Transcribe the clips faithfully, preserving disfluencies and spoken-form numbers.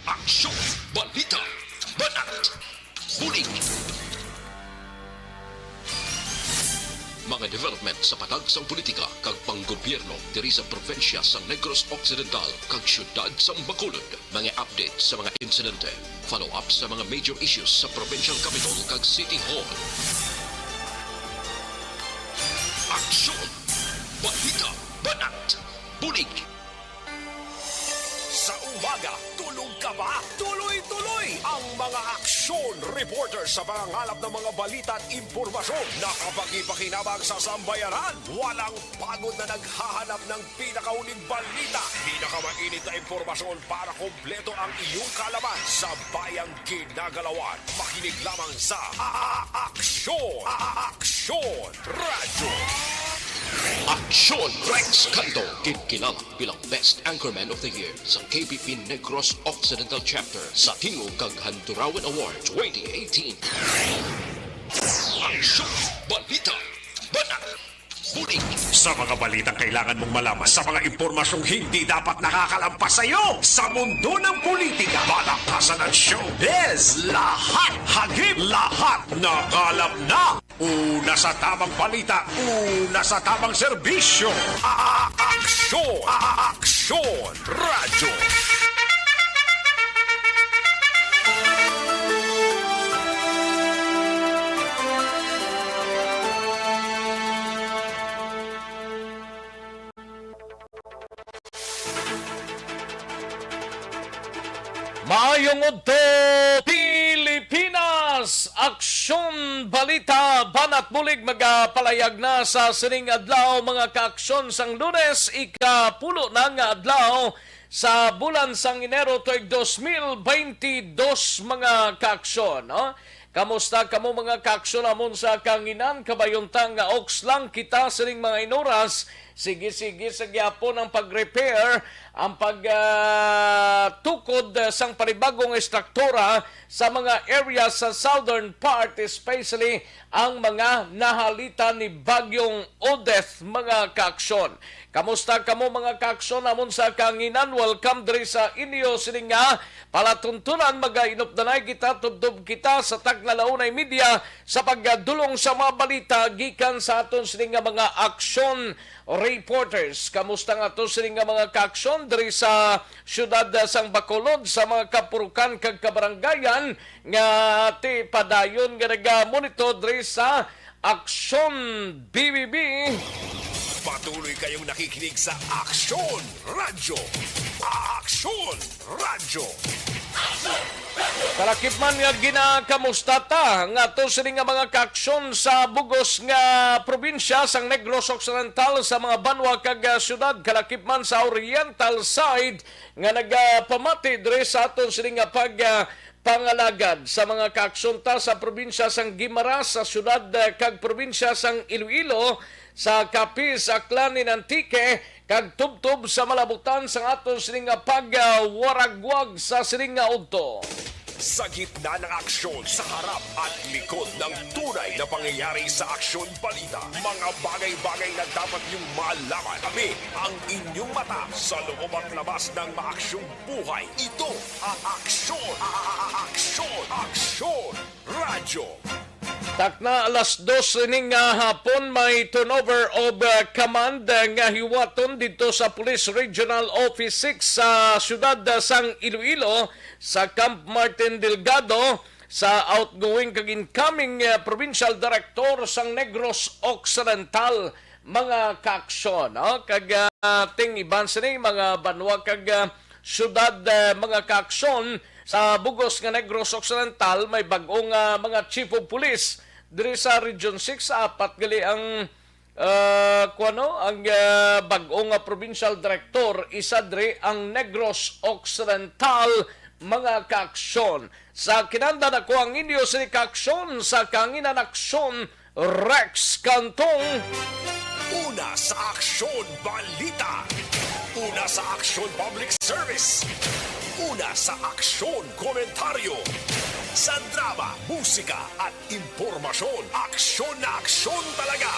Aksyon, balita, banat, bulig. Mga development sa patag sang politika kag panggobyerno diri sa probinsya sang Negros Occidental kag siyudad sang Bacolod. Mga update sa mga insidente, follow-up sa mga major issues sa provincial capital kag city hall. Aksyon, balita, banat, bulig. Sa umaga, tulog ka ba? Tuloy-tuloy ang mga aksyon reporter sa pangangalap ng mga balita at impormasyon na kapakipakinabang sa sambayanan. Walang pagod na naghahanap ng pinakauling balita, pinakamainit na impormasyon para kompleto ang iyong kaalaman sa bayang ginagalawan. Makinig lamang sa A-, A-, Aksyon, A-, A-, Aksyon Radyo. Aksyon Rex Canto, ginkilala bilang Best Anchorman of the Year sa K B P Negros Occidental Chapter sa Tingog kag Handurawan Award twenty eighteen. Aksyon, balita, banat, bulig. Sa mga balitang kailangan mong malaman, sa mga impormasyong hindi dapat nakakalampas sa iyo, sa mundo ng politika, balakasan at showbiz, lahat hagip, lahat nakalap na. Una sa tamang balita, una sa tamang serbisyo. A-, a-, aksyon! A-, a-, aksyon! Radyo. Maayong udto, Pilipinas! Aksyon, balita, banat, bulig magapalayag na sa sining adlaw, mga kaaksyon, sang Lunes, ikapulo na nga adlaw sa bulan sang Enero tuig dos mil baynte dos, mga kaaksyon, no? Kamusta kamo, mga kaaksyon, amon sa kanginan? Kabayunta nga oks lang kita sining mga inuras. Sige-sige sa gyapon ang pag-repair, ang pag, ah, tukod, ah, sang panibagong estruktura sa mga area sa southern part, especially ang mga nahalita ni Bagyong Odette, mga kaaksyon. Kamusta kamo, mga kaaksyon, amon sa kanginan? Welcome diri sa inyo sining nga palatuntunan. Magainupdanay kita, tubtob kita sa tagna la una y media sa pagdulong sa mga balita gikan sa aton sining nga mga aksyon reporters. Kamusta nga to sining nga mga kaaksyon diri sa siyudad, ah, sang Bacolod, sa mga kapurukan kag kabaranggayan nga ti padayon nga nagamonitor diri sa Aksyon B B B. Patuloy kayong nakikinig sa Aksyon Radyo. Aksyon Radyo. Kalakip man nga ginakamusta ta nga to sini nga mga kaaksyon sa bugos nga probinsya sang Negros Occidental, sa mga banwa kag, ah, syudad, kalakip man sa oriental side nga nagapamati diri sa aton sini nga pag, ah, pangalagad sa mga kaaksyon ta sa probinsya sang Guimaras, sa syudad, ah, kag probinsya sang Iloilo, sa Capiz, Aklan, and Antique, kag tubtob sa malabutan sang aton sining nga pagwaragwag sa sining nga udto. Sa gitna ng aksyon, sa harap at likod ng tunay na pangyayari sa Aksyon Balita, mga bagay-bagay na dapat niyong malaman. Kami ang inyong mata sa loob at labas ng maaksyong buhay. Ito ang Aksyon, a-, a-, a-, Aksyon, Aksyon Radyo. Takna alas dos ining, ah, hapon, may turnover of, ah, command, ah, nga hiwaton didto sa Police Regional Office six sa siyudad, ah, sang Iloilo, sa Camp Martin Delgado, sa outgoing kag incoming, ah, provincial director sang Negros Occidental, mga kaaksyon, no? Kag, ah, ting iban sini mga banwa kag, ah, syudad, ah, mga kaaksyon, sa bugos nga Negros Occidental, may bag-o nga mga chief of police diri sa Region six. Apat gali ang, ah, kuwano, ang, ah, bag-o nga provincial director, isa diri ang Negros Occidental, mga kaaksyon. Sa kinahanglan, ako ang inyo sini kaaksyon sa Kanginan Aksyon, Rex Cantong. Una sa Aksyon Balita. Una sa Aksyon Public Service. Una sa Aksyon Komentaryo. Sa drama, musika, at impormasyon, aksyon na aksyon talaga.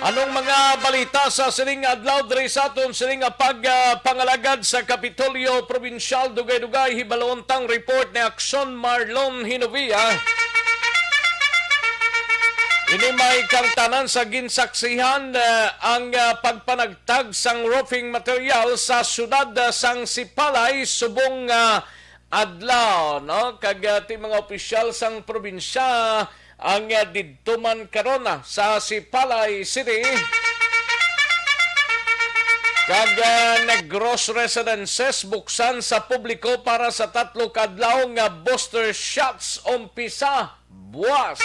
Anong mga balita sa sining adlaw diri sa aton sining nga pag, ah, pangalagad sa Kapitolyo Probinsyal? Dugay-dugay, hibalon tang report ni Action Marlon Hinovia. Ini may kangtanan sa ginsaksihan, ah, ang, ah, pagpanagtag sang roofing material sa siyudad, ah, sang Sipalay subong, ah, adlaw, no? Kag, ah, ti mga opisyal sang probinsya ang, ah, didto man karon, ah, sa Sipalay City. Kag, ah, Negros residences buksan sa publiko para sa tatlo ka adlaw nga booster shots umpisa buas.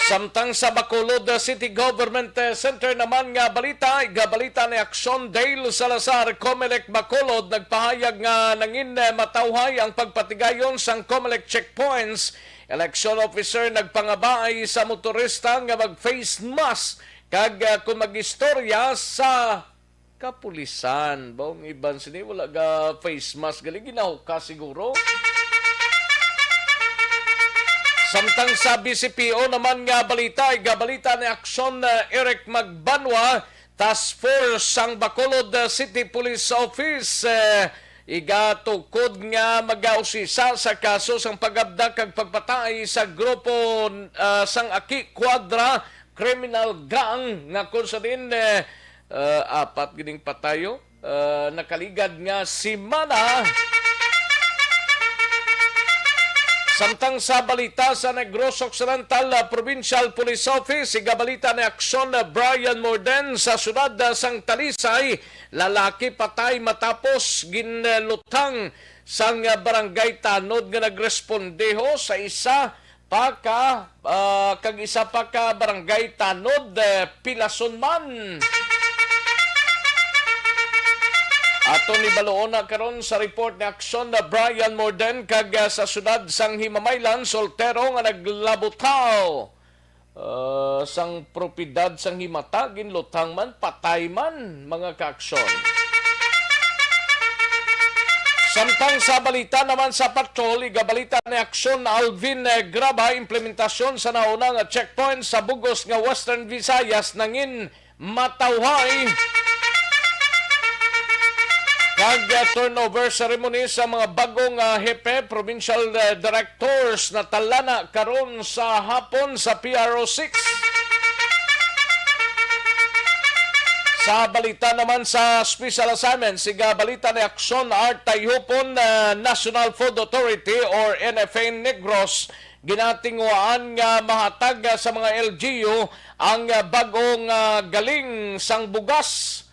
Samtang sa Bacolod City Government Center naman nga balita, igabalita ni Action Dale Salazar, Comelec Bacolod, nagpahayag nga nangin matawhay ang pagpatigayon sang Comelec checkpoints. Election officer nagpangabaay sa motorista nga mag-face mask kag, ah, kung mag-istorya sa kapulisan. Bawang iban sini, wala ga face mask. Gali, ginahuka siguro. Samtang sa B C P O naman nga balita, igabalita ni Action, uh, Eric Magbanwa, Task Force sang Bacolod, uh, City Police Office, uh, igatukod nga magausisa sa kaso sang pagabdak kag pagpatay sa grupo, uh, sang Aki Quadra Criminal Gang nga kung sa din, uh, uh, apat gining patayo, uh, nakaligad nga semana. Samtang sa balita sa Negros Occidental, uh, Provincial Police Office, igabalita ni Action, uh, Brian Morden sa siyudad, uh, sang Talisay, lalaki patay matapos ginlutang sang, uh, barangay tanod nga nagrespondeho sa isa pa ka, ah, kag isa pa ka barangay tanod, eh, pilason man. Aton ibaluon na karon sa report ni Action na Brian Morden kag, ah, sa siyudad sang Himamaylan, soltero nga naglabutaw, ah, sang propiedad sang himata, ginlutang man, patay man, mga ka-aksyon. Samtang sa balita naman sa patrol, igabalita ni Aksyon Alvin, eh, Graba, implementasyon sa nauna nga checkpoint sa bug-os nga Western Visayas nangin matawhay. Kag, uh, turnover ceremony sa mga bagong, uh, hepe, provincial, uh, directors, natalana karon sa hapon sa P R O six. Sa balita naman sa special assignment, siga balita ni Aksyon Art Tayhupon, uh, National Food Authority or N F A Negros, ginatinguhaan nga mahatag, ah, sa mga L G U ang, ah, bag-ong, ah, galing sang bugas.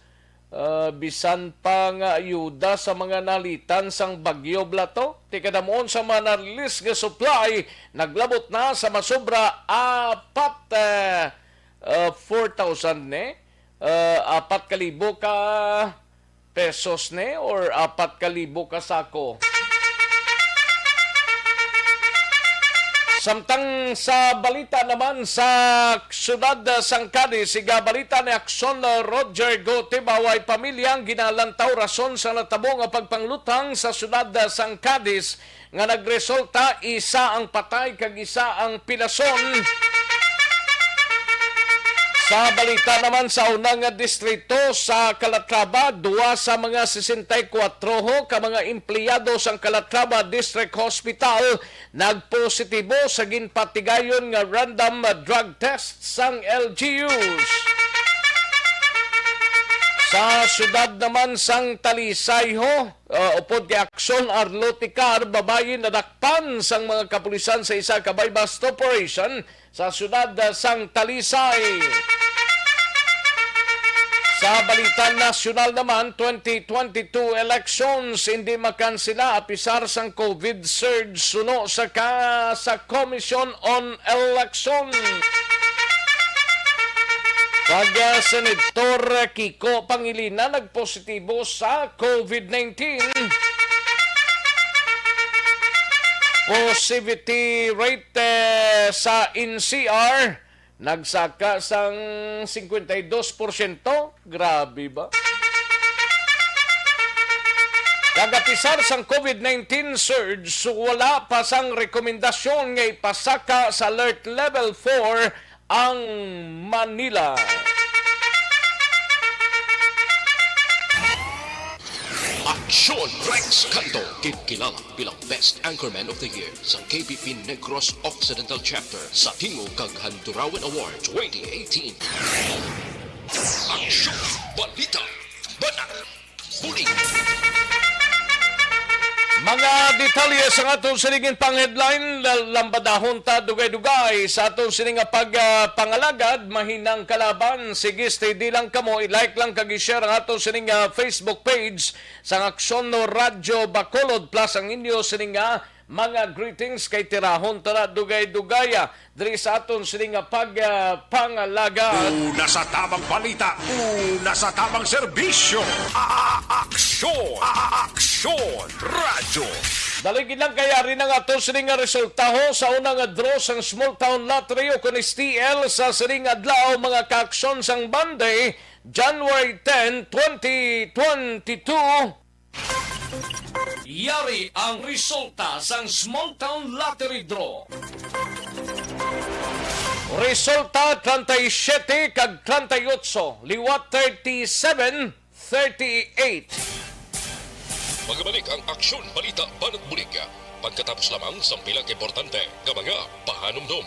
Ah, bisan pa nga ayuda sa mga nalitan sang Bagyo Blato, ti kadamuon sa mga na-release nga supply naglabot na sa masobra apat, ah, ah, four thousand ni, ah, apat ka libo ka pesos ni or apat ka libo ka sako. Samtang sa balita naman sa siyudad sang Cadiz, siga balita ni Aksyon Roger Gotibaway pamilya ang ginalantaw rason sa natabo nga pagpanglutang sa siyudad sang Cadiz nga nagresulta isa ang patay kag isa ang pilason. Sa balita naman sa una nga distrito sa Calatrava, duwa sa mga sesenta y kuwatro ka mga empleyado sang Calatrava District Hospital nagpositibo sa ginpatigayon nga random drug test sang L G Us. Sa siyudad naman sang Talisay ho, ah, upod kay Aksyon Arlo Ticar, babayi nadakpan sang mga kapulisan sa isa ka buy-bust operation sa siyudad, ah, sang Talisay. Sa balita nasyonal naman, twenty twenty-two elections hindi makansela apisar sang COVID surge suno sa ka-, sa Commission on Election. Kag, ah, Senator Kiko Pangilinan nagpositibo sa COVID nineteen. Positivity rate, eh, sa N C R nagsaka sang cincuenta y dos por ciento. Grabe ba? Kag apisar sang COVID nineteen surge, wala pa sang rekomendasyon nga ipasaka sa alert level four ang Manila. Aksyon Rex Canto, gid kilala bilang Best Anchorman of the Year sa K B P Negros Occidental Chapter sa Tingog kag Handurawan Award twenty eighteen. Aksyon, balita, banat, bulig. Mga detalye sa aton sining pang-headline, la-, lambadahon ta dugay-dugay sa aton sining nga pag, ah, pangalagad, mahinang kalaban. Sige, steady lang kamo, i-like lang kag i-share ang aton sining, ah, Facebook page sang Aksyon no Radyo Bacolod, plus ang inyo sining nga mga greetings kay tirahon ta na dugay-dugay, ah, diri sa aton sining nga pag, ah, pangalagad. Una sa tamang balita, una sa tamang serbisyo. A-, a-, aksyon, a-, a-, aksyon, radyo. Dali gid lang kay ari na nga aton sining nga resultaho sa una nga draw sang Small Town Lottery o kun S T L sa sining adlaw, mga kaaksyon, sang Monday, January ten, twenty twenty-two. Yari ang resulta sang Small Town Lottery Draw. Resulta, treinta y siete kag treinta y ocho, liwat thirty-seven, thirty-eight. Magabalik ang Aksyon, Balita, Banat, Bulig pagkatapos lamang sang pila ka importante nga mga pahanumdom.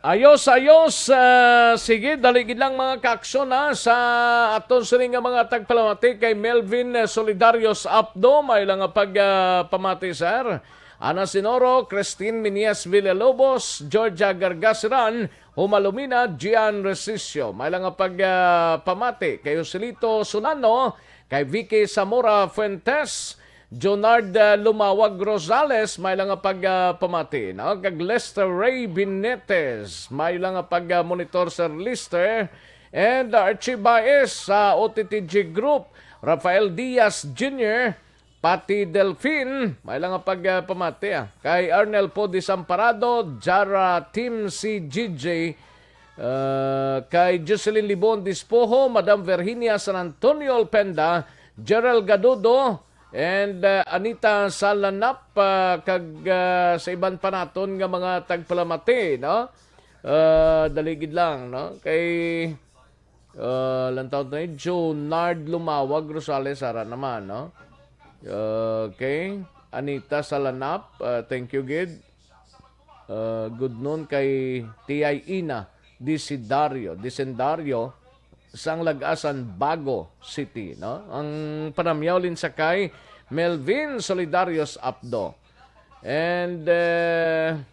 Ayos, ayos. Ah, sige, dali gid lang, mga kaaksyon, ha, sa aton sini nga mga tagpalamati kay Melvin, eh, Solidarios Apdo, may lang nga pag, ah, pamati, sir. Ana Sinoro, Christine Minias Villalobos, Georgia Gargasiran, Humalumina, Gian Resicio. May lang nga pag, ah, pamati kay Joselito Solano, kay Vicky Zamora Fuentes, Jonard, ah, Lumawag Rosales, may lang nga pag, ah, pamati, no? Kag Lester Ray Binetes, may lang nga pag, ah, monitor, Sir Lester. And, ah, Archie Baez sa O T T G Group, Rafael Diaz Junior, Patty Delfin, may lang nga pag, ah, pamati, ah. Kay Arnel Poe Desamparado, Jara Team C G J, ah, kay Jocelyn Libon Dispoho, Madam Virginia San Antonio Olpenda, Gerald Gadudo, and, ah, Anita Salanap, ah, kag, ah, sa iban pa naton nga mga tagpalamati, no? Ah, dali gid lang, no? Kay Ah, lantawon ta ni Junard Lumawag Rosales, ara naman, no? Okay. Anita Salanap, ah, thank you gid. Ah, good noon kay T I Ina Disidario, Disendario, sang Lagasan, Bago City, no? Ang panamyaw lin sa kay Melvin Solidarios Apdo. And, eh,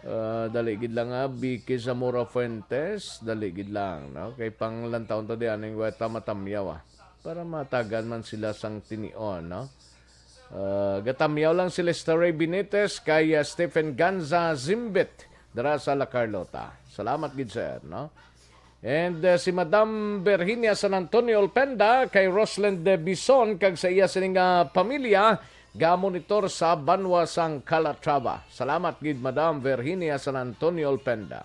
Ah, dali gid lang, ah, Vicky Zamora Fuentes, dali gid lang, no? Kay panglantawon ta di aning weta matamyaw, ah. Para matagan man sila sang tinion, no? Ah, gatamyaw lang si Lester Ray Benitez kay, ah, Stephen Ganza Zimbit dira sa La Carlota. Salamat gid, sir, no? And, uh, si Madam Virginia San Antonio Olpenda, kay Roslyn De Bison, kag sa iya sining, ah, pamilya, gamonitor sa banwa sang Calatrava. Salamat gid, Madam Virginia San Antonio Olpenda.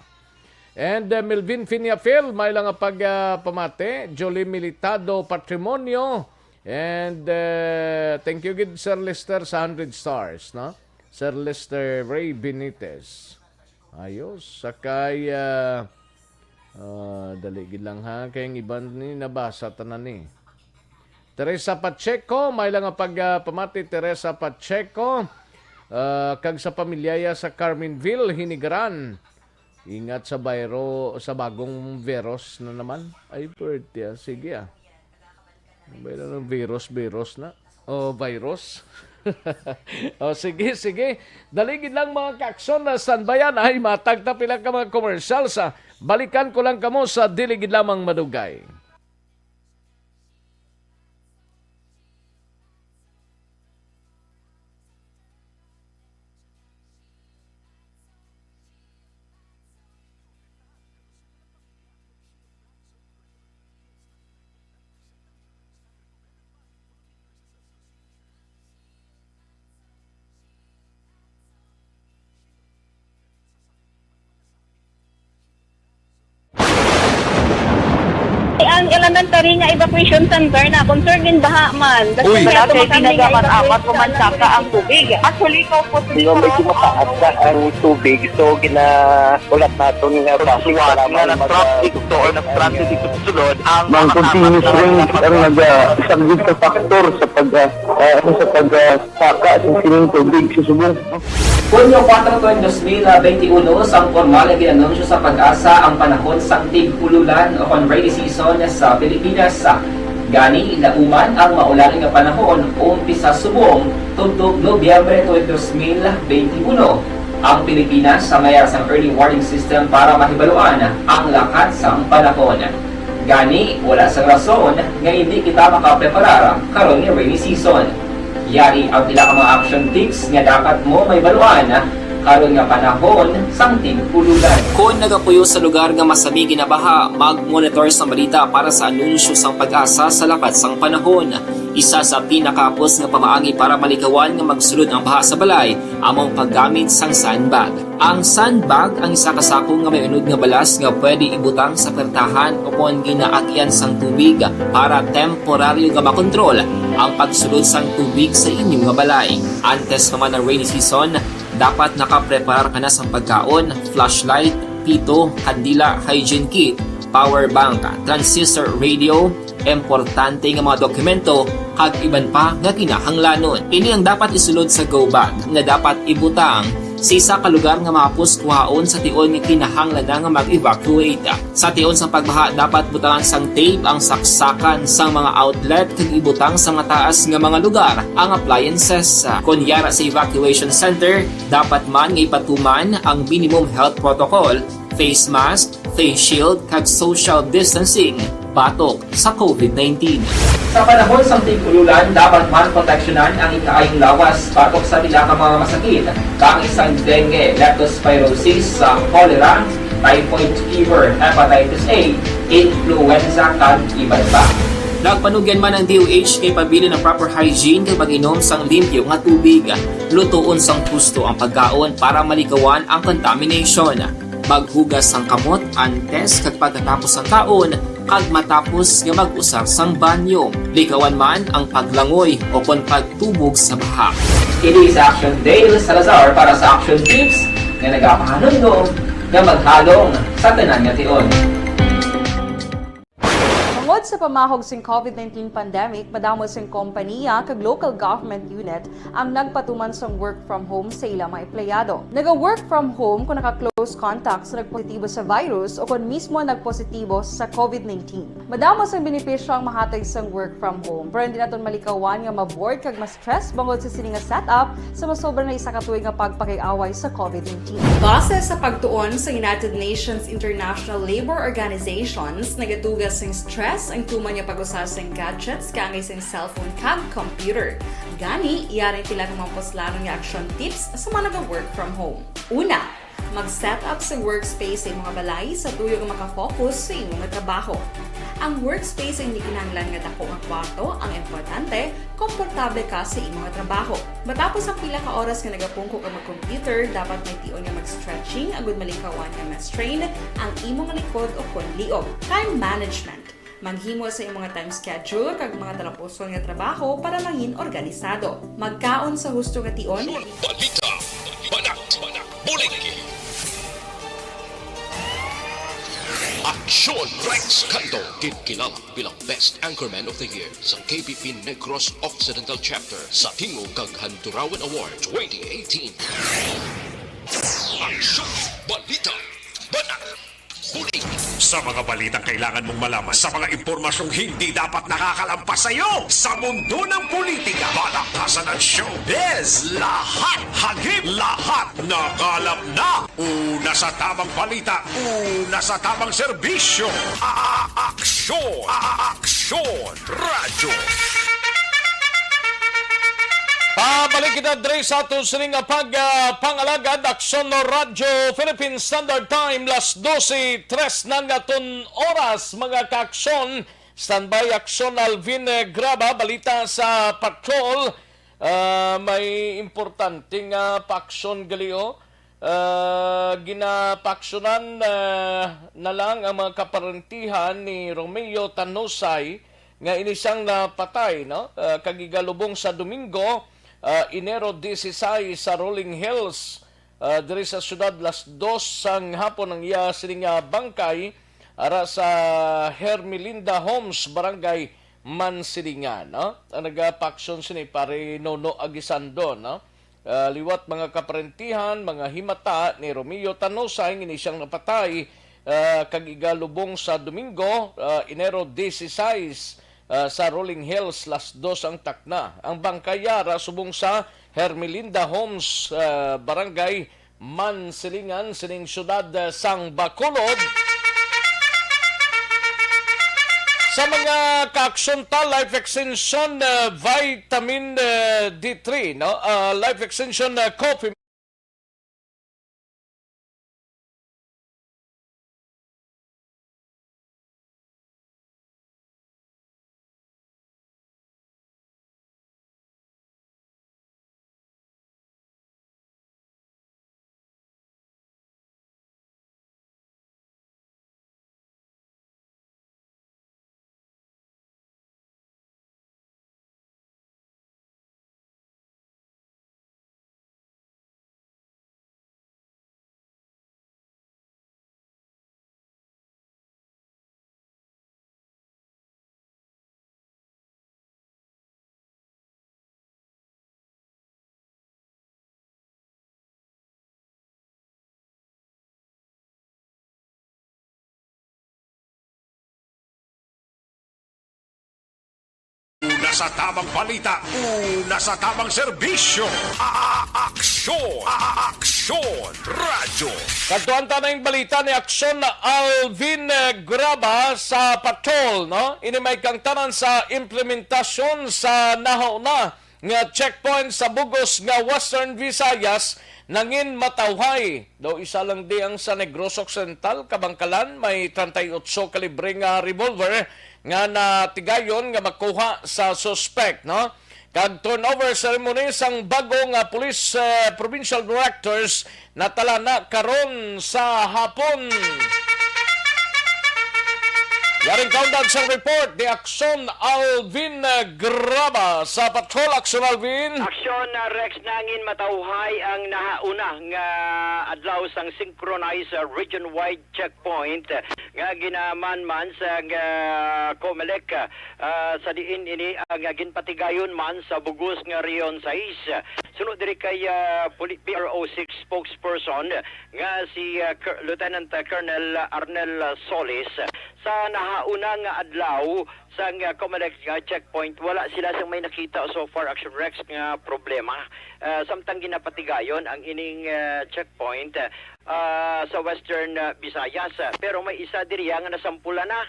And, uh, Melvin Finiafil, may lang nga pag, ah, pamati. Jolie Militado Patrimonio. And, uh, thank you gid, Sir Lester, sa hundred stars, no? Sir Lester Ray Benitez. Ayos. Sakay, ah, ah, dali gid lang ha. Kay ang iban ni nabasa tanan ni. Teresa Pacheco, may lang nga pag, ah, pamati, Teresa Pacheco. Ah, kag sa pamilyaya sa Carmenville, Hinigaran. Ingat sa bayro, sa bagong virus na naman. Ay, birthday, ah. Sige, ah. May na ng virus, virus na. O, virus. O, sige, sige. Dali gid lang, mga kaakson, na standbyan. Ay, matag ta pila ka mga commercial sa balikan ko lang kamo sa dili gid lamang madugay. Ang elementary nga evacuation center na concern din baha man. Uy. Wala kay tinaga man amat o mansaka ang tubig. Actually, ikaw po, di ba, medyo mataas na ang tubig, so ginahulat naton nga basi nga na-stranded dito or na-stranded dito sa sulod ang mga continuous rain ang nagasaglit sa factor sa pag, ah, ah, ano, sa pag, ah, saka sa sining tubig sa subong. Hunyo kuwatro tuig dos mil benti uno, sang pormal nga gin-anunsyo sa PAGASA ang panahon sang tig-ululan o kon rainy season sa Pilipinas. Gani, nauman ang maulan nga panahon umpisa subong tubtob Nobyembre tuig dos mil benti uno. Ang Pilipinas may ara sang early warning system para mahibaluan ang lakat sang panahon. Gani, wala sang rason nga indi kita makapreparar karon nga rainy season. Yari ang pila ka mga action tips nga dapat mo mahibaluan karon nga panahon sang tig-ululan. Kon nagapuyo sa lugar nga masami ginabaha, mag-monitor sang balita para sa anunsyo sang PAGASA sa lakat sang panahon. Isa sa pinakahapos nga pamaagi para malikawan nga magsulod ang baha sa balay amo ang paggamit sang sandbag. Ang sandbag ang isa ka sako nga may unod nga balas nga pwede ibutang sa pertahan o kon ginaagian sang tubig para temporaryo nga makontrol ang pagsulod sang tubig sa inyo nga balay. Antes pa man ang rainy season, dapat nakapreparar ka na sang pagkaon, flashlight, pito, kandila, hygiene kit, power bank, transistor radio, importante nga mga dokumento, kag iban pa nga kinahanglanon. Ini ang dapat isulod sa go bag nga dapat ibutang sa isa ka lugar nga mahapos kuhaon sa tion nga kinahanglan na nga mag-evacuate. Sa tion sang pagbaha, dapat butangan sang tape ang saksakan sang mga outlet kag ibutang sa mataas nga mga lugar ang appliances. Kon yara sa evacuation center, dapat man nga ipatuman ang minimum health protocol, face mask, face shield, kag social distancing batok sa covid nineteen. Sa panahon sang tig-ululan, dapat man proteksyonan ang ikaayong lawas batok sa pila ka mga masakit, kaangay sang dengue, leptospirosis, sa cholera, typhoid fever, hepatitis A, influenza, kag iban pa. Nagpanugyan man ang D O H kay pabilin ang proper hygiene kag pag-inom sang limpyo nga tubig. Lutoon sang husto ang pagkaon para malikawan ang contamination. Maghugas sang kamot antes kag pagkatapos sang kaon kag matapos nga mag-usar sang banyo. Likawan man ang paglangoy o kon pagtubog sa baha. Kini si Action Dale Salazar para sa Action Tips nga nagapahanumdom nga maghalong sa tanan nga tion. Tungod sa pamahog sing covid nineteen pandemic, madamo sing kompaniya kag local government unit ang nagpatuman sang work from home sa ila mga empleyado. Naga-work from home kung naka-close contact sa nagpositibo sa virus o kon mismo nagpositibo sa covid nineteen. Madamo sang benepisyo ang mahatag sang work from home, pero hindi naton malikawan nga ma-bored kag mas stress bangod sa sini nga setup sa masobra na isa ka tuig nga pagpakig-away sa covid nineteen. Base sa pagtuon sa United Nations International Labor Organizations, nagatuga sing stress ang tuman nga pag-usa sing gadgets kaangay sing cellphone kag computer. Gani, yari ang pila ka mga puslanon nga action tips sa mga naga-work from home. Una, mag-set up sa workspace sa imo nga balay sa tuyo nga makafocus sa imo nga trabaho. Ang workspace ay hindi kinahanglan nga dako nga kwarto, ang importante, komportable ka sa imo nga trabaho. Matapos ang pila ka oras nga nagapungko ka mag-computer, dapat may tion nga mag-stretching agud malikawan nga ma-strain ang imo nga likod o kon liog. Time management. Maghimo sa imo nga time schedule kag mga talapuson nga trabaho para mangin organisado. Magkaon sa husto nga tion. Balita, banat, bulig. Aksyon Rex Cando, ginkilala bilang Best Anchorman of the Year sa K B P Negros Occidental Chapter sa Tingog kag Handurawan Award twenty eighteen. Aksyon, balita, banat, bulig. Sa mga balitang kailangan mong malaman, sa mga impormasyong hindi dapat nakakalampas sa iyo, sa mundo ng politika, balakhasan at showbiz, lahat, halip, lahat, nakalap na. Una sa tamang balita, una sa tamang serbisyo. A-, a-, aksyon, a-, a-, aksyon, radyo. Pabalik kita diri sa aton sining pag, ah, pangalagad, Aksyon Radyo Philippine Standard Time, las dose tres na nga aton oras, mga ka-aksyon. Standby, Aksyon Alvin, eh, Graba, balita sa patrol. Ah, may importante nga paaksyon gali, oh. Ah, ginapaaksyonan, ah, na lang ang mga kaparentihan ni Romeo Tanusay nga ini siyang napatay, no? Ah, kag igalubong sa Domingo, ah, Enero dieciséis sa Rolling Hills, ah, diri sa siyudad, las dos sang hapon ang iya sining nga bangkay ara sa Hermelinda Homes, Barangay Mansilingan, no? Ang nagapaaksyon sini, Pare Nono Aguisando, no? Ah, liwat mga kaparentihan, mga himata ni Romeo Tanusay nga ini siyang napatay, ah, kag igalubong sa Domingo, ah, Enero dieciséis, ah, sa Rolling Hills, las dos ang takna. Ang bangkay ara subong sa Hermelinda Homes, ah, Barangay Mansilingan sining siyudad, ah, sang Bacolod. Sa mga kaaksyon ta, Life Extension, ah, Vitamin, ah, D three, no? Ah, Life Extension, ah, Coffee. Una sa tamang balita, una sa tamang serbisyo. A-, aksyon, a-, aksyon, radyo. Kadtuan ta na yung balita ni Aksyon Alvin, eh, Graba sa patrol, no? Ini may kangtanan sa implementasyon sa nahauna nga checkpoint sa bug-os nga Western Visayas nangin matawhay. Daw isa lang di ang sa Negros Occidental, Kabankalan, may treinta y ocho kalibre nga revolver nga natigayon nga makuha sa suspect, no? Kag turnover ceremony sang bago nga police, eh, provincial directors natalana karon sa hapon. Yaring kaundag sang report ni Aksyon Alvin Graba sa Patrol. Aksyon Alvin. Aksyon, uh, Rex, nangin matawhay ang nahauna nga adlaw sang synchronized, uh, region-wide checkpoint, uh, nga ginaman man sa, uh, Comelec, uh, sa diin ini ang, uh, ginpatigayon man sa bug-os nga Region sais. Suno diri kay, uh, Poli-, P R O six spokesperson nga si, uh, Col-, Lieutenant, uh, Colonel Arnel, uh, Solis, sa nahauna nga adlaw sang, uh, Comelec, uh, checkpoint, wala sila sang may nakita so far, Action Rex, nga problema. Uh, samtang ginapatigayon ang ining, uh, checkpoint, uh, sa Western, uh, Visayas. Uh, pero may isa diri nga nasampulan na,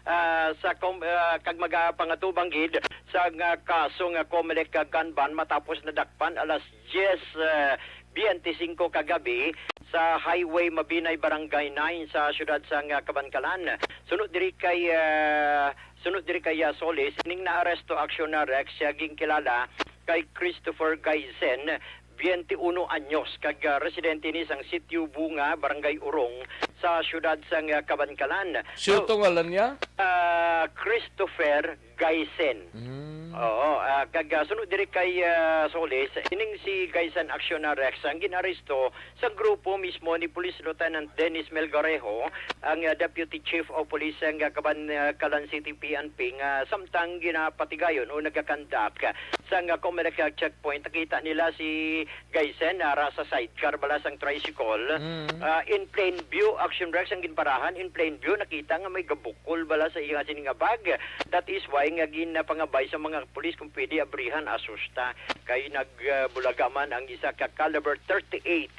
uh, sa com-, uh, kag magapangatubang gid sa nga kaso nga Comelec, uh, gun ban matapos nadakpan alas diyes, uh, biyente singko kagabi sa Highway Mabinay, Barangay nine sa siyudad sang, uh, Kabankalan. Suno diri kay, uh, suno diri kay, uh, Solis, ining naaresto, Action Rex, siya ginkilala kay Christopher Gaisen, biyente uno anyos, kag, uh, residente ni sang Sitio Bunga, Barangay Urong, sa siyudad sang, uh, Kabankalan. Sino to ngalan niya? Uh, Christopher Gaisen. Mm. Oo, ah, kag, ah, suno diri kay, ah, Solis, ining si Gaisen Action Rex ang ginaresto sa grupo mismo ni Police Lieutenant Dennis Melgarejo, ang, ah, Deputy Chief of Police sang, ah, Kaban-, ah, Kalan City P N P, nga samtang ginapatigayon o nagakandak sang, ah, Comelec checkpoint, nakita nila si Gaisen, ara sa sidecar bala sang tricycle. Mm. Ah, in plain view, Action Rex, ang ginparahan, in plain view, nakita nga may gabukol bala sa iya sini nga bag. That is why nga ginapangabay sa mga pulis kung pwede abrihan, asusta. Kay nag, ah, bulaga man ang isa ka caliber thirty-eight.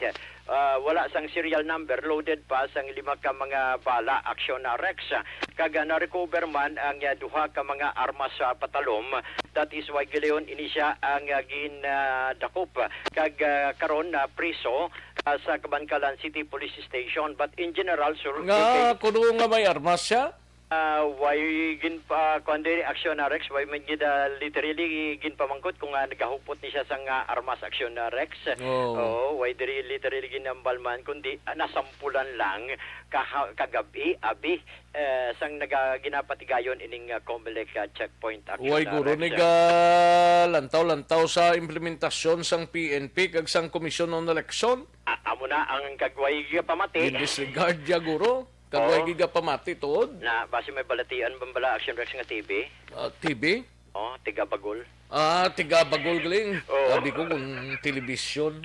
Ah, wala sang serial number, loaded pa sang lima ka mga bala, Action Rex. Kag, ah, na-recover man ang, ah, duha ka mga armas sa patalom. That is why gilayon ini siya ang, ah, gin, ah, dakop. Kag, ah, karon na priso, ah, sa Kabankalan City Police Station. But in general, sir, nga kuno nga may armas siya? Ah, way ginpa-, kuwan diri, Action, ah, Rex, way man gid, ah, literally ginpamangkot kung, ah, nagahupot ni siya sang, ah, armas, Action, ah, Rex. Oo. Oo, way diri literally ginambal man, kundi, ah, nasampulan lang kaha-, kagabi, abi, eh, sang naga-, ginapatigayon ining, ah, Comelec, ah, checkpoint, Action, Way ah, guro Rex. Ni ga lantaw-lantaw sa implementasyon sang P N P kag sang Komisyon on Eleksyon? A-, amo na ang kagway pamati. Gindisregard ya, guro. Kag Oo. Way gid pamati tuod. Na, basi may balatian man bala, Action Rex, nga T V? Ah, T V? Oh, tiga Bagol. Ah, tiga Bagol, galing. Oo. Sabi ko kung telebisyon.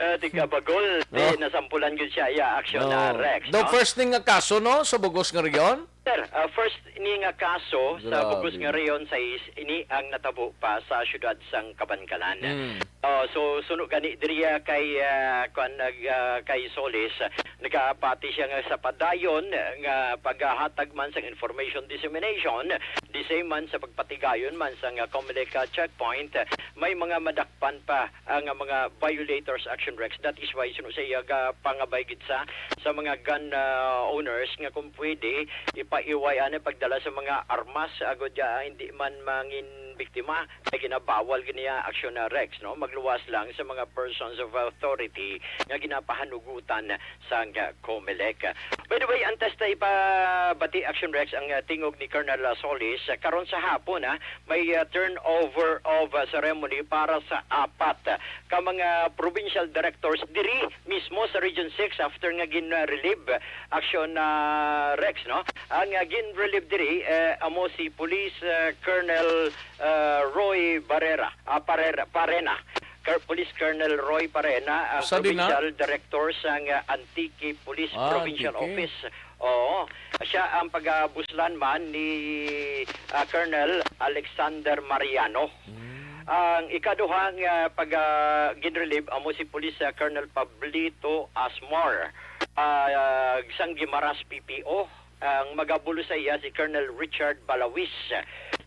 Ah, tiga Bagol. Di, Oh. nasampulan gyud siya, iya, Action, Oh. ah, Rex, The no? First ni nga kaso, no, sa bugos nga region? Sir, ah, first ni nga kaso sa Grabe. Bugos nga region sa is-, ini ang natabo pa sa siyudad sang Kabankalan. Mm. Oh, so, suno gani diriya kay, ah, kuwan, nag, ah, kay Solis, nagapati siya nga sa padayon nga paghatag man sang information dissemination, di same man sa pagpatigayon man sang, ah, Comelec, ah, checkpoint, may mga madakpan pa, ah, nga mga violators, Action Rex. That is why suno sa iya ga pangabay gid sa, sa mga gun, ah, owners nga kung pwede, ipaiway ani pagdala sa mga armas, agod, ah, hindi man mangin biktima. Ay ginabawal gid niya, Action, ah, Rex, no? Magluwas lang sa mga persons of authority nga ginapahanugutan sang, ah, Comelec. By the way, antes ta ipabati, Action Rex, ang, ah, tingog ni Colonel, ah, Solis, ah, karon sa hapon, ah, may, ah, turnover of, ah, ceremony para sa apat, ah, ka mga provincial directors diri mismo sa Region six after nga gin, ah, relieve, Action, ah, Rex, no? Ang, ah, gin relieve diri, eh, amo si Police, ah, Colonel, ah, Roy Barrera, ah, Parera-, Parena. Car-, Police Colonel Roy Parena, ang Sa di na? Provincial Director sang, ah, Antique Police Ah, Provincial Antique. Office. Oo. Siya ang pagabuslan man ni, ah, Colonel Alexander Mariano. Mm. Ang ikaduha nga pag, ah, ginrelieve amo si Police, ah, Colonel Pablito Asmar, ah, sang Guimaras P P O. Ang magabulos sa iya si Colonel Richard Balawis,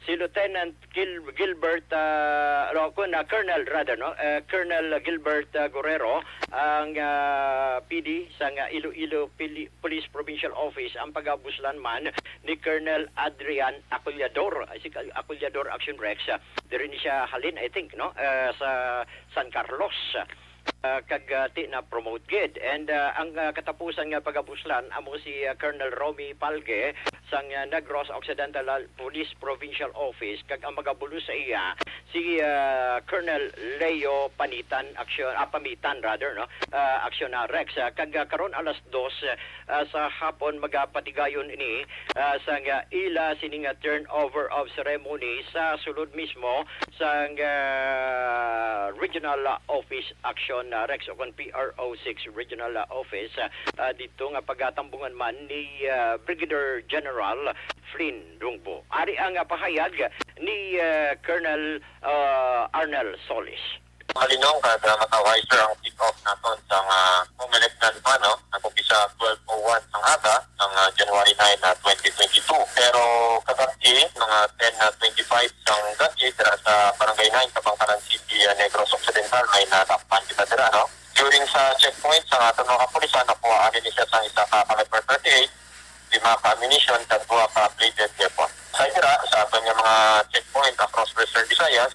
si Lieutenant Gil-, Gilbert, ah, no, kun, ah, Colonel rather, no, eh, Colonel Gilbert, ah, Guerrero, ang, ah, P D sang, ah, Iloilo Pili-, Police Provincial Office, ang pagabuslan man ni Colonel Adrian Acollador. Ay, si Cal-, Acollador, Action Rex, ah, diri ni siya halin, I think, no, eh, sa San Carlos. Ah, kag, ah, ti na-promote gid. And, ah, ang, ah, katapusan nga pagabuslan amo si, ah, Colonel Romy Palge sang, ah, Negros Occidental Police Provincial Office, kag ang magabulos sa iya si, ah, Colonel Leo Panitan, Aksyon, ah, Pamitan rather, no? Ah, Aksyon, ah, Rex. Ah, kag, ah, karon alas dos, ah, sa hapon magapatigayon ini, ah, sang, ah, ila sining, ah, turnover of ceremony sa sulod mismo sang, ah, Regional, ah, Office, Action, ah, Rex, o kon P R O six Regional, ah, Office, ah, ah, dito nga pagatambungan man ni, ah, Brigadier General Flynn Dungbo. Ari ang, ah, pahayag ni, ah, Colonel, ah, Arnel Solis. Malinaw kag, ah, matawhay, sir, ang kick-off naton sang, ah, Comelec Plan pa, no? Nag-umpisa twelve oh one sang aga, sang, ah, January nine na twenty twenty-two. Pero kagab-i, mga ten na twenty-five sang gab-i, dira sa Barangay nine, Kabankalan City, ah, Negros Occidental, may nadakpan kita dira, no? During sa checkpoint, sa aton mga kapulisan, nakuhaan ni siya sang isa ka caliber thirty-eight, lima ka ammunition, kag duha ka bladed weapon. Sa dira, sa aton nga mga checkpoint across Western Visayas,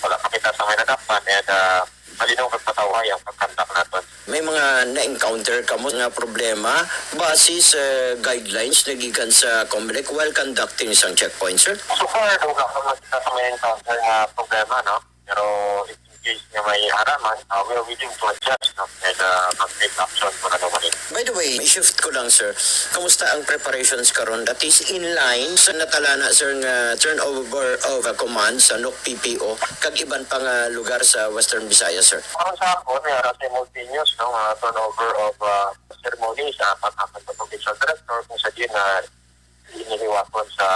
wala pa kita sa may nadakpan, and, ah, malinaw kag matawhay ang pagkandak naton. May mga na-encounter kamo nga problema base sa guidelines nga gikan sa Comelec while conducting sang checkpoint, sir? So far, wala pa man kita sa may encounter nga problema, no? Pero if in case nga may ara man, ah, we are willing to adjust, no? And, ah, mag-take action kung ano man. By the way, i-shift ko lang, sir. Kamusta ang preparations karon? That is in line sa natalana, sir, nga turnover of, uh, command sa NOC P P O kag iban pa nga lugar sa Western Visayas, sir? Karon sa hapon, may ara simultaneous, no, nga turnover of, uh, ceremony sa apat nga provincial director, kung sa diin na inihiwaton sa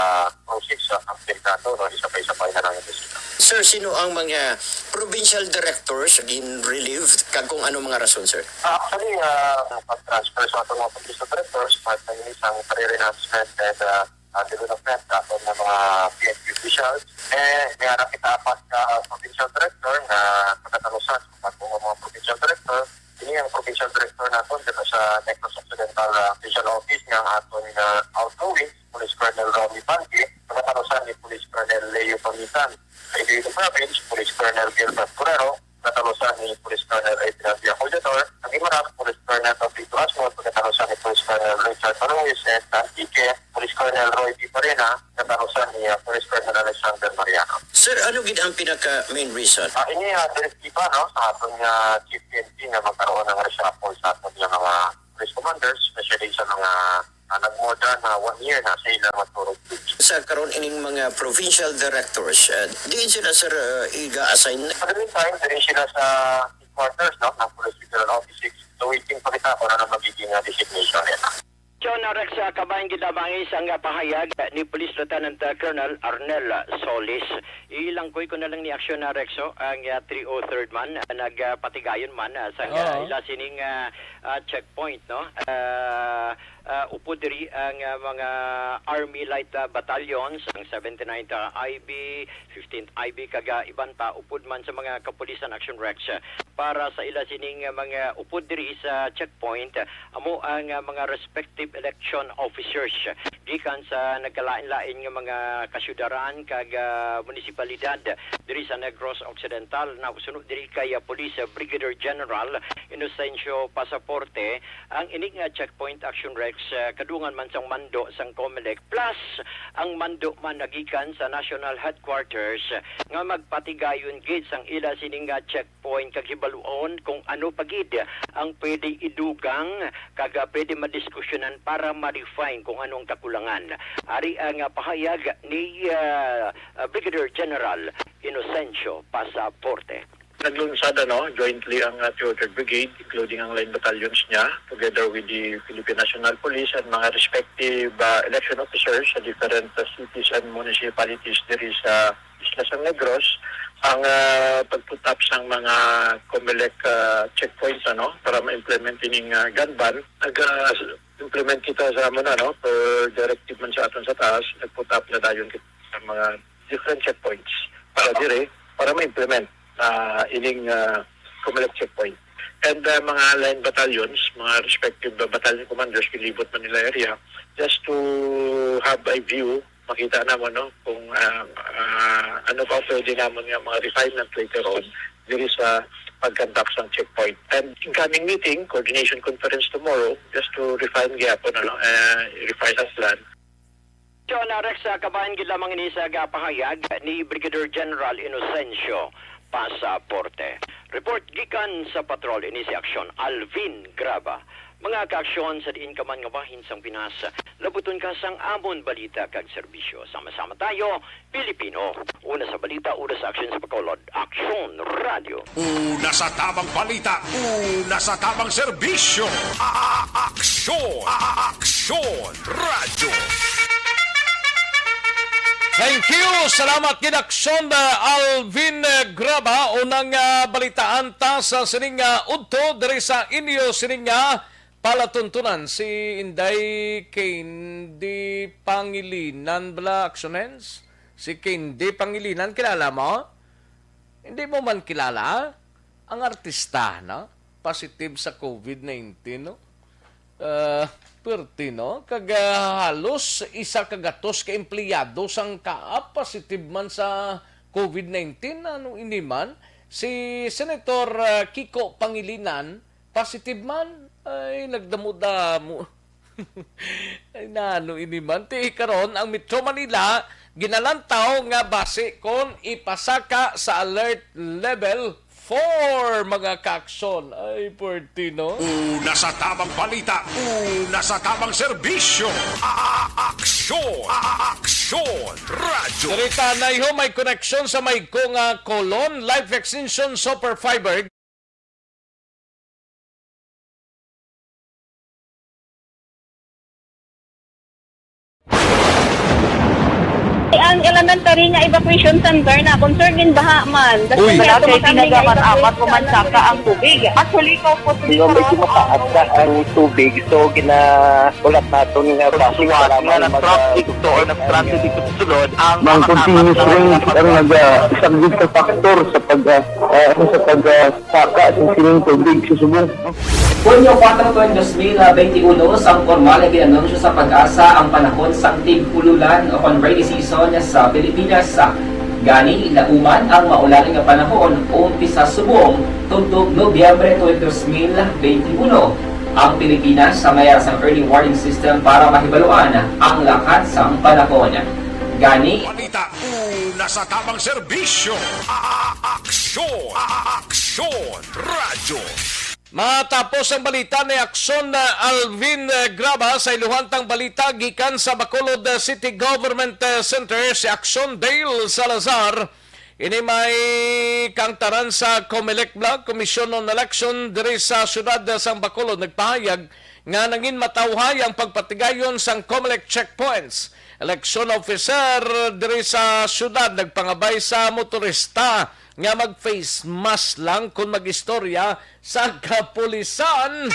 process sa Amerikano, no, isabay-sabay na lang ang bisita. Sir, sino ang mga provincial directors gin-relieve kag kung ano mga rason, sir? Ah, actually, ah, ang pag-transfer sa aton mga provincial directors, part na ini sang career enhancement and, ah, ah, development sa aton nga mga P N P officials. Eh, may ara kita apat ka provincial director nga pagkatalusan sa mga provincial director. Ini ang provincial director naton dito sa Negros Occidental, ah, Regional Office nga ang aton, ah, outgoing, Police Colonel Romy Panque, pagkatalusan ni Police Colonel Leo Pamitan. Sa Iloilo Province, Police Colonel Gilbert Borrero, pagkatalusan ni Police Colonel Reginald Villacollador. Sa Guimaras, Police Colonel Pablito Asmon, pagkatalusan ni Police Colonel Richard Maluis, and sa Antique, Police Colonel Roy P. Parena, pagkatalusan ni, ah, Police Colonel Alexander Mariano. Sir, ano gid ang pinaka main reason? Ah, ini, ah, direktiba, no, sa aton nga Chief P N P nga magkaroon ng reshuffle sa aton nga mga police commanders, especially sa mga, ah, nag-more than, ah, one year na sa ilang magturog duty. Sir, karon ining mga provincial directors, ah, diin sila, sir, ah, iga-assign? For the meantime, diri sila sa headquarters, no, ng Police Regional Office six. So, waiting pa kita kung ano magiging, ah, designation nila. John Rex, ah, kabahin gid lamang isang, ah, pahayag ni Police Lieutenant, ah, Colonel Arnel, ah, Solis. Ilangkoy ko na lang ni Aksyon, ah, Rexo, ang, ah, three oh third man, ah, nagpatigayon man, ah, sa, ah, Oo. ila sining, ah, ah, checkpoint, no? Ah, ah, upod diri ang, ah, mga Army Light, ah, Battalions, ang seventy-ninth, ah, I B, fifteenth I B, kag, ah, iban pa, upod man sa mga kapulisan, Aksyon Rex, ah, para sa ila sining, ah, mga upod diri sa checkpoint, ah, amo ang, ah, mga respective election officers, ah, gikan sa nagkalain-lain nga mga kasyudaran kag, ah, munisipalidad diri sa Negros Occidental, na suno diri kay, ah, Police, ah, Brigadier General Inocencio Pasaporte. Ang ini nga checkpoint, Aksyon Rex, ah, kadungan man sang mando sang Comelec, plus ang mando man nagikan sa National Headquarters, ah, nga magpatigayon gid sang ila sini nga check point kag hibaluon kung ano pa gid ang pwede idugang kag, ah, pwede madiskusyonan para ma-refine kung ano ang kakulangan. Ari ang, ah, pahayag ni, ah, ah, Brigadier General Inocencio Pasaporte. Naglunsad, ano, jointly ang, ah, three oh third Brigade, including ang line battalions niya, together with the Philippine National Police and mga respective, ah, election officers sa different, ah, cities and municipalities diri sa Isla San Negros, ang, ah, pag-put up sang mga Comelec, ah, checkpoints, ano, para ma-implement ining, ah, gun ban. Nag, ah, implement kita sa amo na, no, per directive man sa aton sa taas, nag-put up na dayon kita sa mga different checkpoints para dire, para ma-implement, ah, ining, ah, Comelec checkpoint. And, ah, mga line battalions, mga respective, ah, battalion commanders, gilibot man nila area, just to have a view, makita namon, no, kung, ah, ah, ano pa pwede namon nga mga refinement later on diri sa pag-conduct sang checkpoint. And incoming meeting, coordination conference tomorrow, just to refine gyapon, ano, eh, refine ang plan. John Rex, ah, kabahin gid lamang ini sa gapahayag ni Brigadier General Inocencio Pasaporte. Report gikan sa patrol, ini si Aksyon Alvin Graba. Mga kaaksyon sa diin ka man nga bahin sang Pinas, labuton ka sang amon balita kag serbisyo. Sama-sama tayo, Pilipino. Una sa balita, una sa aksyon sa Bacolod. Aksyon Radio. Una sa tabang balita, una sa tabang serbisyo. A-, a-, aksyon, a-, a-, aksyon Radio. Thank you. Salamat gid, Aksyon, uh, Alvin, uh, Graba. Unang, uh, balitaan ta sa sining, uh, udto diri sa inyo sining, uh, palatuntunan, si Inday Candy Pangilinan bala, Aksyon Hens? Si Candy Pangilinan, kilala mo? Hindi mo man kilala? Ang artista, no? Positive sa covid nineteen, no? Ah, perti, no? Kag, ah, halos isa ka gatos ka empleyado sang kaap positive man sa covid nineteen. Ano ini man? Si Senator, ah, Kiko Pangilinan, positive man. Ay, nagdamo-damo. Ay, nano ini man? Ti karon, ang Metro Manila ginalantaw nga basi kon ipasaka sa alert level four, mga kaaksyon. Ay, pwerti, no? Una sa tabang balita, una sa tabang serbisyo. A-, a-, aksyon, a-, a-, aksyon, radyo. Diri ta, nay ho, may koneksyon sa may ko nga Colon Life Extension Super Fiber. Ang elementary nga evacuation center na concern din baha man. Uy. Wala kay tinaga man apat o man saka ang tubig. Actually, ko po. Medyo mataas na ang tubig, so gina-, ulat naton nga basi nga nag-traffic to or nag-transit dito sa sulod ang mga continuous rains ang nag-, ah, isang big factor sa pag, ah, ah, ano, sa pag, ah, saka sa sining tubig sa subong. Hunyo kuwatro, dos mil benti uno, sang pormal nga gin-anunsyo sa PAGASA ang panahon sang tig-ululan o kon rainy season sa Pilipinas. Gani, nauman ang maulan nga panahon umpisa subong tubtob Nobyembre tuig dos mil benti uno. Ang Pilipinas sa may sang early warning system para mahibaluan ang lakat sang panahon. Gani, balita una sa tamang serbisyo. A-, a-, aksyon. A-, a-, aksyon. Radyo. Matapos ang balita ni Aksyon, uh, Alvin, uh, Graba sa iluhantang balita gikan sa Bacolod, uh, City Government, uh, Center, si Aksyon Dale Salazar. Ini may kaangtaran sa Comelec Block Commission on Election diri sa siyudad, uh, sang Bacolod nagpahayag nga nangin matawhay ang pagpatigayon sang Comelec checkpoints. Election officer diri sa siyudad nagpangabay sa motorista nga mag-face mask lang kon mag-istorya sa kapulisan.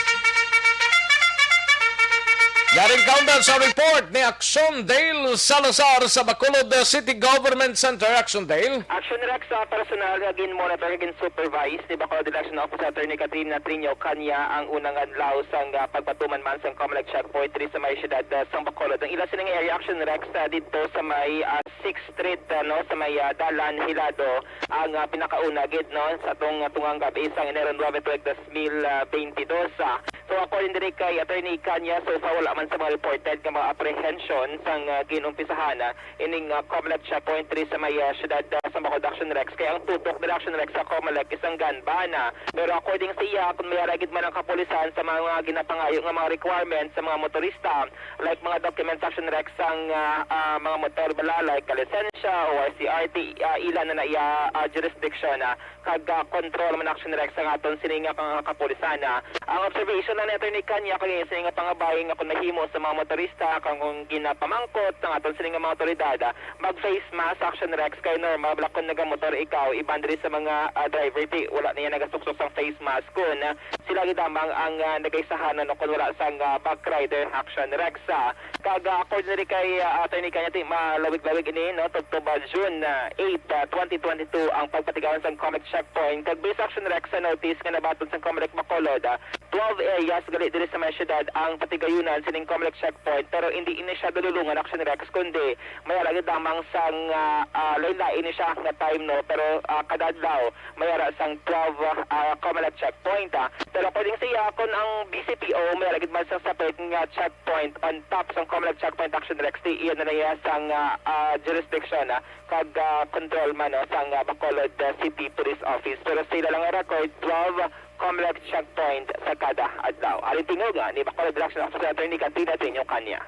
Garing kaundan sa report ni Aksyon Dale Salazar sa Bacolod City Government Center. Aksyon Dale. Aksyon Rex, sa personal nga gin-monitor, gin-supervise ni Bacolod Election Officer Attorney Katrina Trinio Kanya ang unang adlaw sang, ah, pagpatuman man sang Comelec checkpoint diri sa may siyudad, ah, sang Bacolod. Ang ila sining area, Aksyon Rex, ah, didto sa may, ah, Sixth Street, ah, no, sa may, ah, dalan Hilado ang, ah, pinakauna gid, no, sa atong, ah, tungang gab-i sang Enero nuebe tuig dos mil benti dos, ah. So, according diri kay Attorney Kanya, so far wala man sa mga reported nga mga apprehension sang, ah, ginumpisahan, ah, ining, ah, Comelec checkpoint diri sa may, ah, siyudad, ah, sa Bacolod, Aksyon Rex. Kay ang tutok diri, Aksyon Rex, sa Comelec is ang gun ban, ah. Pero according sa iya, kung may ara gid man ang kapulisan sa mga ginapangayo nga mga requirements sa mga motorista, like mga documents, Aksyon Rex, sang, ah, ah, mga motor bala, like lisensya o R C R T, ah, ila na na iya, ah, jurisdiction, ah, kag, ah, control man, Aksyon Rex, ang aton sini nga mga kapulisan, ah. Ang observation na ni Attorney Kanya kag sini nga pangabay nga kung nahimo sa mga motorista kag kung ginapamangkot ang aton sini nga mga otoridad, ah, mag-face mask, Aksyon Rex, kay normal bala kung nagamotor ikaw, iban diri sa mga, ah, driver, ti wala niya nagasuksok sang face mask kun, ah, sila gid lamang ang, ah, nagaisahanan o kon wala sang, ah, backrider, Aksyon Rex, ah. Kag, ah, according diri kay, ah, Attorney Kanya, ti malawig-lawig ini, no, tubtob, ah, June, ah, eight, ah, twenty twenty-two ang pagpatigayon sang Comelec checkpoint. Kag based, Aksyon Rex, sa notice nga nabaton sang Comelec Bacolod, ah, twelve areas gali diri sa may siyudad ang patigayunan sining Comelec checkpoint, pero indi ini siya dululungan, Aksyon Rex, kundi may ara gid lamang sang, ah, ah, lain-lain ni siya nga time, no, pero, ah, kada adlaw may ara sang twelve, ah, Comelec checkpoint, ah. Pero according sa iya, kung ang B C P O may ara gid man sang separate nga checkpoint on top sang Comelec checkpoint, Aksyon Rex, ti iya na niya sang, ah, ah, jurisdiction, ah, kag, ah, control man, no, sang, ah, Bacolod, ah, City Police Office. Pero sa ila lang nga record, twelve Comelec checkpoint sa kada adlaw. Ari tingog, ah, ni Bacolod Election Officer Attorney Katrina Trinio Kanya.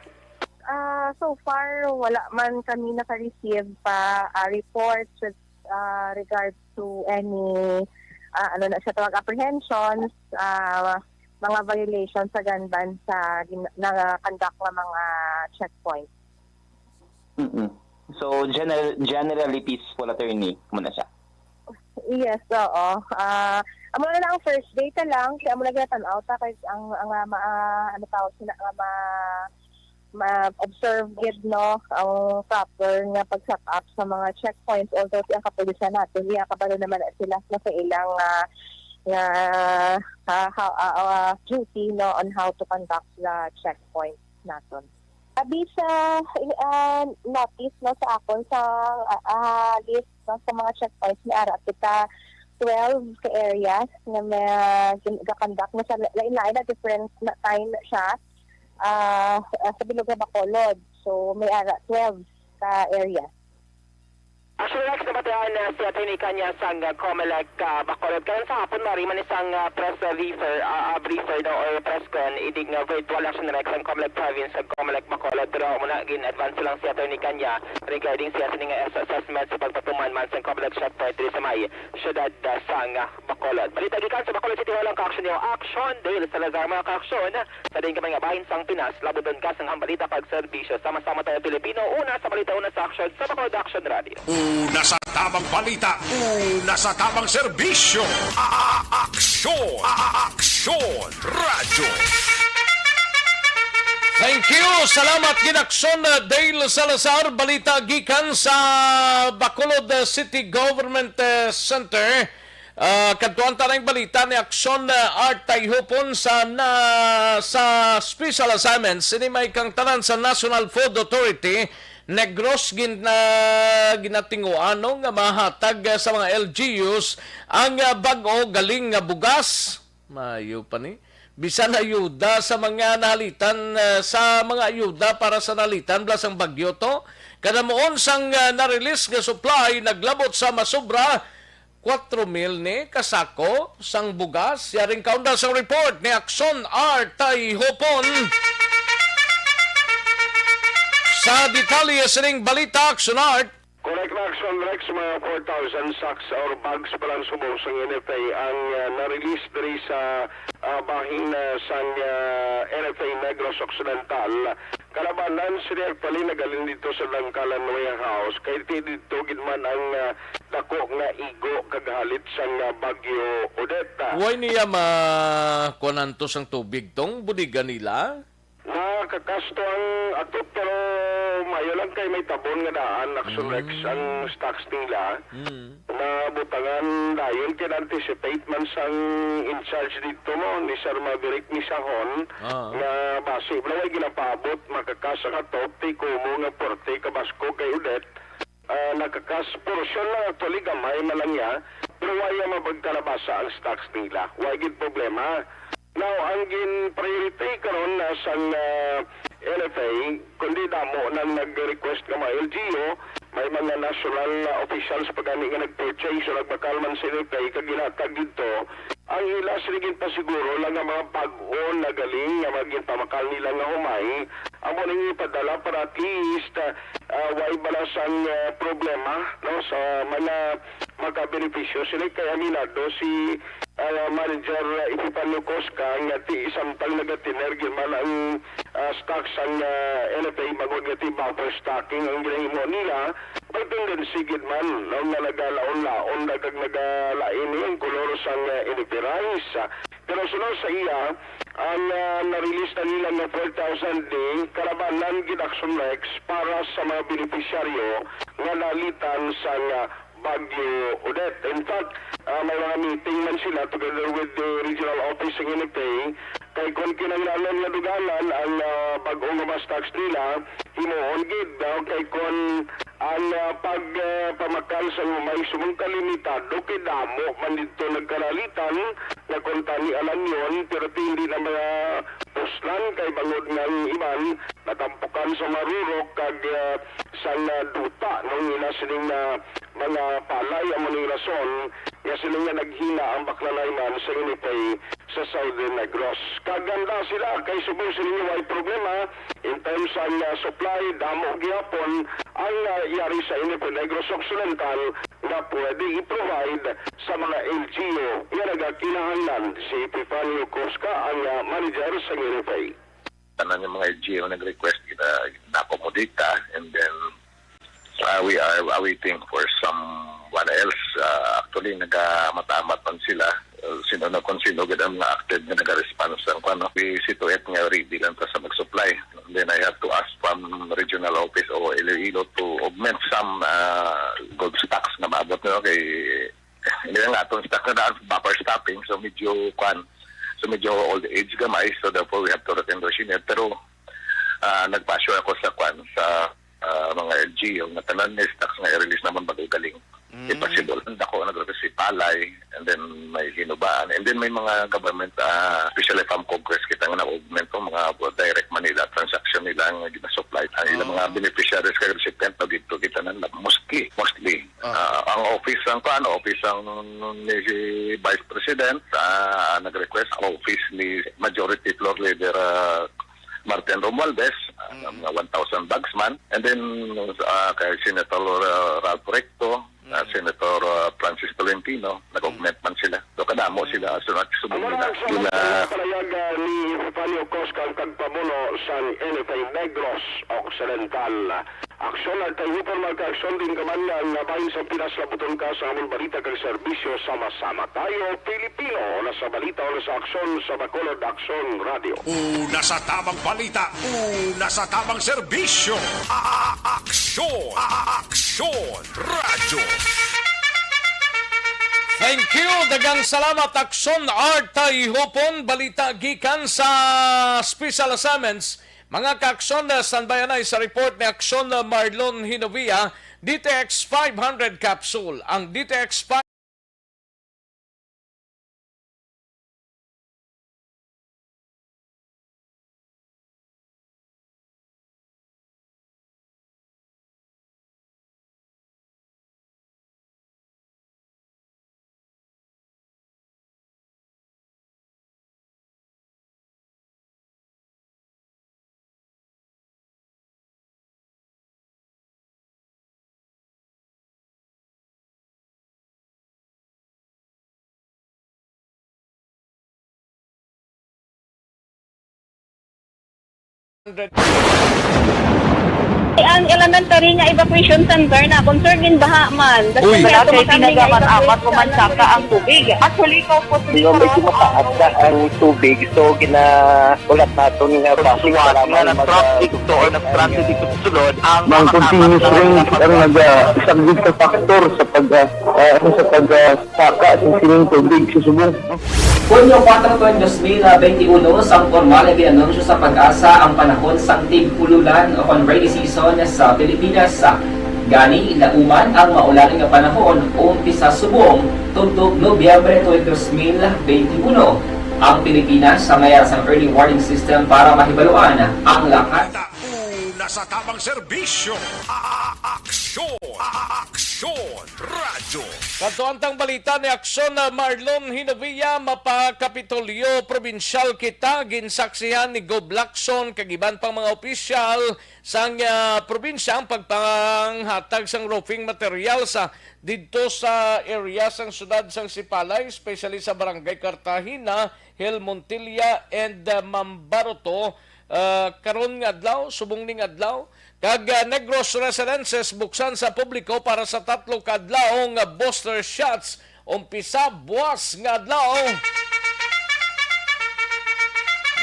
Ah, so far, wala man kami naka-receive pa, ah, reports with, ah, regards to any, ah, ano na siya tawag, apprehensions, ah, mga violations sa gun ban sa gin-, na-conduct nga mga checkpoint. Mm-mm. So, general-, generally peaceful, attorney, muna siya. Yes, oo. Ah, amo na lang ang first day ta lang, kaya amo na ginatan-aw ta kay ang, ang, ah, ma-, ah, ano tawag sila, nga ma-, ma-observe gid, no, ang proper nga pag-set up sa mga checkpoints. Although si ang kapulisan natin, iya, kabalo naman na sila na sa ilang, ah, nga, ah, how, ah, ah, duty, no, on how to conduct the checkpoints naton. Abi sa, ah, notice, no, sa akon sa, ah, ah, list, no, sa mga checkpoints, may ara kita twelve ka areas nga may gin-, ga-conduct na sa lain-lain na different na time siya, ah, ah, sa bilog nga Bacolod. So, may ara twelve ka areas. Actually, Rex, nabatian na si Attorney Kanya sang, ah, Comelec, ah, Bacolod. Karon sa hapon, mari man isang, ah, press, ah, refer, ah, ah, briefer daw or press con, inig nga virtual, Action Rex, ang Comelec Province sa Comelec Bacolod. Pero muna, gin-advance lang si Attorney Kanya regarding siya sining, ah, assessment sa pagpatuman man sang Comelec checkpoint diri sa may siyudad, ah, sang, ah, Bacolod. Balita gikan sa Bacolod City Hall, ang ka-action niyo, Action Dale Salazar, mga ka-action. Sa diin ka man nga bahin sang Pinas, labudon ka sang ambalita kag serbisyo. Sama-sama tayo, Pilipino. Una sa balita, una sa aksyon, sa Bacolod Action Radio. Una sa tabang balita, una sa tabang serbisyo. A-, a-, aksyon, a-, a-, aksyon, radyo. Thank you. Salamat, Ginaksyon, uh, Dale Salazar. Balita gikan sa Bacolod, uh, City Government, uh, Center. Ah, kadtuan ta na ang balita ni Action, ah, Art Tayhupon sa na, sa special assignment sini may kang tanan sa National Food Authority Negros gin-, ah, ginatinguano nga mahatag, ah, sa mga L G Us ang, ah, bag-o galing nga bugas. Maayo pa ni. Bisan ayuda sa mga nahalitan, ah, sa mga ayuda para sa nahalitan bala sang bagyo to. Kadamuon sang, ah, na-release nga supply naglabot sa masobra kwatro mil ni kasako sang bugas. Yaring kaunda sang report ni Action Art Tayhopon. Sa detalye sining balita, Action Art. Correct na, Action Rex, mga four thousand sacks or bags pa lang subong sang N F A ang, ah, na-release diri sa, ah, bahin, ah, sang, ah, N F A Negros Occidental. Kalabanan sini actually nagalin dito sa Dangkalan Warehouse, kay ti dito gid man ang, ah, dako nga igo kag halit sang, ah, Bagyo Odette. Way niya ma-, kuanan to sang tubig tong bodega nila? Nakakasto ang ato, pero mayo lang kay may tabon nga daan, Action Rex, Mm. ang stocks nila. Mm. Nabutangan dayon kay na-anticipate man sang in charge dito mo, ni Sir Maverick Misahon, Ah. nga basi wala way ginapaabot, makakasa ka to, ti kumo nga porte kabasko kay Odette. Ah, nakakas-, portion lang actually, gamay man lang niya, pero wala mapagkalabasa ang stocks nila. Wala gid problema. Now, ang gin-priority karon na sang, ah, N F A, kundi damo nang nag-request nga mga L G U, may mga national, ah, officials pa gani nga nag-purchase o nagbakal man sa N F A kag ginhatag didto. Ang ila sini ginpasiguro lang nga mga bag-o na galing nga mga ginpamakal nila nga humay, amo ning ipadala para at least, ah, ah, way bala sang, ah, problema, no, sa mga makabenepisyo sini. Kay aminado si, ah, Manager Epifanio Cosca nga ti samtang nagatiner gid man ang, ah, stock sang, ah, N F A, bangod nga ti buffer stocking ang ginahimo nila, may tendency gid man, no, nga nagalaon-laon na kag nagalain ang kolor sang, ah, N F A rice. Pero sunod sa iya, ang, ah, na-release na nila nga four thousand di kalabanan gid, Action Rex, para sa mga benepisyaryo nga nalitan sang, ah, Bagyo Odette. In fact, ah, may mga meeting man sila together with the regional office ng N F A. Kay kung kinahanglan nga dugalan ang, ah, bag-o nga mga stocks nila, himuon gid daw kay kung ang, ah, pag, ah, pamakal sa humay subong kalimitado kay damo man dito nagkalalitan, nga kuntani alang yon, pero ti hindi na mga puslan kay bangod nga ang iban natampukan sa marurok kag, ah, sang, ah, duta nung ila sining, ah, mga palay. Amo ning rason nga sila nga naghina ang baklanay man sa N F A sa Southern Negros. Kaganda sila kay subong sila nga way problema in terms sang, ah, supply, damo gihapon ang, ah, yari sa N F A Negros Occidental nga pwede i-provide sa mga L G U nga nagakinahanglan. Si Epifanio Cosca ang, ah, manager sa N F A. Tanan yung mga L G U nag-request, gina-, gina-accommodate ta, and then, uh, we are awaiting for someone else. Uh, actually, nagamamat-amat man sila. Uh, sino na, kung sino gid ang mga active nga nag-response ang kwan, no? We see to it nga ready lang ta sa mag-supply. And then I have to ask from regional office o Iloilo to augment some, uh, good stocks nga maabot, no? Kay hindi lang atong stock na daan, buffer stocking, so medyo, kwan, so medyo old age gamay, so therefore we have to return to senior. Pero, ah, nagpa-assure ako sa, kwan, sa, ah, mga L G U nga tanan ni stocks nga i-release naman bago galing. Di possible. Ang dako nag-request si Palay, and then may Hinubaan, and then may mga government, ah, especially from Congress, kita nga nag-augment ang mga direct Manila transaction nila nga ginasupply. Ang ilang mga beneficiaries kag recipient na dito kita na mostly, mostly. Ah, ang office ang kuan, office ang ni si Vice President, ah, nag-request ang office ni Majority Floor Leader, ah, Martin Romualdez, ah, mga one thousand bags man. And then, ah, kay Senator, ah, Ralph Recto, ah, Senator, ah, Francis Tolentino, nag-augment man sila. So, kadamo sila. So, nagsubong Amo na nila. Ang samot Sila ang palayag, ah, ni Epifanio Coscal, kag pamuno sang N F A Negros Occidental. Aksyon, Artay Hipon, magkaaksyon din ka man nga bahin sa Pinas, labuton ka sa amon balita kag serbisyo. Sama-sama tayo, Pilipino, na sa balita o na sa aksyon sa Bacolod Aksyon Radio. Una sa tamang balita, una sa tamang serbisyo. A-, a-, aksyon, a-, a-, aksyon, radyo. Thank you. Daghang salamat, Aksyon Artay Hipon. Balita gikan sa Special Assignments. Mga kaakson, standby anay sa report ni Aksyon Marlon Hinovia, D T X five hundred capsule. Ang D T X five Ang elementary nga evacuation center na concern in baha man. Uy. Wala kay ginagamat-amat o mansaka ang tubig. Actually, ikaw po Yung medyo mataas na ang tubig, so gina-, ulat naton nga base nga para nga mag-, nag-traffic to or nag-traffic to sulod ang Mang mga continuous tama rain ang naga-, isang big factor sa pag, ah, ah, ano, sa pag, ah, saka sa sining tubig sa subong. Hunyo kuwatro, dos mil benti uno, sang pormal nga gin-anunsyo sa PAGASA ang panahon sang tig-ululan o kon rainy season sa Pilipinas. Gani, lauman ang maulan nga panahon umpisa subong tubtob Nobyembre tuig dos mil benti uno. Ang Pilipinas sa mayar sang early warning system para mahibaluan ang lakat. Una sa tamang serbisyo, a-, a-, aksyon, a-, a-, aksyon, radyo. Kadto ang tang balita ni Aksyon, ah, Marlon Hinovia, mapa-Kapitolyo Probinsyal kita, ginsaksihan ni Gob Lacson kag iban pang mga opisyal sang, ah, probinsya ang pagpanghatag sang roofing materials, ah, didto sa area sang siyudad sang Sipalay, especially sa Barangay Cartagena, Hill Montilla, and, ah, Mambaroto, ah, karon nga adlaw, subong ning adlaw. Kag, ah, Negros Residences buksan sa publiko para sa tatlo ka adlaw nga booster shots umpisa buwas nga adlaw.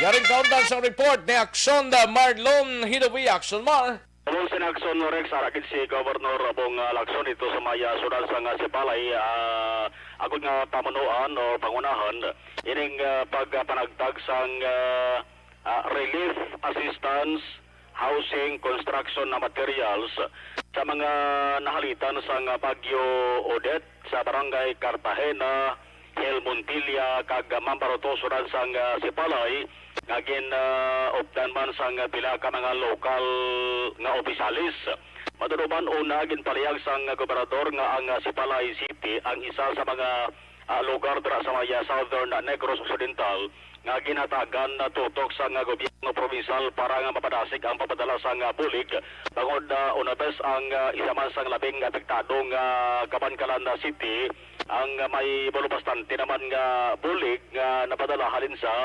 Yaring kaundan sa report ni Aksyon, ah, Marlon Hidovi. Aksyon, Mar. Tulong sin Aksyon, Rex, ara gid si Governor Bong, ah, Lacson dito sa may, ah, siyudad sang, ah, Sipalay, ah, agod nga pamunuan o pangunahan ining, ah, pagpanagtag sang, ah, ah, relief assistance, housing, construction na materials sa mga nahalitan sang, ah, Bagyo Odette sa Barangay Cartagena, Hill Montilla, kag Mambaroto, siyudad sang, ah, Sipalay, nga gin, ah, updan man sang pila ka mga lokal nga opisyales. Matuod man, una, ginpalihag sang gobernador nga ang, ah, Sipalay City ang isa sa mga, ah, lugar dira sa may, ah, Southern Negros Occidental nga ginhatagan na tutok sang gobyerno probinsiyal para nga mapadasig ang pagpadala sang, ah, bulig, bangod, ah, una bes ang, ah, isa man sang labing apektado nga Kabankalan City ang, ah, may balo bastante naman nga bulig nga napadala halin sa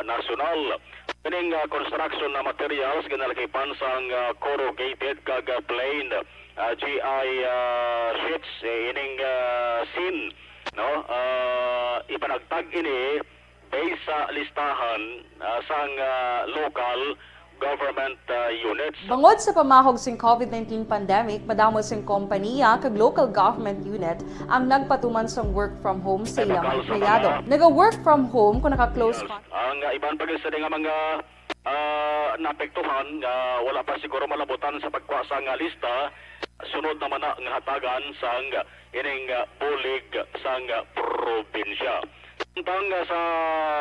nasyonal. Ining, ah, construction na materials ginalakipan sang, ah, corrugated kag, ah, plain, ah, G I, ah, sheets, eh, ining, ah, sin, no? Ah, ipanagtag ini based sa listahan, ah, sang, ah, local government, ah, units. Bangod sa pamahog sing COVID nineteen pandemic, madamo sing kompaniya kag local government unit ang nagpatuman sang work from home sa ilang mga empleyado. Naga-work from home kung naka-close con- Ang, ah, iban pa gid sini nga mga ah, naapektuhan nga wala pa siguro malabutan sa pagkuha sang lista, sunod naman na nga hatagan sang ining, ah, bulig sang probinsya. Samtang, ah, sa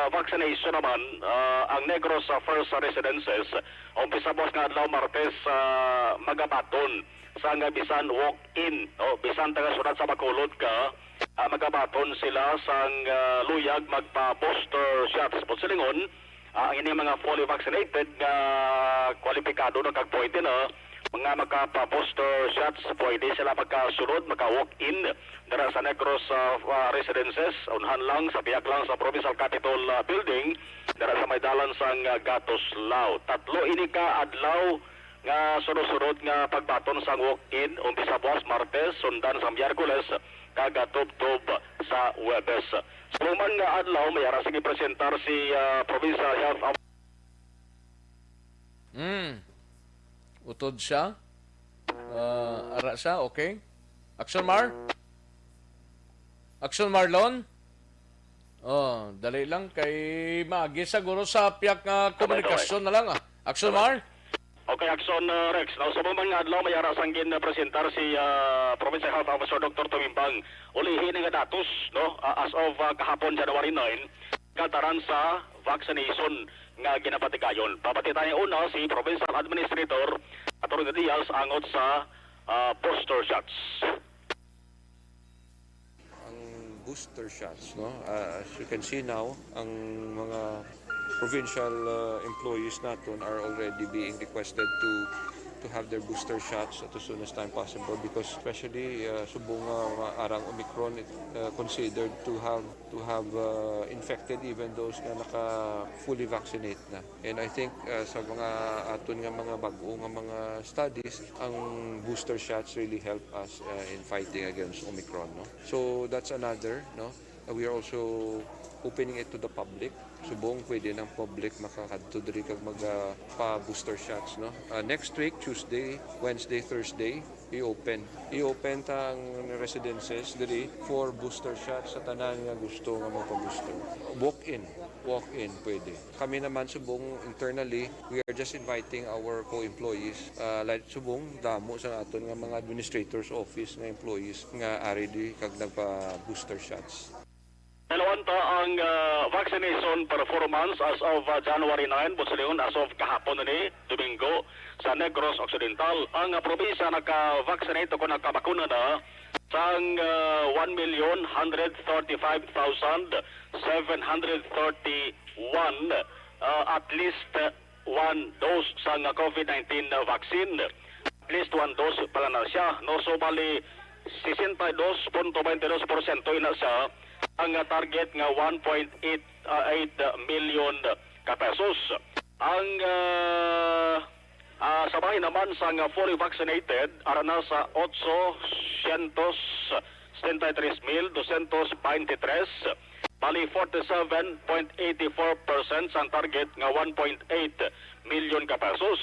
vaccination naman, ah, ang Negros, ah, First Residences, umpisa buwas nga adlaw, Martes, ah, magabaton sang bisan walk-in, o bisan taga-syudad sa Bacolod ka, ah, magabaton sila sang, ah, luyag magpa-booster shots. Buot silingon, ah, ang ining mga fully vaccinated nga kwalipikado na kag pwede na, mga makapa-booster shots, pwede sila magkasulod, maka-walk-in dira sa Negros, ah, ah, Residences, unhan lang sa pihak lang sa Provincial Capitol, ah, Building, dira sa may dalan sang, ah, Gatos Lao. Tatlo ini ka adlaw nga sunod-sunod nga pagbaton sang walk-in, umpisa buwas Martes, sundan sa Miyerkules, kag tubtob sa Huwebes. Sa subong man nga adlaw, may ara sing ipresentar si, ah, Provincial Health Officer. Hmm. Utod siya. Ah, ara siya, okay. Action, Mar? Action, Marlon? Oh, dali lang kay maagi siguro sa piyak nga komunikasyon na lang, ah. Action, Mar? Okay, Action, uh, Rex. Now, sa subong man nga adlaw, may ara sang ginpresentar si, uh, Provincial Health Officer Doctor Tumimbang. Ulihi ni nga datos, no? Uh, as of, uh, kahapon, January nine, kataran sa vaccination nga ginapatigayon. Papatitan niya una si Provincial Administrator Attorney Diaz angot sa, uh, booster shots. Ang booster shots, no? Ah, as you can see now, ang mga provincial, ah, employees naton are already being requested to, to have their booster shots at as soon as time possible because especially, ah, subong nga mga arang Omicron, it, ah, considered to have, to have, ah, infected even those nga naka fully vaccinate na. And I think, uh, sa mga aton nga mga bag-o nga mga studies, ang booster shots really help us, uh, in fighting against Omicron, no? So that's another, no? Uh, we are also opening it to the public. Subong pwede ng public makakadto diri kag mag, uh, pa booster shots, no? Uh, next week, Tuesday, Wednesday, Thursday, i-open. I-open ta ang residences diri for booster shots sa tanan nga gusto nga magpa-booster. Walk-in, walk-in pwede. Kami naman subong internally, we are just inviting our co-employees. Ah, like subong damo sa aton nga mga administrators office nga employees nga ari di kag nagpa-booster shots. Naluan ta ang, ah, vaccination performance as of, ah, January nine, buot silingon as of kahapon ini, Domingo, sa Negros Occidental. Ang, ah, probinsya naka-vaccinate o kung nakabakuna na sang, ah, one million hundred thirty-five thousand seven hundred thirty-one, ah, at least, ah, one dose sang COVID nineteen vaccine. At least one dose pala na siya, no? So, bali, sesenta y dos punto twenty dos porsyento ina siya ang, ah, target nga one point eight, ah, eight million ka pesos. Ang, ah, ah, sa bahin naman sang fully vaccinated, ara na sa otsocientos setenta y tres mil doscientos veintitrés, bali forty-seven point eighty-four percent sang target nga one point eight million ka pesos.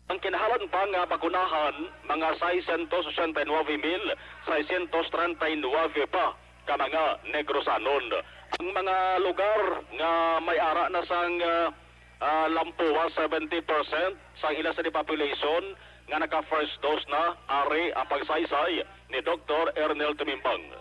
Ang kinahanglan pa nga bakunahan, mga seiscientos ochenta y nueve mil seiscientos treinta y nueve pa ka mga Negrosanon. Ang mga lugar nga may ara na sang, ah, ah, lampuwa seventy percent sang ila sa population nga naka-first dose na, ari ang pagsaysay ni Doktor Ernel Tumimbang.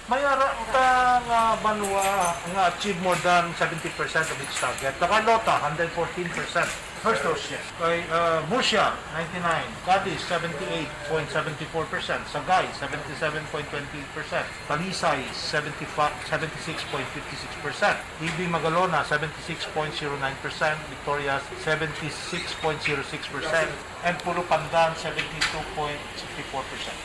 May ara ta nga banwa nga achieve more than seventy percent of its target. Sa Carlota, hundred fourteen percent. First dose, yes. Kay, uh, Murcia, ninety-nine. Cadiz, seventy-eight point seventy-four percent. Sagay, seventy-seven point twenty-eight percent. Talisay, seventy-five, seventy-six point fifty-six percent. T V Magalona, seventy-six point zero nine percent. Victoria, seventy-six point zero six percent. And Pulupandan, seventy-two point sixty-four percent.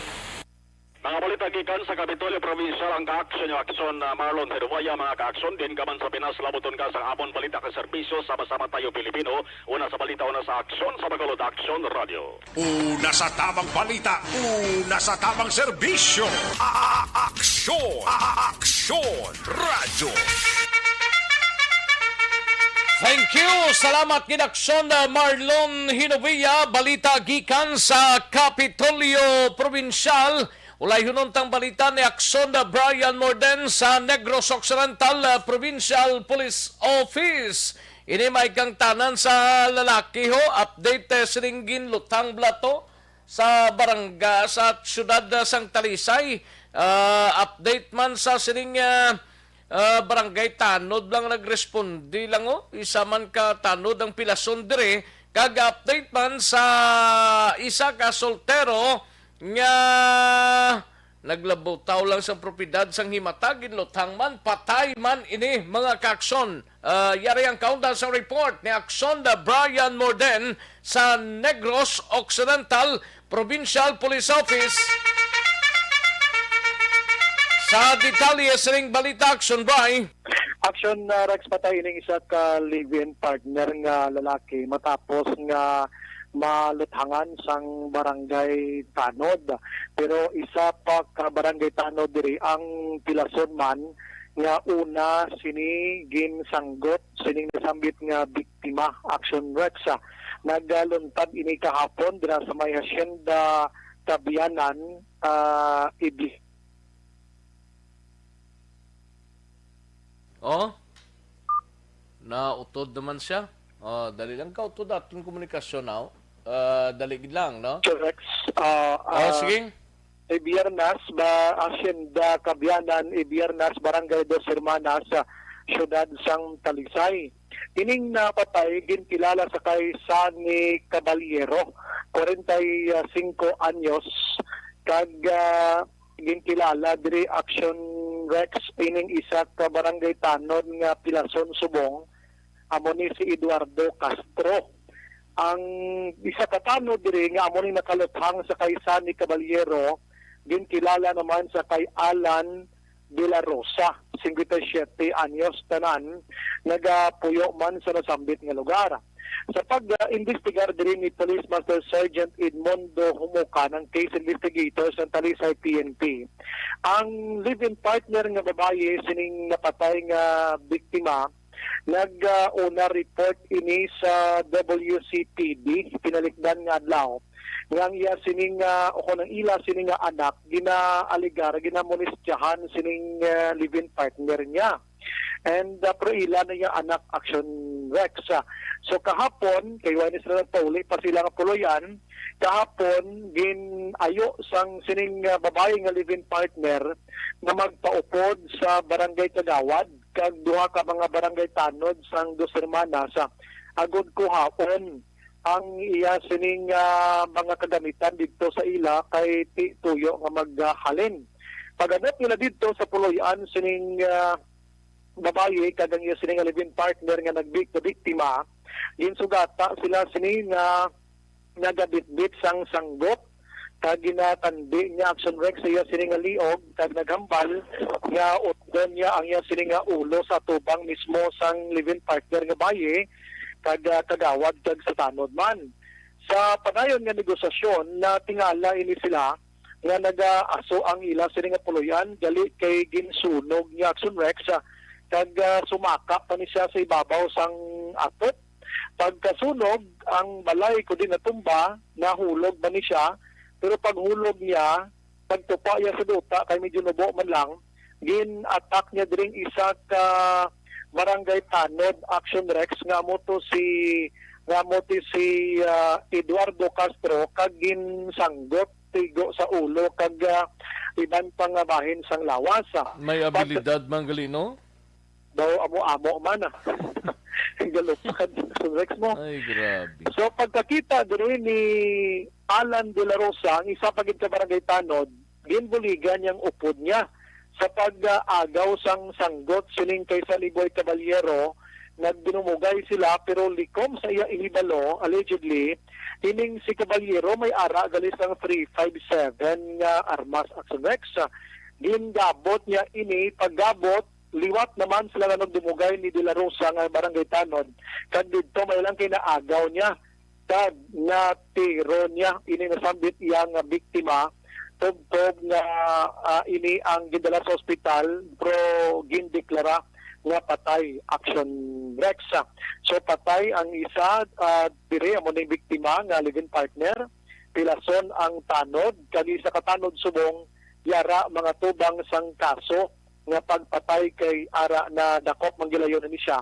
Mga balita gikan sa Kapitolyo Provincial, ang ka-aksyon niyo, aksyon, ah, Marlon Herboya, mga ka-aksyon, din ka man sa Pinas, labuton ka sa amon balita kag serbisyo, sama-sama tayo Pilipino, una sa balita, una sa aksyon, sa Bacolod Aksyon Radio. Una sa tamang balita, una sa tamang serbisyo, a-, a-, aksyon, a-, a-, aksyon, radyo. Thank you. Salamat gid, aksyon, ah, Marlon Hinovia. Balita gikan sa Kapitolyo Provincial. Ulayhunon tang balita ni Aksyon Brian Morden sa Negros Occidental, uh, Provincial Police Office. Ini may kang tanan sa lalaki ho, update, eh, sining ginluthang bala to sa barangay sa siyudad, ah, sang Talisay. Ah, update man sa sining, ah, ah, barangay tanod lang nagresponde lang, oh. Isa man ka tanod ang pilason dire, kag update man sa isa ka soltero nga naglabutaw lang sang propiedad sang himata, ginluthang man, patay man ini, mga kaaksyon. Ah, yari ang kaundan sang report ni Aksyon da Brian Morden sa Negros Occidental Provincial Police Office. Sa detalye sining balita, Aksyon Bray. Action, uh, Rex, patay ining isa ka live-in partner nga lalaki matapos nga maluthangan sang barangay tanod. Pero isa pa ka barangay tanod diri ang pilason man nga una sini ginsanggot sining nasambit nga biktima, Action Rex. Ah, nagaluntad ini kahapon dira sa may Hacienda Kabianan, ah, Ibis. Oh? Nautod naman siya. Oh, dali lang ka, utod aton komunikasyon, aw. Ah, dali gid lang, no? Sir Rex, ah, Oh, ah, sige. Ibiernas ba, Hacienda Kabianan, Ibiernas, Barangay Dos Hermanas, sa siyudad sang Talisay. Ining napatay, ginkilala sa kay Sunny Caballero, kwarenta y singko anyos, kag, ah, ginkilala diri, Action Rex, ining isa ka barangay tanod nga pilason subong, amo ni si Eduardo Castro. Ang isa ka tanod diri nga amo ni nakaluthang sa kay Sunny Caballero, ginkilala naman sa kay Alan de la Rosa, singkwenta y siyete anyos, tanan, nagapuyo man sa nasambit nga lugar. Sa pag-imbestigar diri ni Police Master Sergeant Edmundo Humukan, ang case investigator sa Talisay P N P, ang live-in partner nga babayi sining napatay nga biktima, nag-una report ini sa W C P D pinalikdan nga adlaw, nga ang iya sining, ah, o kung ang ila sini nga anak ginaaligar, ginamolestyahan sining, ah, live-in partner niya. And, ah, pero ila na iya anak, Action Rex. Ah, so kahapon, kay wala ni sila nagpauli pa sila nga puloy-an, kahapon gin-ayo sang sining, ah, babae nga live-in partner na magpaupod sa barangay kagawad kag duha ka mga barangay tanod sang Dos Hermanas, ah, agod kuhaon ang iya sining, ah, mga kagamitan didto sa ila kay ti-, tuyo nga maghalin. Pag-abot nila didto sa puloy-an sining, ah, babayi kag ang iya sining live-in partner nga nagbi-, nabiktima, ginsugata sila sini nga nagabitbit sang sanggot kag ginatandi niya, Action Rex, sa iya sini nga liog kag naghambal nga utdon niya ang iya sini nga ulo sa atubang mismo sang live-in partner nga bayi kag, ah, kagawad kag sa tanod man. Sa padayon nga negosasyon, natingala ini sila nga nagaaso ang ila sini nga puloy-an, gali kay ginsunog ni Action Rex, ah, kag, ah, sumaka pa ni siya sa ibabaw sang atop. Pagkasunog, ang balay kundi natumba, nahulog man ni siya, pero paghulog niya, pagtupa niya sa duta kay medyo nubo man lang, gin-attack niya diring isa ka barangay tanod, Action Rex, nga amo to si, nga amo to si, ah, Eduardo Castro, kag ginsanggot tigo sa ulo kag, ah, iban pa nga bahin sang lawas, ah. May Pag- abilidad man gali, no? Daw amo-amo man, ah. Galupad, Action Rex mo. Ay, grabe. So, pagkakita diri ni Alan de la Rosa, ang isa pa gid ka barangay tanod, ginbuligan niyang upod niya sa pag-agaw sang sanggot sining kay Saliboy Caballero. Nagdinumugay sila, pero likom sa iya ihibalo, allegedly, ining si Caballero may ara gali sang three five seven nga armas, Action Rex. Gingabot niya ini, paggabot, liwat naman sila nga nagdumugay ni De La Rosa nga barangay tanod, kag didto may lang kay naagaw niya kag natiro niya ini nasambit iya nga biktima, tubtob nga, ah, ini ang gindala sa ospital, pero gindeklara nga patay, Action Rex. So, patay ang isa, ah, diri, amo ning biktima nga live-in partner. Pilason ang tanod, kag isa ka tanod subong yara mga tubang sang kaso nga pagpatay kay ara na dakop man gilayon ni siya.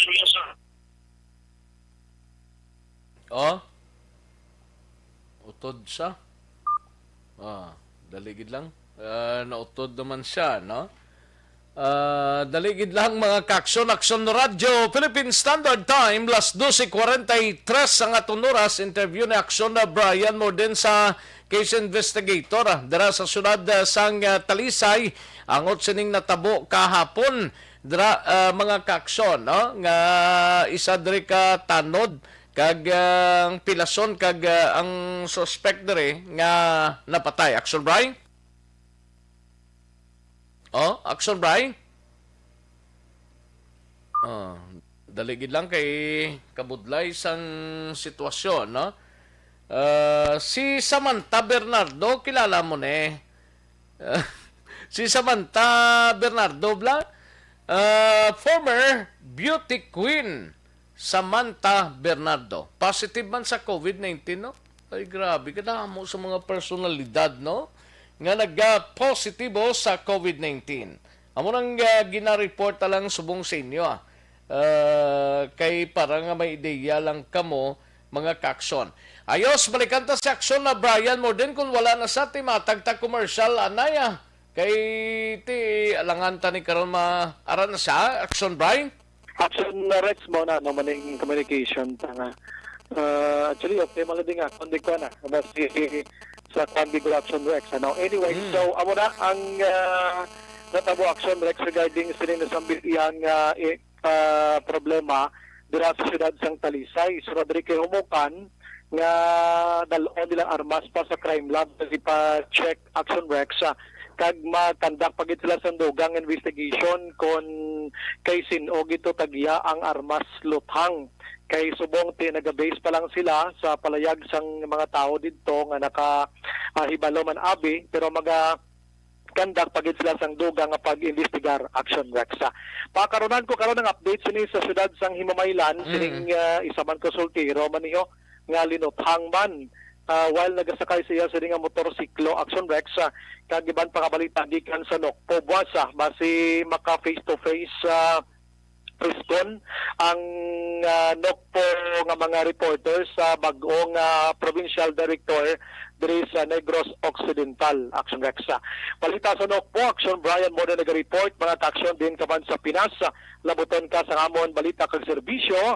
Seryoso. Oh? Utod sa? Ah, dali gid lang. Ah, nautod naman siya, no? Ah, dali gid lang, mga ka-aksyon. Aksyon Radyo, Philippine Standard Time, las doce cuarenta y tres ang aton oras. Interview ni Aksyon na Brian Morden sa case investigator, ah, dira sa syudad, ah, sang, ah, Talisay. Angot sining natabo kahapon, dira, ah, mga ka-aksyon, no? Nga isa diri ka tanod kag, ah, ang pilason kag, ah, ang suspect diri nga napatay. Aksyon, Bri? Oh, action, Bri? Oh, dali gid lang kay kabudlay sang sitwasyon, no? Ah, si Samantha Bernardo, kilala mo ni? Si Samantha Bernardo, bla? Ah, former beauty queen. Samantha Bernardo. Positive man sa covid nineteen, no? Ay, grabe, kadamo sa mga personalidad, no? Nga nagka-positibo sa covid nineteen. Amo nang, ah, gina-report ta lang subong sa inyo, ah. Ah, kay para nga may ideya lang kamo, mga ka-aksyon. Ayos, balikan ta si aksyon na Brian Morden kung wala na sa ti matag ta commercial, anaya. Kay ti alangan ta ni karon ma-, ara na siya, aksyon, Bri? Action, uh, Rex, mo na, no, maning communication ta nga. Uh, actually, okay, maladi nga, kundi ko na, basi sa kundi ko, Action Rex, ano. Anyway, Mm. so, amo na ang, uh, natabo, Action Rex, regarding sini nasambihan nga, eh, uh, problema dira sa siyudad sang Talisay. So, diri kay Humukan nga dal-on nilang armas pa sa crime lab, ipa-check, Action Rex, ah, kag ma-conduct pa gid sila sa dugang investigation kon kay sin-o gid to tagya ang armas luthang. Kay subong ti naga-base pa lang sila sa palayag sang mga tawo didto nga naka, ah, hibalo man abi, pero maga conduct pa gid sila sang dugang nga pag-imbestigar, Action Rex. Ah, pakarunan ko karon ang update sini sa siyudad sang Himamaylan, Mm. sining, ah, isa man ka soltero man niyo nga linuthang man, ah, while nagasakay siya sini nga motorsiklo, Action Rex, ah, kag iban pa nga balita gikan sa Nokpo. Buwas, ah, basi maka face to face, ah, preskon ang, ah, Nokpo nga mga reporters sa bag-o nga provincial director diri sa Negros Occidental, Action Rex. Balita sa Nokpo, Action Brian Mona naga-report, mga ka-aksyon din ka man sa Pinas. Labuton ka sa amon balita kag serbisyo.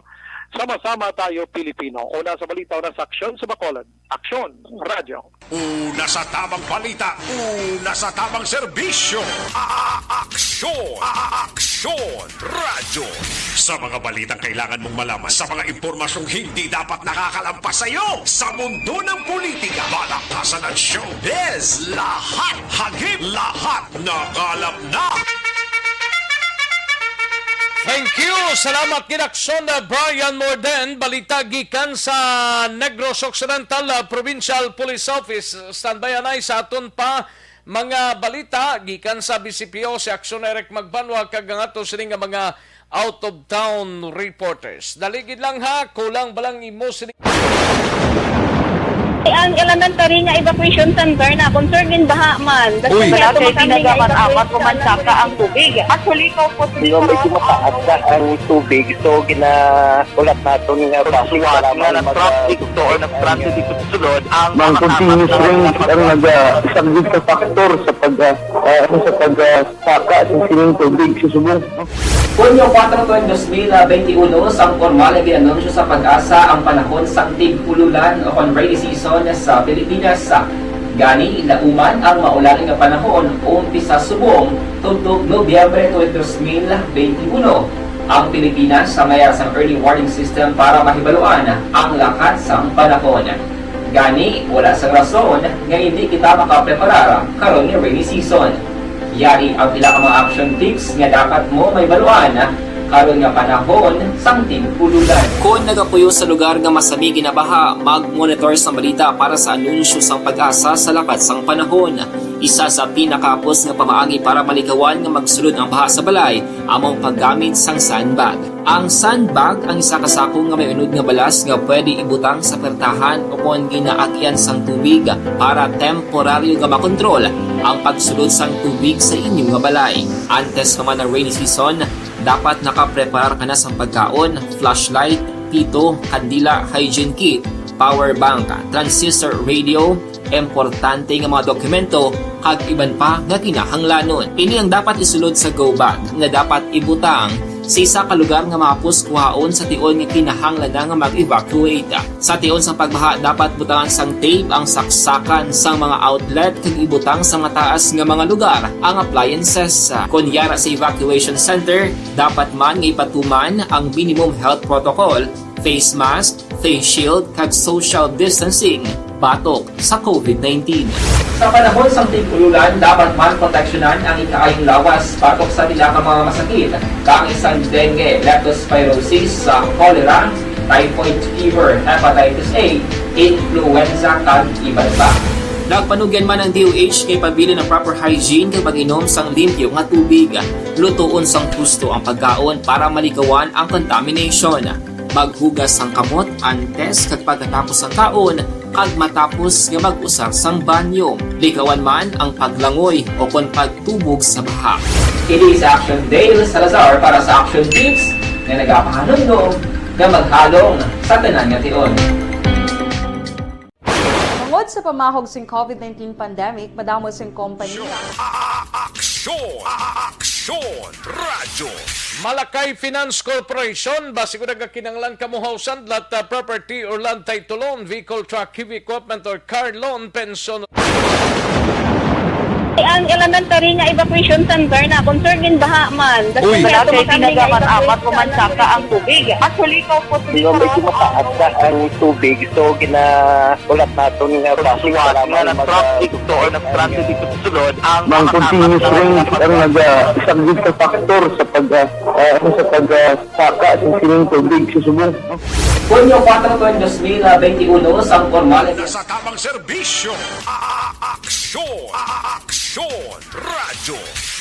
Sama-sama tayo, Pilipino. Una sa balita, una sa aksyon sa Bacolod. Aksyon, Radyo. Una sa tamang balita, una sa tamang serbisyo. A-, a-, aksyon, a-, a-, aksyon, Radyo. Sa mga balitang kailangan mong malaman, sa mga impormasyong hindi dapat nakakalampas sa iyo, sa mundo ng politika, balaktasan at showbiz, lahat, hagip, lahat, nakalap na. Thank you. Salamat gid, aksyon, uh, Brian Morden. Balita gikan sa Negros Occidental, uh, Provincial Police Office. Standby anay sa aton pa mga balita gikan sa B C P O, si Aksyon Eric Magbanwa, kag ang ato sini nga mga out-of-town reporters. Dali gid lang, ha, kulang ba lang imo sini? Ang elementary nga evacuation center na, kung, sir, ginbaha man. Uy. Wala kay pinagamat-amat o mansaka ang tubig. Actually, ikaw po, medyo mataas na ang tubig, so ginahulat naton nga basi para na mag- traffic to or nag-traffic dito sa sulod ang Mang continuous rain ang nag-, ah, isang big factor sa pag, ah, ah, ano, sa pag, ah, saka sa sining tubig sa subong. Hunyo kuwatro, tuig dos mil benti uno, sang pormal nga gin-anunsyo sa PAGASA ang panahon sang tig-ululan o kon rainy season sa Pilipinas. Gani, lauman ang maulan nga panahon umpisa subong tubtob Nobyembre tuig dos mil benti uno. Ang Pilipinas sa mayara sang early warning system para mahibaluan ang lakat sang panahon. Gani, wala sang rason nga hindi kita makapreparar karon nga rainy season. Yari ang pila ka mga action tips nga dapat mo mahibaluan karon nga panahon sang tig-ululan. Kon nagapuyo sa lugar nga masami ginabaha, mag-monitor sang balita para sa anunsyo sang PAGASA sa lakat sang panahon. Isa sa pinakahapos nga pamaagi para malikawan nga magsulod ang baha sa balay amo ang paggamit sang sandbag. Ang sandbag ang isa ka sako nga may unod nga balas nga pwede ibutang sa pertahan o kon ginaagyan sang tubig para temporaryo nga makontrol ang pagsulod sang tubig sa inyo nga balay. Antes pa man ang rainy season, dapat nakapreparar ka na sang pagkaon, flashlight, pito, kandila, hygiene kit, power bank, transistor radio, importante nga mga dokumento, kag iban pa nga kinahanglanon. Ini ang dapat isulod sa go bag nga dapat ibutang sa isa ka lugar nga mahapos kuhaon sa tion nga kinahanglan na nga mag-evacuate. Sa tion sang pagbaha, dapat butangan sang tape ang saksakan sang mga outlet kag ibutang sa mataas nga mga lugar ang appliances. Kon yara sa evacuation center, dapat man nga ipatuman ang minimum health protocol, face mask, face shield, kag social distancing batok sa covid nineteen. Sa panahon sang tig-ululan, dapat man proteksyonan ang ikaayong lawas batok sa pila ka mga masakit, kaangay sang dengue, leptospirosis, sa cholera, typhoid fever, hepatitis A, influenza, kag iban pa. Nagpanugyan man ang D O H nga ipabilin ang proper hygiene kag pag-inom sang limpyo nga tubig. Lutoon sang husto ang pagkaon para malikawan ang contamination. Maghugas sang kamot antes kag pagkatapos sang kaon, kag matapos nga mag-usar sang banyo. Likawan man ang paglangoy o kon pagtubog sa baha. Ini si Action Dale Salazar para sa Action Tips nga nagapahanumdom nga maghalong sa tanan nga tion. Tungod sa pamahog sing covid nineteen pandemic, madamo sing kompanya. Aksyon! Aksyon! Radyo! Malakay Finance Corporation, basi ko nagakinanglan kamo, house and lot, uh, property or land title loan, vehicle, truck, heavy equipment or car loan, pension. Ang elementary nga evacuation center na, kung, sir, ginbaha man. Uy. Wala kay pinagamat-amat o mansaka ang tubig. Actually, ikaw po, medyo mataas na ang tubig, so ginahulat naton nga basi para na mag- traffic to or nag-traffic dito sa sulod ang Mang continuous rain ang nag-, ah, isang big factor sa pag, ah, ah, ano, sa pag, ah, saka sa sining tubig sa subong. Hunyo kuwatro, tuig dos mil benti uno, sang pormal. Nasa tamang serbisyo, a-, a-, aksyon, a-, a-, aksyon, radyo.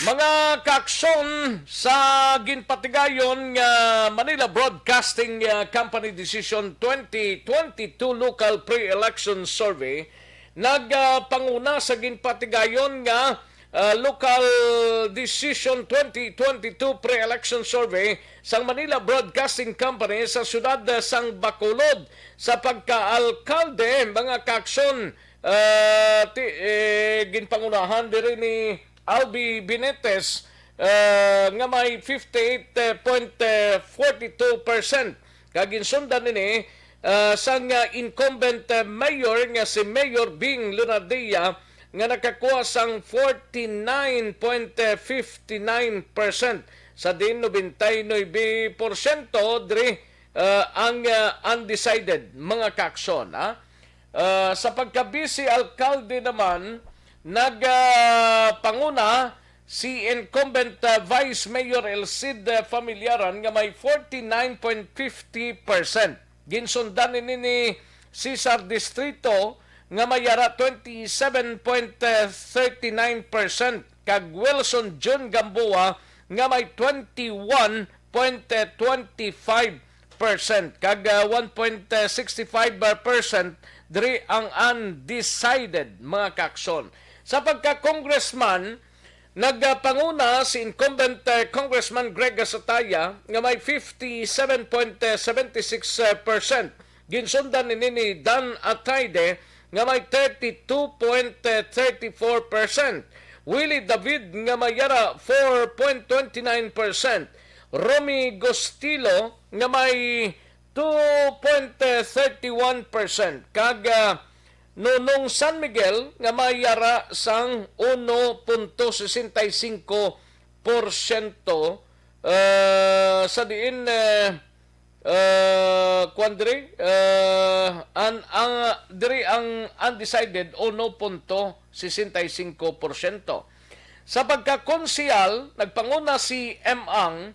Mga kaaksyon, sa ginpatigayon nga Manila Broadcasting, ah, Company Decision twenty twenty-two Local Pre-Election Survey, nagpanguna sa ginpatigayon nga, ah, Local Decision twenty twenty-two Pre-Election Survey sang Manila Broadcasting Company sa siyudad, ah, sang Bacolod. Sa pagkaalkalde, mga kaaksyon, ah, ti-, eh, ginpangunahan diri ni Albi Benitez, ah, nga may fifty-eight point forty-two percent. Kag ginsundan nini, ah, sang, ah, incumbent, ah, mayor nga si Mayor Bing Lunardia nga nakakuha sang forty-nine point fifty-nine percent, sa diin nobenta y nuebe porsyento diri, ah, ang, ah, undecided, mga kaaksyon, ha? Ah, sa pagka-vice alkalde naman, nag, ah, panguna si incumbent, ah, Vice Mayor Elcid, ah, Familiaran nga may forty-nine point fifty percent. Ginsundan ini ni Cesar Distrito nga may yara twenty-seven point thirty-nine percent kag Wilson Jun Gamboa nga may twenty-one point twenty-five percent kag, ah, one point sixty-five percent diri ang undecided, mga kaaksyon. Sa pagka-congressman, nagpanguna si incumbent, eh, Congressman Greg Gasataya nga may fifty-seven point seven six percent. Ginsundan ini ni Dan Atayde nga may thirty-two point thirty-four percent. Willie David nga may yara four point twenty-nine percent. Romy Gustilo nga may two point thirty-one percent. Kag, ah, Nonong San Miguel nga may yara sang uno punto sesenta y cinco porsyento, ah, sa diin, eh, ah, kuwan diri, ah, an-, ang, diri ang undecided, uno punto sesenta y cinco porsyento. Sa pagkakonsehal, nagpanguna si M. Ang,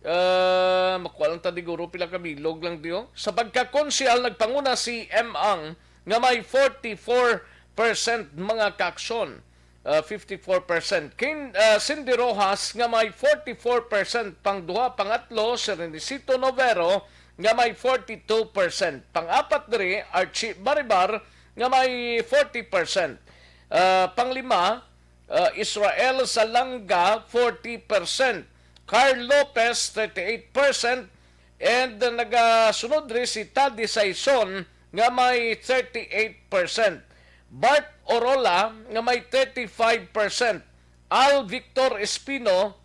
ah, makuha lang ta, diguro pila ka bilog lang diyo. Sa pagkakonsehal, nagpanguna si M. Ang nga may forty-four percent, mga kaaksyon. Ah, fifty-four percent. Kin-, ah, Cindy Rojas nga may forty-four percent. Pangduha, pangatlo, si Renisito Novero nga may forty-two percent. Pang-apat diri, Archie Baribar nga may forty percent. Ah, panglima, ah, Israel Salanga, forty percent. Carl Lopez, thirty-eight percent. And, uh, nagasunod ri si Taddy Saison nga may thirty-eight percent. Bart Orola nga may thirty-five percent. Al Victor Espino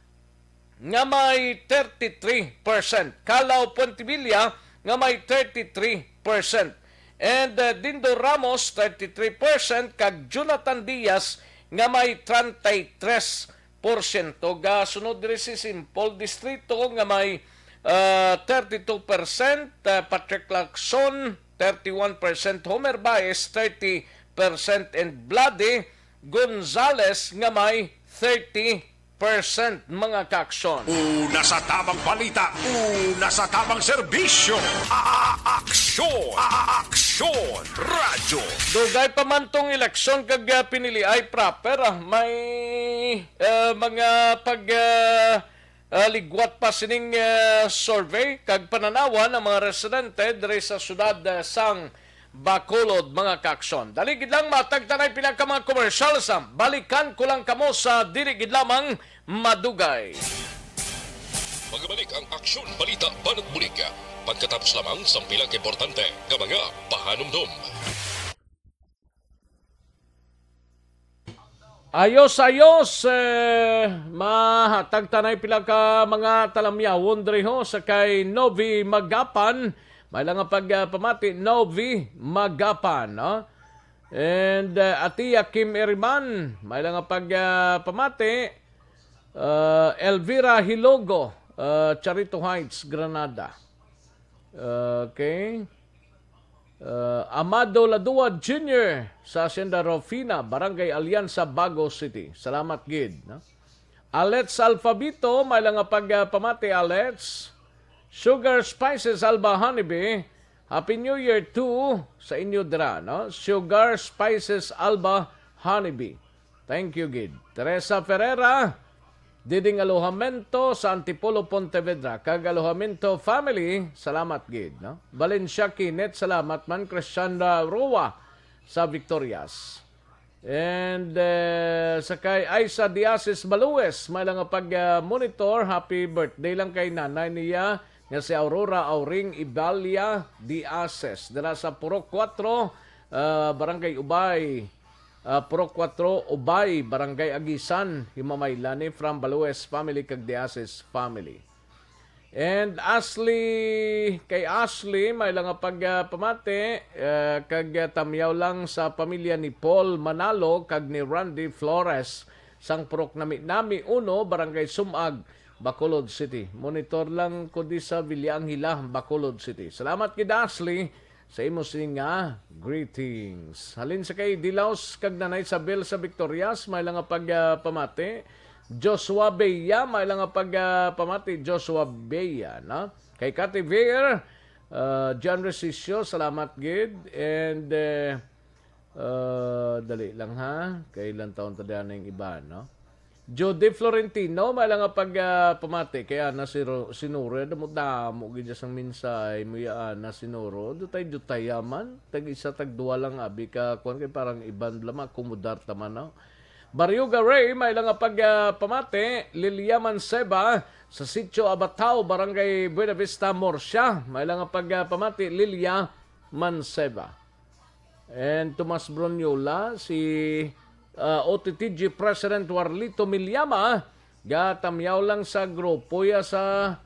nga may thirty-three percent. Kalaw Pontevilla nga may thirty-three percent. And, uh, Dindo Ramos, thirty-three percent, kag Jonathan Diaz nga may treinta y tres porsyento. Gasunod diri si Saint Paul Distrito nga may, uh, thirty-two percent, uh, Patrick Lacson, thirty-one percent, Homer Baez, thirty percent, and Vlade Gonzales nga may thirty percent, mga kaaksyon. Una sa tabang balita, una sa tabang serbisyo. A-, a-, aksyon, a-, a-, aksyon, radyo. Dugay pa man tong eleksyon kag, ah, piniliay proper, ah, may, ah, mga pag, ah, ah, ligwat pa sining, ah, survey kag pananawan ang mga residente diri sa siyudad, ah, sang Bacolod, mga kaaksyon. Dali gid lang, matagtanay pila ka mga commercials. Balikan ko lang kamo sa dili gid lamang madugay. Magabalik ang Aksyon Balita Banat Bulig pagkatapos lamang sang pila ka importante nga mga pahanumdom. Ayos, ayos, eh, mahatag tanay pila ka mga talamyawon diri ho sa kay Novi Magapan. May lang nga pag, ah, pamati, Novi Magapan, no? And, ah, Atia Kim Eriman, may lang nga pag, ah, pamati, ah, Elvira Hilogo, ah, Charito Heights, Granada. Okay. Uh, Amado Ladua Junior sa Hacienda Rufina, Barangay Alianza, Bago City. Salamat gid, no? Alets Alfabito, may lang nga pag, uh, pamati, Alets. Sugar Spices Alba Honeybee, Happy New Year too sa inyo dira, no? Sugar Spices Alba Honeybee. Thank you gid. Teresa Ferreira, diding Alojamiento sa Antipolo, Pontevedra, kag Alojamiento family, salamat gid, no? Valencia Kinet, salamat man. Christian Rua sa Victorias. And, eh, sa kay Aisa Diasis Balues, may lang nga pag, ah, monitor. Happy birthday lang kay nanay niya nga si Aurora Auring Ibalia Diasis, dira sa Purok Kuwatro, ah, Barangay Ubay, ah, Purok Kuwatro, Ubay, Barangay Agisan, Himamaylan ni from Balues family kag Diasis family. And Ashley, kay Ashley, may lang nga pag, ah, pamati, ah, kag, ah, tamyaw lang sa pamilya ni Paul Manalo kag ni Randy Flores sang Purok Nami-Nami uno, Barangay Sumag, Bacolod City. Monitor lang ko di sa Villa Angela, Bacolod City. Salamat gid, Ashley, sa imo sini nga greetings. Halin sa kay Dilaws kag Nanay Isabel sa Victorias, may lang nga pag, ah, pamati. Joshua Bea, may lang nga pag, ah, pamati. Joshua Bea, no? Kay Cathy Veer, ah, John Resisio, salamat gid. And, eh, ah, dali lang ha. Kay ilang taon ta diyan ang iba, no? Jody Florentino, may lang nga pag, ah, pamati kay Ana Siro-, Sinuro, damo-damo gid sang mensahe mo ya, Ana Sinuro. Dutay-dutay yaman, tag isa, tag duwa lang abi ka, kuwan kay parang iban lang, akomodar ta man, no? Baryoga Ray, may lang nga pag, ah, pamati, Lilia Manceba, sa Sitio Abatao, Barangay Buenavista, Murcia. May lang nga pag, ah, pamati, Lilia Manceba. And Tomas Bruniola, si, ah, O T T G President Warlito Milyama, gatamyaw lang sa grupo ya sa,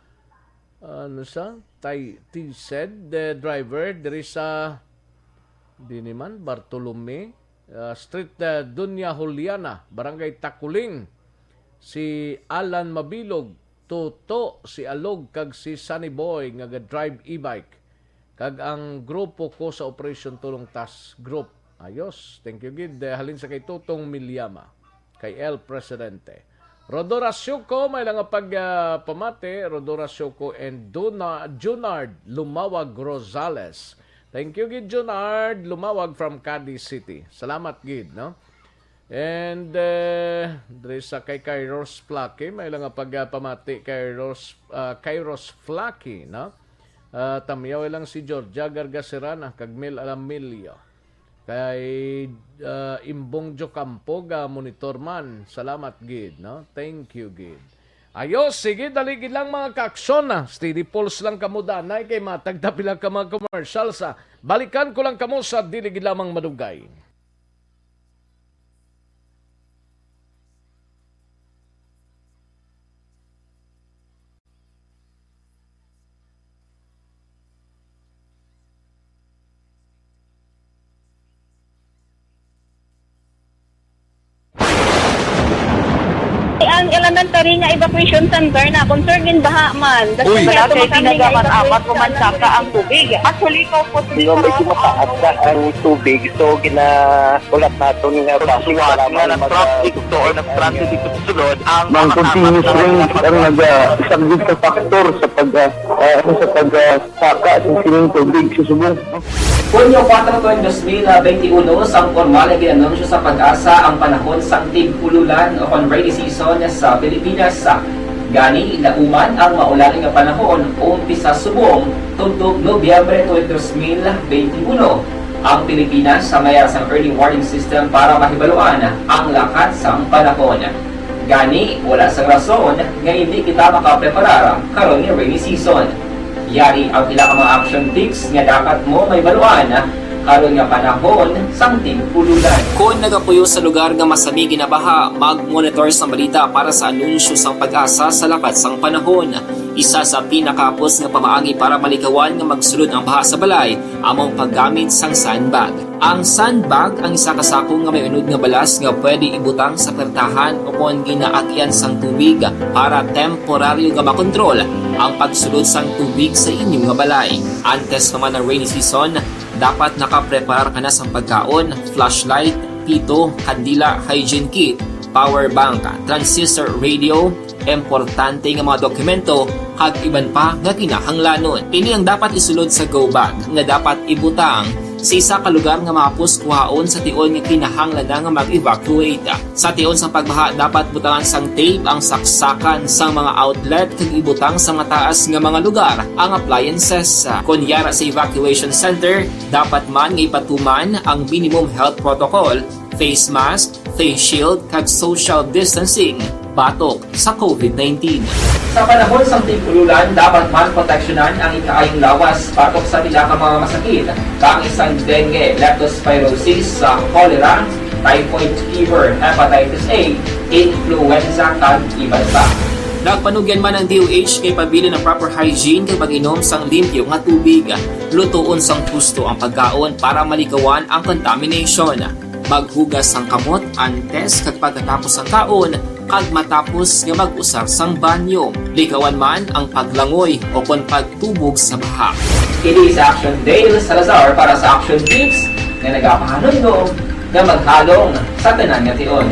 ano sa, tay, T Z, the driver, diri sa, di ni man, Bartolome, ah, Street, ah, Doña Juliana, Barangay Taculing, si Alan Mabilog, Toto, si Alog, kag si Sunny Boy nga ga-drive e-bike. Kag ang grupo ko sa Operation Tulong Task Group. Ayos. Thank you gid. Eh, halin sa kay Tutong Milyama, kay El Presidente. Rodora Siuco, may lang nga pag, ah, pamati. Rodora Siuco and Duna, Junard Lumawag Rosales. Thank you gid, Junard Lumawag from Cadiz City. Salamat gid, no? And, eh, diri sa kay Kairos Flaky, may lang nga pag, ah, pamati, Kairos, ah, Kairos Flaky, no? Ah, tamyaw lang si Georgia Gargaserana kag Mel Alamillo. Kay, ah, Imbong Jocampo ga monitor man. Salamat gid, no? Thank you gid. Ayos, sige, dali gid lang, mga kaaksyon, ah. Steady pulse lang kamo, danay, kay matag ta pila ka mga commercials, ah. Balikan ko lang kamo sa dili gid lamang madugay. Ang elementary nga evacuation center na concern gid baha man. Uy. Wala kay tinaga man, apat ko man saka ang tubig. Actually, ikaw po, medyo mataas na ang tubig, so gina-, ulat naton nga basi nga wala man nag-traffic to or nag-traffic dito sa sulod, ang mga continuous rain ang nag-, ah, isang gid sa factor sa pag, ah, ah, ano, sa pag, ah, saka sa sining tubig sa subong. Hunyo kuwatro, tuig dos mil benti uno, sang pormal nga gin-anunsyo sa PAGASA ang panahon sang tig-ululan o kon rainy season sa Pilipinas. Gani, nauman ang maulan nga panahon umpisa subong tubtob Nobyembre tuig dos mil benti uno. Ang Pilipinas sa may sang early warning system para mahibaluan ang lakat sang panahon. Gani, wala sang rason nga hindi kita makapreparar karon nga rainy season. Yari ang pila ka mga action tips nga dapat mo mahibaluan karon nga panahon sang tig-ululan. Kon nagapuyo sa lugar nga masami ginabaha, mag-monitor sang balita para sa anunsyo sang PAGASA sa lakat sang panahon. Isa sa pinakahapos nga pamaagi para malikawan nga magsulod ang baha sa balay amo ang paggamit sang sandbag. Ang sandbag ang isa ka sako nga may unod nga balas nga pwede ibutang sa pertahan o kon ginaagyan sang tubig para temporaryo nga makontrol ang pagsulod sang tubig sa inyo nga balay. Antes pa man ang rainy season, dapat nakapreparar ka na sang pagkaon, flashlight, pito, kandila, hygiene kit, power bank, transistor radio, importante nga mga dokumento, kag iban pa nga kinahanglanon. Ini ang dapat isulod sa go bag nga dapat ibutang sa isa ka lugar nga mahapos kuhaon sa tion nga kinahanglan na nga mag-evacuate. Sa tion sang pagbaha, dapat butangan sang tape ang saksakan sang mga outlet kag ibutang sa mataas nga mga lugar ang appliances. Kon yara sa evacuation center, dapat man nga ipatuman ang minimum health protocol, face mask, face shield, kag social distancing batok sa COVID nineteen. Sa panahon sang tig-ululan, dapat man proteksyonan ang ikaayong lawas batok sa pila ka mga masakit, kaangay sang dengue, leptospirosis, sa cholera, typhoid fever, hepatitis A, influenza, kag iban pa. Nagpanugyan man ang D O H nga ipabilin ang proper hygiene kag mag-inom sang limpyo nga tubig. Lutoon sang husto ang pagkaon para malikawan ang contamination. Maghugas sang kamot antes kag pagkatapos sang kaon, kag matapos nga mag-usar sang banyo. Likawan man ang paglangoy o kon pagtubog sa baha. Kini si Action Dale Salazar para sa Action Tips nga nagapahanumdom nga maghalong sa tanan nga tion.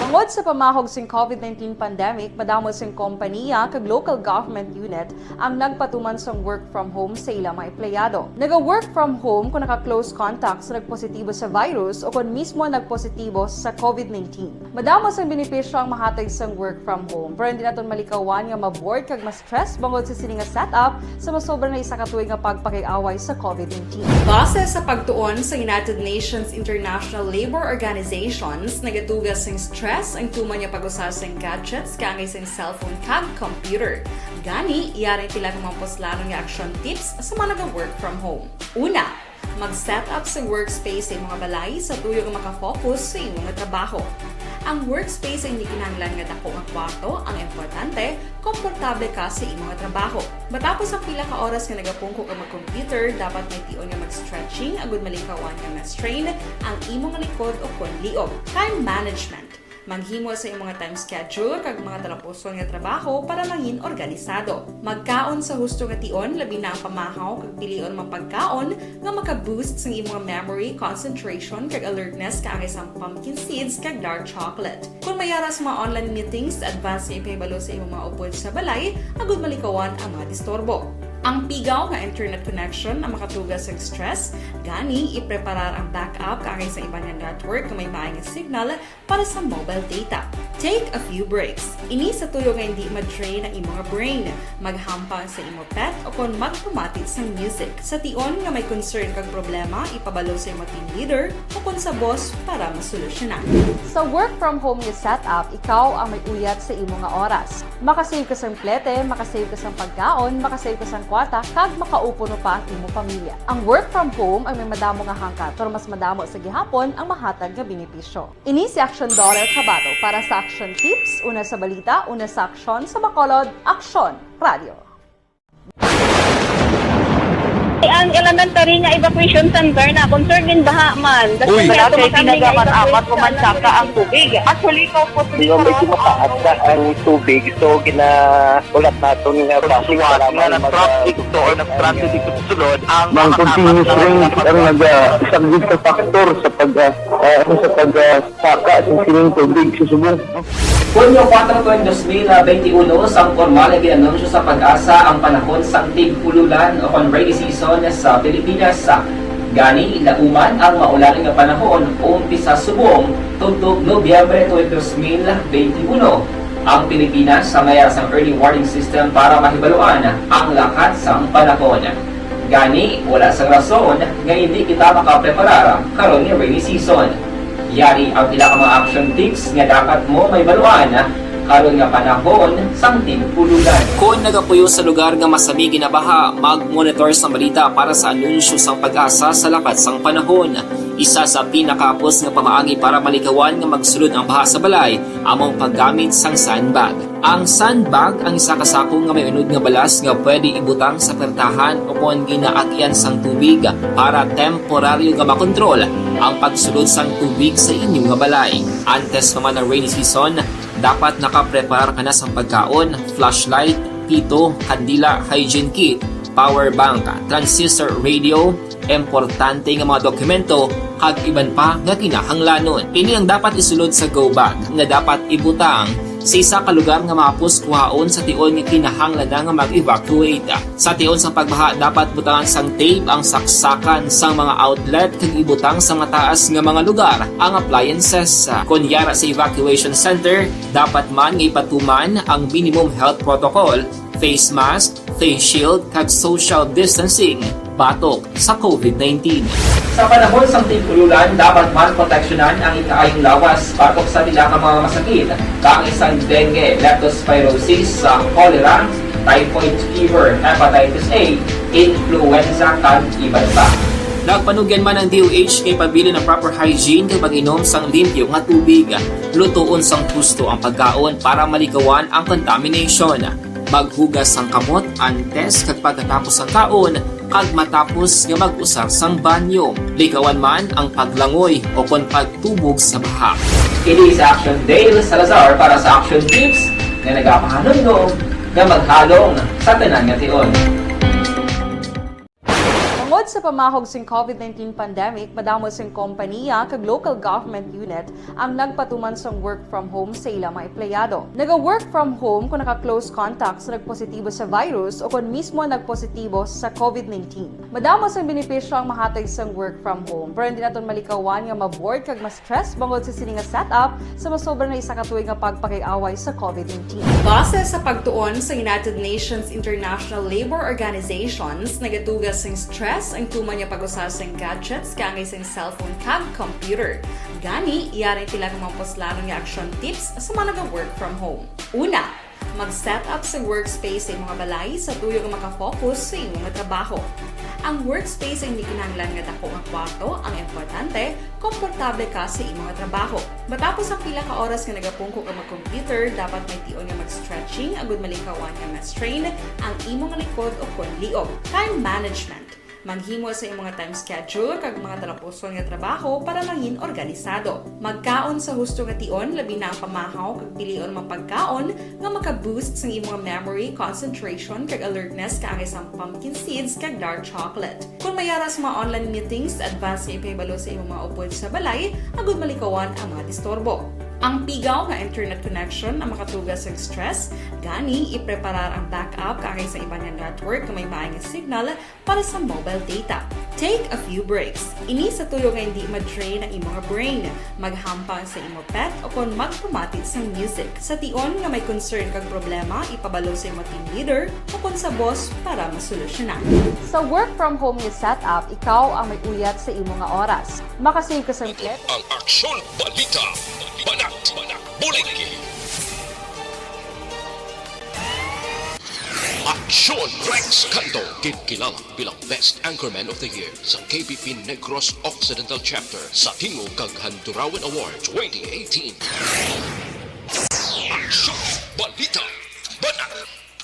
Tungod Sa pamahog sing COVID nineteen pandemic, madamo sing kompaniya kag local government unit ang nagpatuman sang work from home sa ila mga empleyado. Naga-work from home kon naka-close contact sa nagpositibo sa virus o kon mismo nagpositibo sa COVID nineteen. Madamo sang benepisyo ang mahatag sang work from home, pero hindi naton malikawan nga ma-bored kag ma-stress bangod sa sini nga setup sa masobra na isa ka tuig nga pagpakig-away sa COVID nineteen. Base sa pagtuon sa United Nations International Labour Organizations, nagatuga sing stress ang tuman nga pag-usa sing gadgets kaangay sing cellphone kag computer. Gani, yari pila ka mga puslanon nga action tips sa mga naga-work from home. Una, mag-set up sa workspace sa imong balay sa tuyo nga makafocus sa imong trabaho. Ang workspace ay hindi kinahanglan nga dako nga kwarto, ang importante, komportable ka sa imong trabaho. Matapos ang pila ka oras nga nagapungko ka mag-computer, dapat may tion nga mag-stretching agud malikawan nga ma-strain ang imong likod o kon liog. Time management. Maghimo sa imong time schedule kag mga talapuson nga trabaho para mangin organisado. Magkaon sa husto nga tion, labi na ang pamahaw kag pilion mga pagkaon nga maka-boost sang imong memory, concentration, kag alertness kaangay sang pumpkin seeds kag dark chocolate. Kon may ara sa mga online meetings, advance nga ipahibalo sa imong mga upod sa balay agud malikawan ang mga disturbo. Ang pigaw nga internet connection ang makatuga sa stress, gani ipreparar ang backup kaangay sa iban nga network nga may maay nga signal para sa mobile data. Take a few breaks. Ini sa tuyo nga hindi ma-drain ang imong brain. Maghampang sa imo pet o kon magpamati sang music. Sa tion nga may concern kag problema, ipabalo sa imo team leader o kon sa boss para masolusyonan. Sa work from home nga setup, ikaw ang may uyat sa imo nga oras. Makasave ka sang plete, makasave ka sang pagkaon, makasave ka sang kwarta, kag makaupuno pa ang imo pamilya. Ang work from home ay may madamo nga hangkat, pero mas madamo sa gihapon ang mahatag nga benepisyo. Ini si Action Daughter Kabato para sa Action Tips, una sa balita, una sa aksyon, sa Bacolod, Aksyon Radio. Ang elementary nga evacuation center na, concerned in baha man. Uy! Wala kay ginagaman amat ko man saka ang tubig. Actually, ikaw po, medyo mataas na ang tubig, so gina-, ulat naton nga basi para nga mag-, nag-traffic to or nag-transit dito sa sulod, ang mga continuous rain ang nag-, ah, isang big factor sa pag, ah, ah, ano, sa pag, ah, saka sa sining tubig sa subong. Hunyo kuwatro, dos mil benti uno, sang pormal nga gin-anunsyo sa PAGASA ang panahon sang tig-ululan o kon rainy season sa Pilipinas. Gani, lauman ang maulan nga panahon umpisa subong tubtob Nobyembre tuig dos mil benti uno. Ang Pilipinas may ara sang early warning system para mahibaluan ang lakat sang panahon. Gani, wala sang rason nga hindi kita makapreparar karon nga rainy season. Yari ang pila ka mga action tips nga dapat mo mahibaluan karon nga panahon sang tig-ululan. Kon nagapuyo sa lugar nga masami ginabaha, mag-monitor sang balita para sa anunsyo sang PAGASA sa lakat sang panahon. Isa sa pinakahapos nga pamaagi para malikawan nga magsulod ang baha sa balay amo ang paggamit sang sandbag. Ang sandbag ang isa ka sako nga may unod nga balas nga pwede ibutang sa pertahan o kon ginaagyan sang tubig para temporaryo nga makontrol ang pagsulod sang tubig sa inyo nga balay. Antes pa man ang rainy season, dapat nakapreparar ka na sang pagkaon, flashlight, pito, kandila, hygiene kit, power bank, transistor radio, importante nga mga dokumento, kag iban pa nga kinahanglanon. Ini ang dapat isulod sa go bag nga dapat ibutang sa isa ka lugar nga mahapos kuhaon sa tion nga kinahanglan na nga mag-evacuate. Sa tion sang pagbaha, dapat butangan sang tape ang saksakan sang mga outlet kag ibutang sa mataas nga mga lugar ang appliances. Kon yara sa evacuation center, dapat man nga ipatuman ang minimum health protocol, face mask, face shield, kag social distancing batok sa COVID nineteen. Sa panahon sang tig-ululan, dapat man proteksyonan ang ikaayong lawas batok sa pila ka mga masakit, kaangay sang dengue, leptospirosis, sa cholera, typhoid fever, hepatitis A, influenza, kag iban pa. Nagpanugyan man ang D O H nga ipabilin ang proper hygiene kag pag-inom sang limpyo nga tubig, lutoon sang husto ang pagkaon para malikawan ang contamination. Maghugas sang kamot antes kag pagkatapos sang kaon, kag matapos nga mag-usar sang banyo. Likawan man ang paglangoy o kon pagtubog sa baha. Ini si Action Dale Salazar para sa Action Tips nga nagapahanumdom nga maghalong sa tanan nga tion. Tungod Sa pamahog sing COVID nineteen pandemic, madamo sing kompaniya kag local government unit ang nagpatuman sang work from home sa ila mga empleyado. Naga-work from home kung naka-close contact sa nagpositibo sa virus o kon mismo nagpositibo sa COVID nineteen. Madamo sang benepisyo ang mahatag sang work from home, pero hindi naton malikawan nga ma-bored kag ma-stress bangod sa sini nga setup sa masobra na isa ka tuig nga pagpakig-away sa COVID nineteen. Base sa pagtuon sa United Nations International Labour Organizations, nagatuga sing stress ang tuman nga pag-usa sing gadgets kaangay sing cellphone kag computer. Gani, yari ang pila ka mga puslanon nga action tips sa mga naga-work from home. Una, mag-set up sa workspace sa imong balay sa tuyo nga makafocus sa imong trabaho. Ang workspace ay hindi kinahanglan nga dako nga kwarto, ang importante, komportable ka sa imong trabaho. Matapos ang pila ka oras nga nagapungko ka mag-computer, dapat may tion nga mag-stretching agud malikawan nga ma-strain ang imong likod o kon liog. Time management. Maghimo sa imong time schedule kag mga talapuson nga trabaho para mangin organisado. Magkaon sa husto nga tion, labi na ang pamahaw kag pilion mga pagkaon nga maka-boost sang imong memory, concentration, kag alertness kaangay sang pumpkin seeds kag dark chocolate. Kung may ara sa mga online meetings, advance nga ipahibalo sa imong mga upod sa balay agud malikawan ang mga disturbo. Ang pigaw nga internet connection ang makatuga sa stress, gani ipreparar ang backup kaangay sa iban nga network nga may maay nga signal para sa mobile data. Take a few breaks. Ini sa tuyo nga hindi ma-drain ang imong brain. Maghampang sa imo pet o kon magpamati sang music. Sa tion nga may concern kag problema, ipabalo sa imo team leader o kon sa boss para masolusyonan. Sa work from home nga setup, ikaw ang may uyat sa imo nga oras. Makasave ka sang Ito ang Aksyon Balita. Banat, Bulig. Aksyon Rex Canto, ginkilala bilang Best Anchorman of the Year sa K B P Negros Occidental Chapter sa Tingog kag Handurawan Award twenty eighteen. Aksyon Balita. Banat.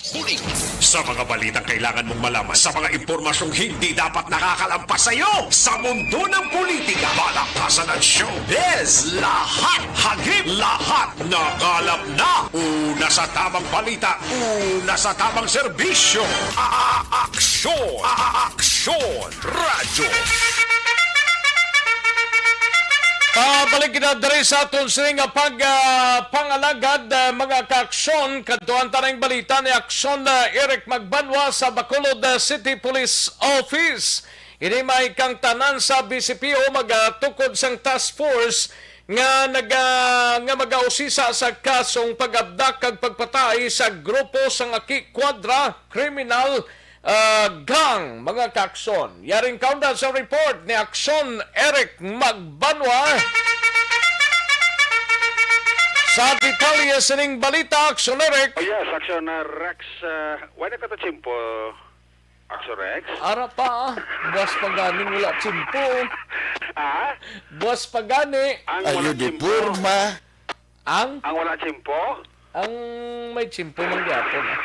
Bulig. Sa mga balitang kailangan mong malaman, sa mga impormasyong hindi dapat nakakalampas sa iyo, sa mundo ng politika, palakasan at showbiz, lahat hagip, lahat nakalap na. Una sa tamang balita, una sa tamang serbisyo. A-, a-, aksyon. A-, a-, aksyon. Radyo. Pabalik kita diri sa aton sini nga pag, ah, pangalagad, ah, mga kaaksyon. Kadtuan ta na ang balita ni Aksyon, ah, Eric Magbanwa sa Bacolod, ah, City Police Office. Ini may kang tanan sa B C P O magatukod sang task force nga naga-, nga magausisa sa kasong pag-abdak kag pagpatay sa grupo sang Aki Quadra Criminal ah, gang, mga kaaksyon. Yaring kaunda sa report ni Aksyon Eric Magbanwa. Sa detalye sining balita, Aksyon Eric. Oh, yes, Aksyon, uh, Rex. Uh, wala ka to tsimpo, Aksyon Rex? Ara pa, ah. Buwas pa gani wala tsimpo. Ah? Buwas pa gani. Ang Ayo wala di tsimpo. Porma. Ang? Ang wala tsimpo? Ang may tsimpo man gyapon, ah.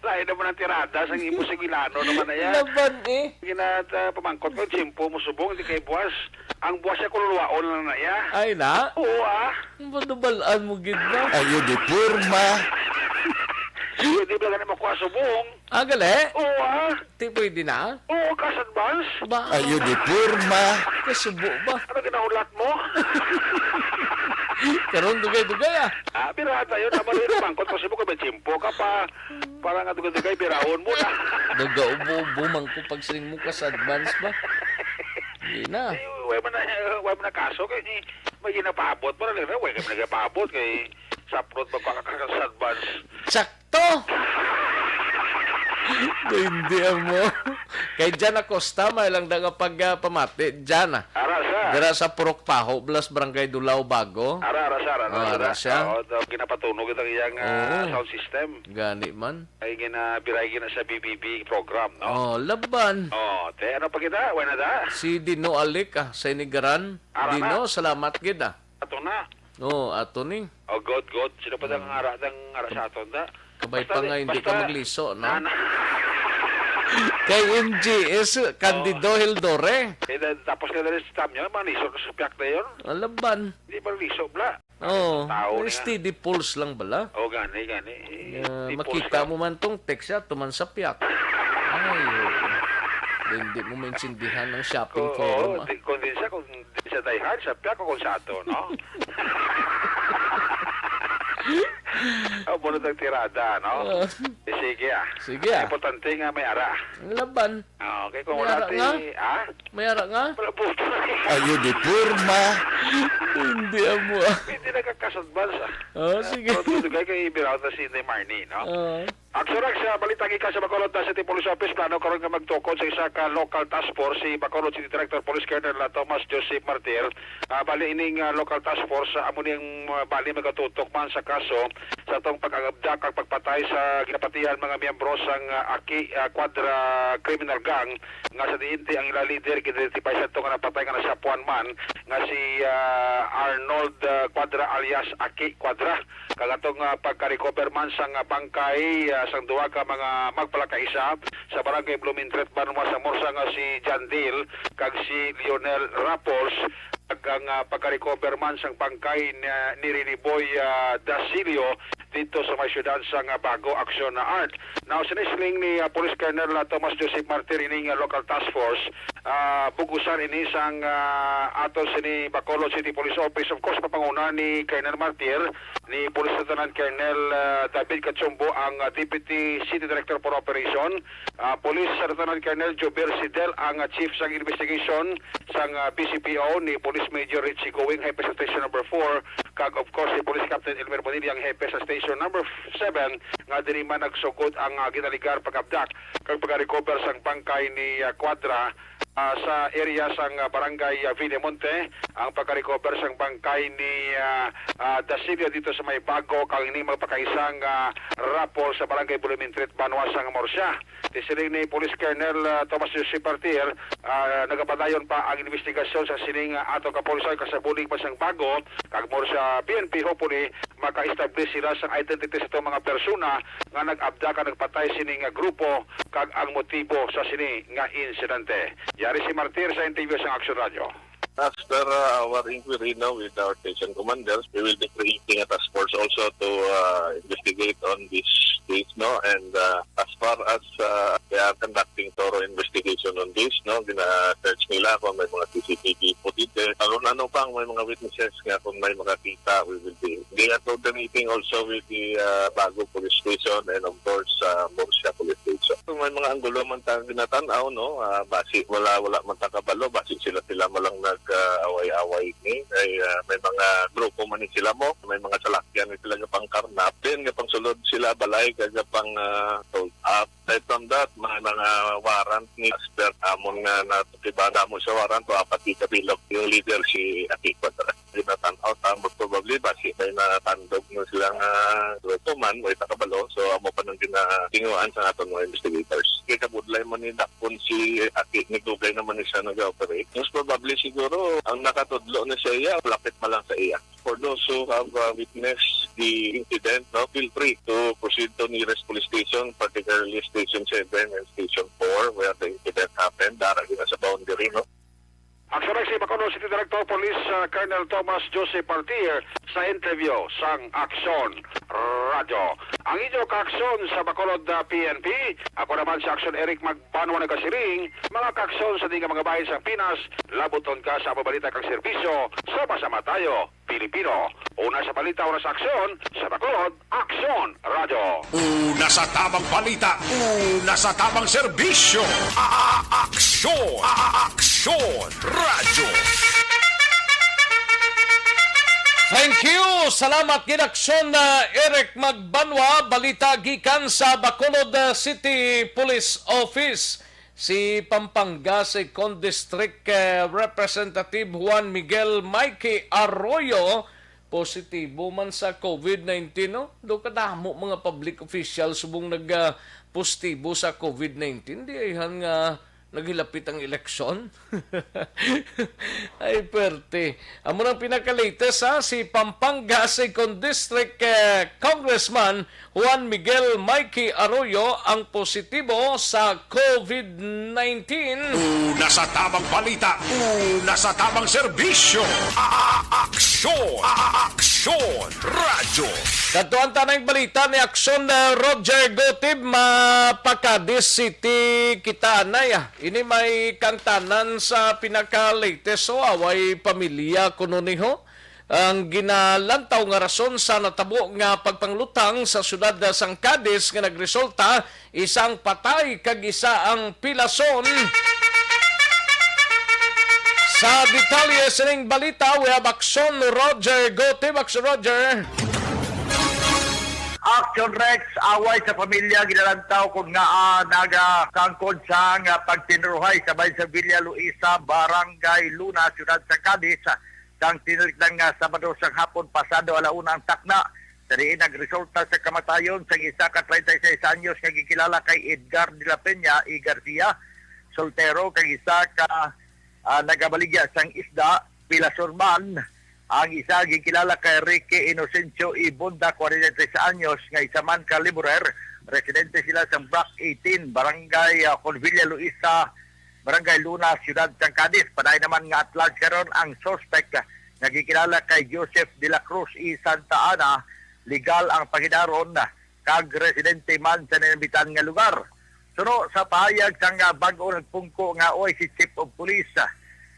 Lain naman ang tirada sang imo Sigilano naman na yan. Laban, eh. Gina-, ah, pamangkot ko, tsimpo mo subong, di kay buwas. Ang buwas siya kululuwaon lang na iya. Ay na? Oo, ah. Ang panubalaan mo gid na. Ayo di porma. Hindi ba ganun makuha subong? Ah, gali? Oo, ah. Ti pwede na? Oo, cash advance. Ba? Ayo di porma. Kasubo ba? Ano ginahulat mo? Karon dugay-dugay, ah. Ah, birahan tayo. Tama rin ang bangkot. Kasi mo kung may tiyempo ka pa, para nga dugay-dugay, birahon mo na. Nagaubo-ubo man ko pag siling mo cash advance ba? Hindi na. Eh, wala man na, wala man na kaso kay may ginapaabot mo na lang. Wala ka man nagpaabot kay saplot ba ka cash advance? Tsak to! Hindi mo. Kay Jan Acosta, may lang da nga pag, ah, pamati. Jan, ah. Ara sa? Dira sa Purok Paho, Blas, Barangay Dulao, Bago. Ara, ara sa, ara, Oh, ara ara sa. siya. Oo, daw ginapatunog itang iyang, ah, Oo. sound system. Gani man. Ay, gina-, biray gina sa B B B program, no? Oh, laban. Oh, te, ano pa kita? Wala na da? Si Dino Alic, ah, sa Inigaran. Ara Dino, na. salamat gid, ah. Ato na. Oo, ato ni. Oh, good, good. Sino pa dang Mm. ara, dang ara sa aton da? Kabay Basta pa nga di-, hindi ka basta magliso, no? na, na. Kay M G S, Candido Oh. Hildore. Eh, da-, tapos na dali sa Tamyo, manisor ka sa piyak na yun. Alaban. Di ba liso, bla? Oo, Tao may na. steady pulse lang bala. Oh, gani, gani. Eh, Ah, di makita pulse mo lang. man tong text siya, tuman sa piyak. Ay, oo. Hindi mo maintindihan ang shopping Kung, forum, oo, ah. di, kung di siya, kung di siya die hard, siya piyak o kung sa ato, no? Amo na tang tirada, no? Ah. Eh, sige, ah. Sige, ah. Importante nga may ara. Ang laban. Ah, okay, kung May wala ara ti-, nga? ah? May ara nga? Wala po. Ayo di porma. Hindi amo, ah. Hindi nakakasudbal sa. Oh, sige. Pero tuloy kay ibiraw ta si Inday Marnie, no? Oo. Aksyon sa balita gikan sa Bacolod City Police Office, plano karon nga magtukod sa isa ka local task force si Bacolod City Director Police Colonel, ah, Thomas Joseph Martir. Ah, bali ining, ah, local task force, ah, amo ning, ah, bali magatutok man sa kaso sa tong pag-abdak kag pagpatay sa ginapatihan mga miyembro sang, ah, Aki, ah, Quadra criminal gang nga sa diin ti ang ila leader gin-identify sa tong napatay nga nasapuan man nga si, ah, Arnold, ah, Quadra alias Aki Quadra. Kag atong, ah, pagka-recover man sang, ah, bangkay, ah, sang duha ka mga magpalakaisa sa barangay Blumentritt, banwa sa Morsa nga si John Dale kag si Lionel Rapples, kag ang, ah, pagka-recover man sang bangkay na, ni Rene Boy, ah, Dasilio dito sa may siyudad sang, ah, Bago, aksyon na art. Now, sini siling ni, ah, Police Colonel, ah, Thomas Joseph Martir ining, ah, local task force, ah, bugusan ini sang, ah, aton sini Bacolod City Police Office. Of course, mapanguna ni Colonel Martir, ni Police Lieutenant Colonel, ah, David Cachumbo ang, ah, Deputy City Director for Operation, ah, Police Lieutenant Colonel Jover Sidel ang, ah, Chief sang Investigation sang, ah, P C P O, ni Police Major Richie Going, Hepe sa Station Number Four, kag of course si Police Captain Elmer Bonilla ang Hepe sa Station Number Seven, nga diri man nagsugod ang, ah, ginaligar pag-abdak kag pag-recover sang bangkay ni, ah, Quadra, ah, sa area sang, ah, barangay, ah, Villamonte. Ang pagka-recover sang bangkay ni, ah, ah, Dasilio dito sa may Bago, kag ini magpakaisang, ah, Rapples sa barangay Bulumintri't, banwa sang Morsia. Ti siling ni Police Colonel, ah, Thomas Jose Partier, ah, nagapadayon pa ang investigasyon sa sining, ah, ato kapulisan kag sa bulig pa sang Bago kag Morsia P N P. Hopefully, maka-establish sila sa identity sa itong mga persona nga nag-abda kag nagpatay sining, ah, grupo kag ang motibo sa sini nga insidente. Yari si Martir sa interview sa Action Radio. As per, uh, our inquiry now with our station commanders, we will be creating a task force also to, uh, investigate on this case, no? And, uh, as far as, uh, they are conducting thorough investigation on this, no? Gina-search nila kung may mga C C T V footage. Kung ano pang may mga witnesses nga kung may makakita, we will be, they are coordinating also with the, uh, Bago Police Station and of course, uh, Murcia Police Station. Kung may mga anggulo man ta ginatan-aw, no? Ah, basi wala, wala man ta kabalo, basi sila, sila man lang nag, ah, away-away ni. Ay, ah, may mga grupo man ni sila mo, may mga salakyan ni sila nga pang karnap. Then, nga pang sulod sila balay, kag nga pang, ah, hold up. Aside from that, may mga warrant ni Asper Amon nga natutibada mo sa warrant, o apat di kabilog yung leader si Aki Quadra. Ginatan-aw ta, most probably, basi may natandog na sila nga grupo man, way ta kabalo. So, amo pa nang ginatinguhaan sa aton mga investigators. Kay kabudlay man ni Dakpon si Aki, nagdugay naman ni siya nag-operate. Most probably, siguro, ang nakatudlo na siya, iya, lapit pa lang sa iya. For those who have, uh, witnessed the incident, no, feel free to proceed to nearest police station, particularly Station Seven and Station Four, where the incident happened. Dara gina sa boundary, no? Aksyon si Bacolod City Director Police, uh, Colonel Thomas Jose Partier sa interview sang Aksyon Radyo. Ang inyo kaaksyon sa Bacolod, uh, P N P, ako naman si Aksyon Eric Magbanwa nagasiring, mga kaaksyon sa di nga mga bahin sa Pinas, labuton ka sa mga balita kag serbisyo, sama-sama tayo, Pilipino. Una sa balita, una sa aksyon, sa Bacolod, Aksyon Radyo. Una sa tamang balita, una sa tamang serbisyo. A-, a-, aksyon, a-, a-, aksyon, radyo. Thank you. Salamat gid, Aksyon na Eric Magbanwa. Balita gikan sa Bacolod, uh, City Police Office. Si Pampanga Second District, eh, Representative Juan Miguel Mikey Arroyo, positibo man sa COVID nineteen, no? Do kadamo mga public official subong nag, ah, positibo sa COVID nineteen, di ayhan nga naghilapit ang eleksyon. Ay, perte. Amo nang pinaka-latest, ha, si Pampanga Second District, eh, Congressman Juan Miguel Mikey Arroyo ang positibo sa COVID nineteen. Una sa tamang balita, una sa tamang serbisyo. A-, aksyon, a-, aksyon. Aksyon Radyo. Kadtuan ta na ang balita ni Aksyon, uh, Roger Gutib, mapa-Cadiz City kita anay, ah. Ini may kaangtanan sa pinaka-latest, oh, away pamilya kuno ni, ho. Ang ginalantaw nga rason sa natabo nga pagpanglutang sa siyudad sang Cadiz nga nagresulta isa ang patay kag isa ang pilason. Sa detalye sining balita, we have Aksyon Roger Gutib. Aksyon Roger. Action Rex, away sa pamilya ginalantaw kung nga, ah, nagasangkod sa nga pagtinruhay sa bahin sa Villa Luisa, Barangay Luna, siyudad sa Cadiz, sang tinilikdan nga Sabado sang hapon pasado ala una ang takna, sa diin nagresulta sa kamatayon sang isa ka treinta y seis anyos nga gikilala kay Edgar de la Peña y Garcia, soltero, kag isa ka, ah, nagabaligya sang isda, pilason man. Ang isa gikilala kay Ricky Inocencio Ibonda, kwarenta y tres anyos, nga isa man ka laborer. Residente sila sa Block eighteen, Barangay, ah, Convilla Luisa, Barangay Luna, Siyudad sang Cadiz. Padayon naman nga at large karon ang suspect nga gikilala kay Joseph de la Cruz y Santa Ana, legal ang pangidaron, kag residente man sa nilambitan nga lugar. Suno sa pahayag sang, ah, bag-o nagpungko nga O I C Chief of Police, ah,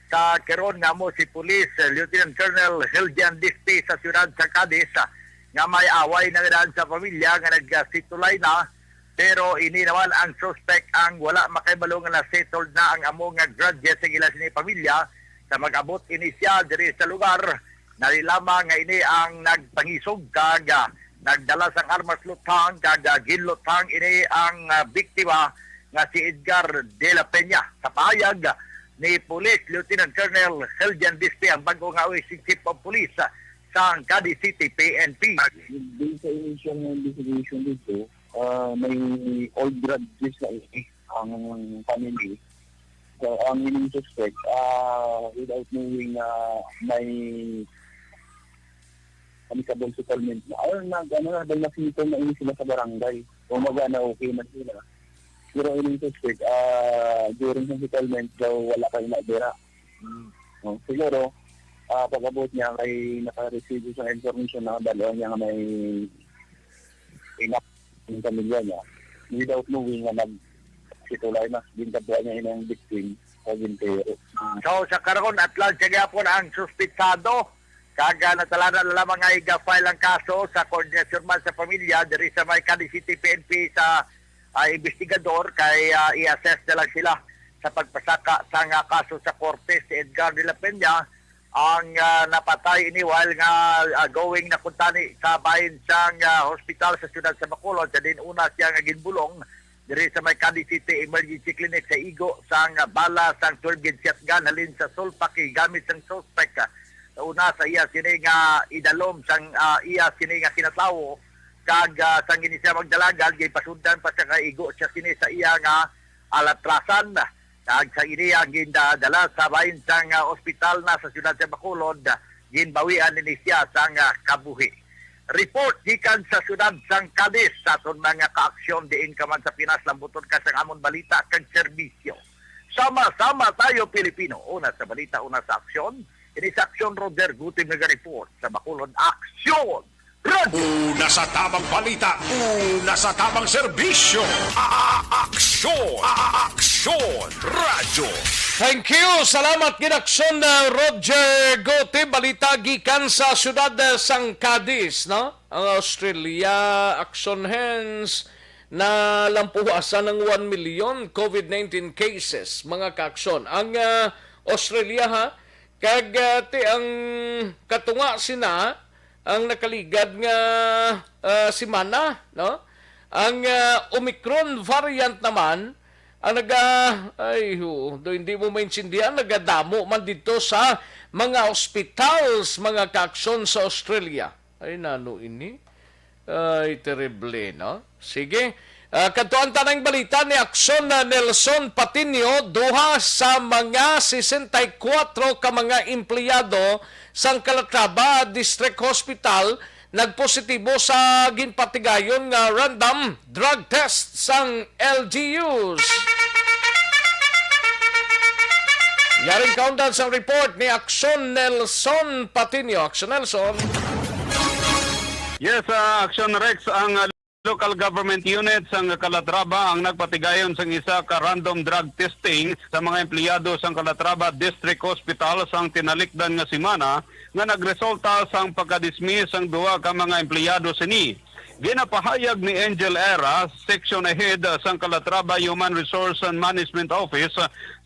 sa karon nga amo si Police, ah, Lieutenant Colonel Hildian Dispe sa siyudad sa Cadiz, ah, nga may away na nga daan sa pamilya nga nagsitulay na, pero ini naman ang suspect ang wala makahibalo nga na-settled na ang amo nga grudge sa ila sini pamilya. Sa mag-abot ini siya diri sa lugar, nalilama nga ini ang nagpangisog kag, ah, nagdala sang armas luthang kag, ah, ginluthang ini ang, ah, biktima nga si Edgar de la Peña. Sa pahayag ni Police Lieutenant Colonel Heldian Dispe, ang bag-o nga O I C Chief of Police, ah, sa Cadiz City P N P. Based sa initial nga investigation dito, ah, may old grudges na ini ang family. So, ang ining suspect, ah, without knowing na may amicable settlement na, or nag-, ano na, dahil nasipon na ini sila sa barangay. Kung magana, okay na sila. Pero ining suspect, ah, during sa settlement daw, wala kay nadira. Mm. Oh, siguro, ah, pag-abot niya, kay naka-receive sa information na dalawa niya nga may ina-, yung pamilya niya, without knowing nga nag-, si Tulay na, gintabuan niya inang victim sa gintero. So, sa karon, at large siya gyapon ang suspitsado. Kag, ah, natalanan na lamang nga iga-file ang kaso sa koordinasyon man sa pamilya diri sa may Cadiz City P N P sa, ah, investigador kay, ah, i-assess na lang sila sa pagpasaka sang, ah, kaso sa korte. Si Edgar de la Peña ang, ah, napatay ini while nga, ah, going na kuntani sa bahin sang, ah, hospital sa siyudad sa Bacolod, sa diin una siya nga ginbulong diri sa may Cadiz City Emergency Clinic sa igo sang, ah, bala sang twelve gauge shotgun halin sa sulpak gigamit sang suspect, ah, una sa iya sini nga idalom sang, ah, iya sini nga kinatawo, kag, ah, sang ini siya magdalagan, gipasundan pa siya nga igo siya sini sa iya nga alatrasan. Kag sa ini ang gindala sa bahin sang, ah, ospital na sa siyudad sa Bacolod, ginbawian nini siya sang, ah, kabuhi. Report gikan sa siyudad sang Cadiz, sa aton mga kaaksyon diin ka man sa Pinas, lambuton ka sang amon balita kag serbisyo. Sama-sama tayo, Pilipino. Una sa balita, una sa aksyon. Ini sa aksyon, Roger Gutib naga-report sa Bacolod. Aksyon! Radyo. Una sa tamang balita, una sa tamang serbisyo. A-, a-, aksyon, a-, a-, aksyon, radyo. Thank you. Salamat gid, aksyon, uh, Roger Gote. Balita gikan sa siyudad, uh, sang Cadiz, no? Ang Australia, aksyon hens, nalampuwasan ng one million COVID nineteen cases, mga kaaksyon. Ang, uh, Australia, ha, kag, ah, ti ang katunga sina ang nakaligad nga, ah, semana, no? Ang, ah, Omicron variant naman ang naga-, ay, oo, do hindi mo maintindihan, nagadamo man dito sa mga hospitals, mga kaaksyon sa Australia. Ay, nano ini? Ay, terrible, no? Sige. Ah, kadtuan ta na ang balita ni Aksyon na Nelson Patiño, duha sa mga sesenta y kuwatro ka mga empleyado sang Calatrava District Hospital nagpositibo sa ginpatigayon nga random drug test sang L G Us. Yaring kaundan sang report ni Aksyon Nelson Patiño. Aksyon Nelson. Yes, ah, Action Rex, ang, ah, local government unit sang Calatrava ang nagpatigayon sang isa ka random drug testing sa mga empleyado sang Calatrava District Hospital sang tinalikdan nga semana, nga nagresulta sang pagka-dismiss sang duha ka mga empleyado sini. Ginapahayag ni Angel Era, section head sang Calatrava Human Resource and Management Office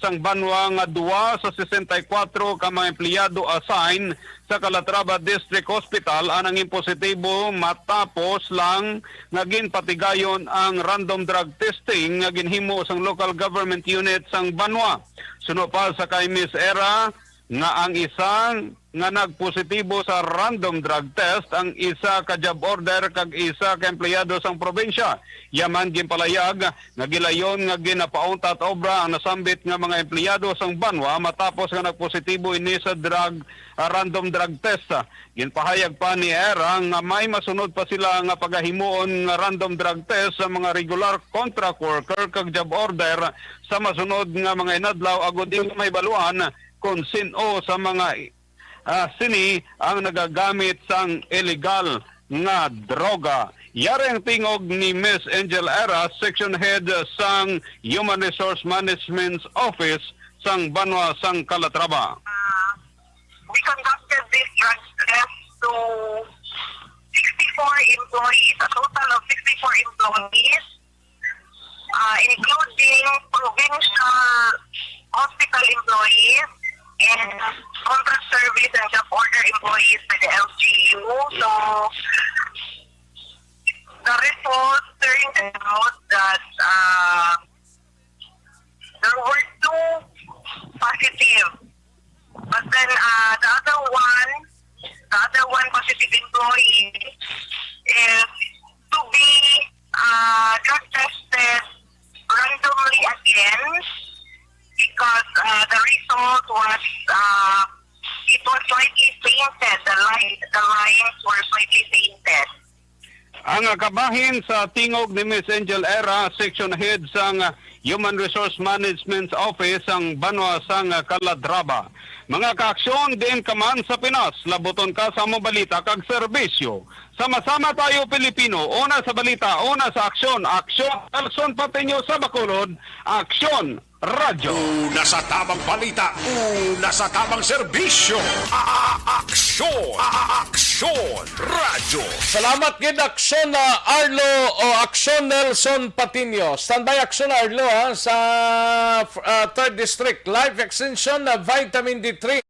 sang banwa, nga dua sa sesenta y kuwatro ka mga empleyado assign sa Calatrava District Hospital ang nangin positibo matapos lang nga ginpatigayon ang random drug testing nga ginhimo sang local government unit sang banwa. Suno pa sa kay Miss Era, nga ang isa nga nagpositibo sa random drug test, ang isa ka job order kag isa ka empleyado sang probinsya. Iya man ginpalayag nga gilayon nga ginapauntat obra ang nasambit nga mga empleyado sang banwa matapos nga nagpositibo ini sa drug, ah, random drug test. Ginpahayag pa ni Era nga may masunod pa sila nga pagahimuon nga random drug test sa mga regular contract worker kag job order sa masunod nga mga inadlaw, agud ing mahibaluan kon sin-o sa mga, ah, sini ang nagagamit sang illegal nga droga. Yari ang tingog ni Miss Angel Era, section head sang Human Resource Management Office sang banwa sang Calatrava. Uh, we conducted this drug test to sixty-four employees, a total of sixty-four employees, uh, including provincial hospital employees and contract service and job order employees by the L G U. So, the result turned out that, uh, there were two positive. But then, uh, the other one, the other one positive employee is to be, uh, drug tested randomly again because, uh, the result was, uh, it was slightly tainted. The line, the lines were slightly tainted. Ang kabahin sa tingog ni Miss Angel Era, section head sang Human Resource Management Office sang banwa sang Calatrava. Mga kaaksyon, diin ka man sa Pinas, labuton ka sa among balita kag serbisyo. Sama-sama tayo, Pilipino. Una sa balita, una sa aksyon. Aksyon, Nelson Patiño sa Bacolod. Aksyon, Radyo. Una sa tamang balita, una sa tamang serbisyo. A-, a-, aksyon, a-, a-, aksyon, radyo. Salamat gid, Aksyon, ah, Arlo, o Aksyon Nelson Patiño. Standby, Aksyon Arlo, ha, sa, ah, Third District. Life Extension, ah, Vitamin D three.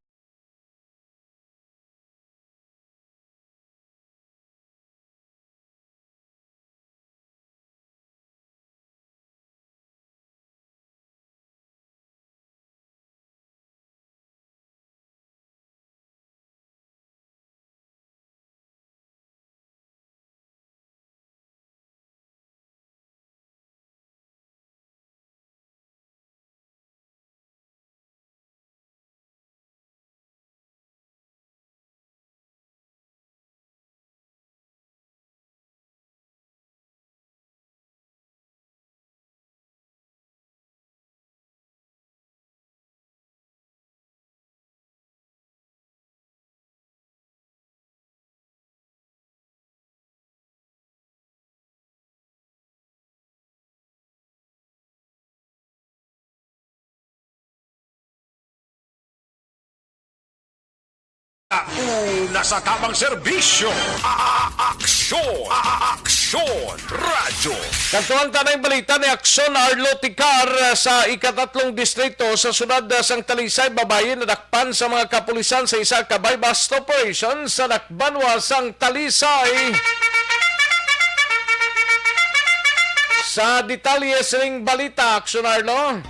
Una sa tamang serbisyo, a-, a-, aksyon, a-, a-, aksyon, radyo. Kadtuan ta na ang balita ni Aksyon Arlo Ticar, ah, sa ikatatlong distrito sa siyudad, ah, sang Talisay. Babayi nadakpan sa mga kapulisan sa isa ka buy-bust operation sa dakbanwa sang Talisay. Sa detalye sining balita, Aksyon Arlo.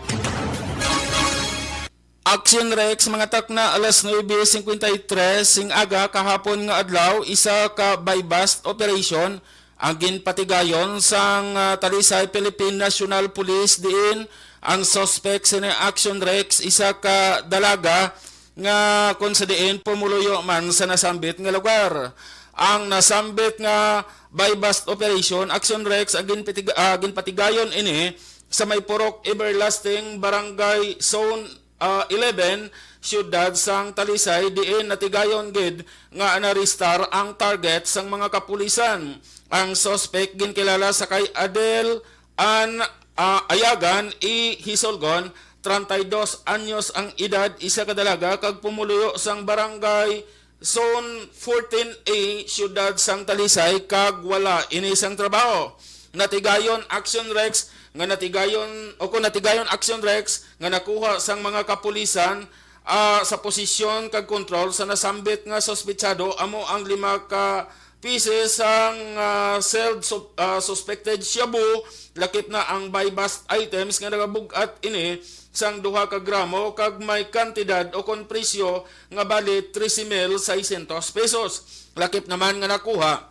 Action Rex, mga takna, alas nuebe cincuenta y tres sing aga kahapon nga adlaw, isa ka buy-bust operation ang ginpatigayon sang, ah, Talisay Philippine National Police, diin ang suspect sini Action Rex, isa ka dalaga nga kung sa diin pumuluyo man sa nasambit nga lugar. Ang nasambit nga buy-bust operation, Action Rex, ang ginpitig-, ah, ginpatigayon ini sa may Purok Everlasting, Barangay Zone ah, eleven, siyudad sang Talisay, diin natigayon gid nga naristar ang target sang mga kapulisan. Ang suspect ginkilala sa kay Adel Ann, ah, Ayagan E. Hisolgon, treinta y dos anyos ang edad, isa ka dalaga kag pumuluyo sang barangay Zone fourteen A, siyudad sang Talisay, kag wala ini sang trabaho. Natigayon Action Rex nga natigayon, o kung natigayon Action Rex nga nakuha sang mga kapulisan, ah, sa posisyon kag kontrol sa nasambit nga suspetsado amo ang lima ka pieces sang, ah, sealed sup-, ah, suspected shabu, lakip na ang buy-bust items nga nagabug-at ini sang duha ka gramo kag may kantidad o kon presyo nga bali trese mil seiscientos pesos. Lakip naman nga nakuha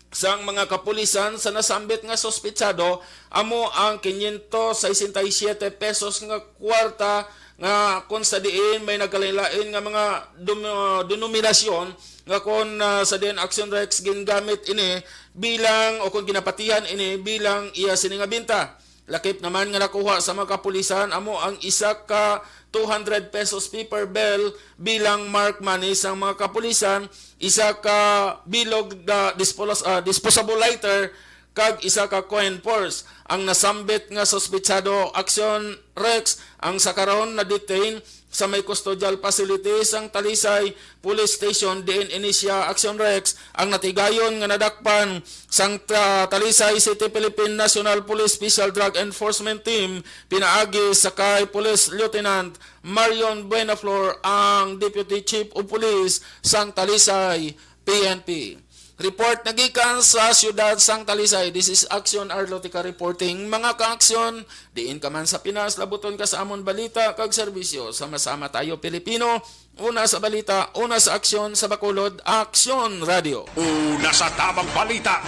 sang mga kapulisan sa nasambit nga suspetsado amo ang quinientos sesenta y siete pesos nga kwarta, nga kon sa diin may nagkalain-lain nga mga dum-, denominasyon, nga kon, ah, sa diin Action Rex gingamit ini bilang, o kon ginapatihan ini bilang iya sini nga binta. Lakip naman nga nakuha sa mga kapulisan amo ang isa ka two hundred pesos paper bill bilang marked money sang mga kapulisan, isa ka bilog nga dispolas-, ah, disposable lighter, kag isa ka coin purse. Ang nasambit nga suspetsado, Action Rex, ang sa karon na-detain sa may custodial facility sang Talisay Police Station, diin ini siya, Action Rex, ang natigayon nga nadakpan sang Ta-, Talisay City Philippine National Police Special Drug Enforcement Team pinaagi sa kay Police Lieutenant Marion Buenaflor, ang Deputy Chief of Police sang Talisay P N P. Report nagikan sa siyudad sang Talisay. This is Action Arlotica reporting. Mga ka-aksyon, diin ka man sa Pinas, labuton ka sa amon balita kag serbisyo. Sama-sama tayo, Pilipino. Una sa balita, una sa aksyon, sa Bacolod, Aksyon Radio. Una sa tamang balita,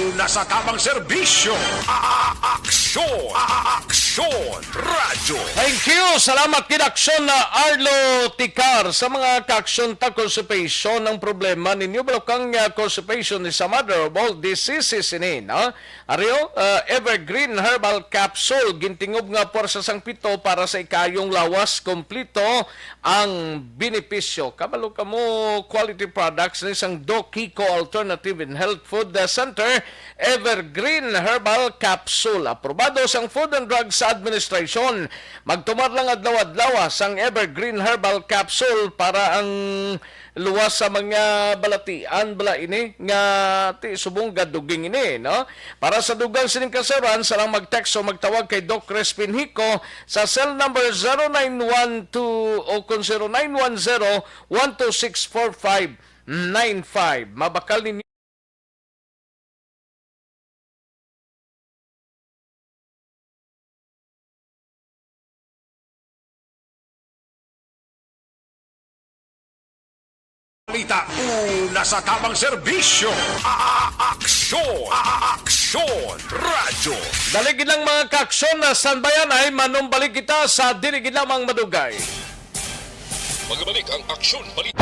una sa tamang serbisyo. A-, a-, aksyon, a-, a-, aksyon, radyo. Thank you. Salamat gid, Aksyon na Arlo Ticar. Sa mga ka-aksyon ta, constipation ang problema ninyo. Balukang, ah, constipation is a mother of all diseases ini, no? Ario, ah, Evergreen Herbal Capsule, gintingob nga puwersa sang pito para sa ikayong lawas, kompleto ang benepisyo. Kabalo kamo, quality products ni sang Doc Kiko Alternative and Health Food, ah, Center, Evergreen Herbal Capsule. Aprobado sang Food and Drugs Administration. Magtumar lang adlaw-adlaw, ah, sang Evergreen Herbal Capsule para ang luwas sa mga balatian bala ini nga ti subong gaduging ini, no? Para sa dugang sining kasayran, sa lang mag-text o magtawag kay Doc Crispin Hico sa cell number zero nine one two o kung zero nine one zero, one two six, four five nine five. Mabakal ninyo Balita, una sa tamang serbisyo. A-, a-, aksyon, a-, a-, aksyon, radyo. Dali gid lang, mga kaaksyon, na sanbayan ay manumbalik kita sa dili gid lamang madugay. Magbalik ang Aksyon Balita.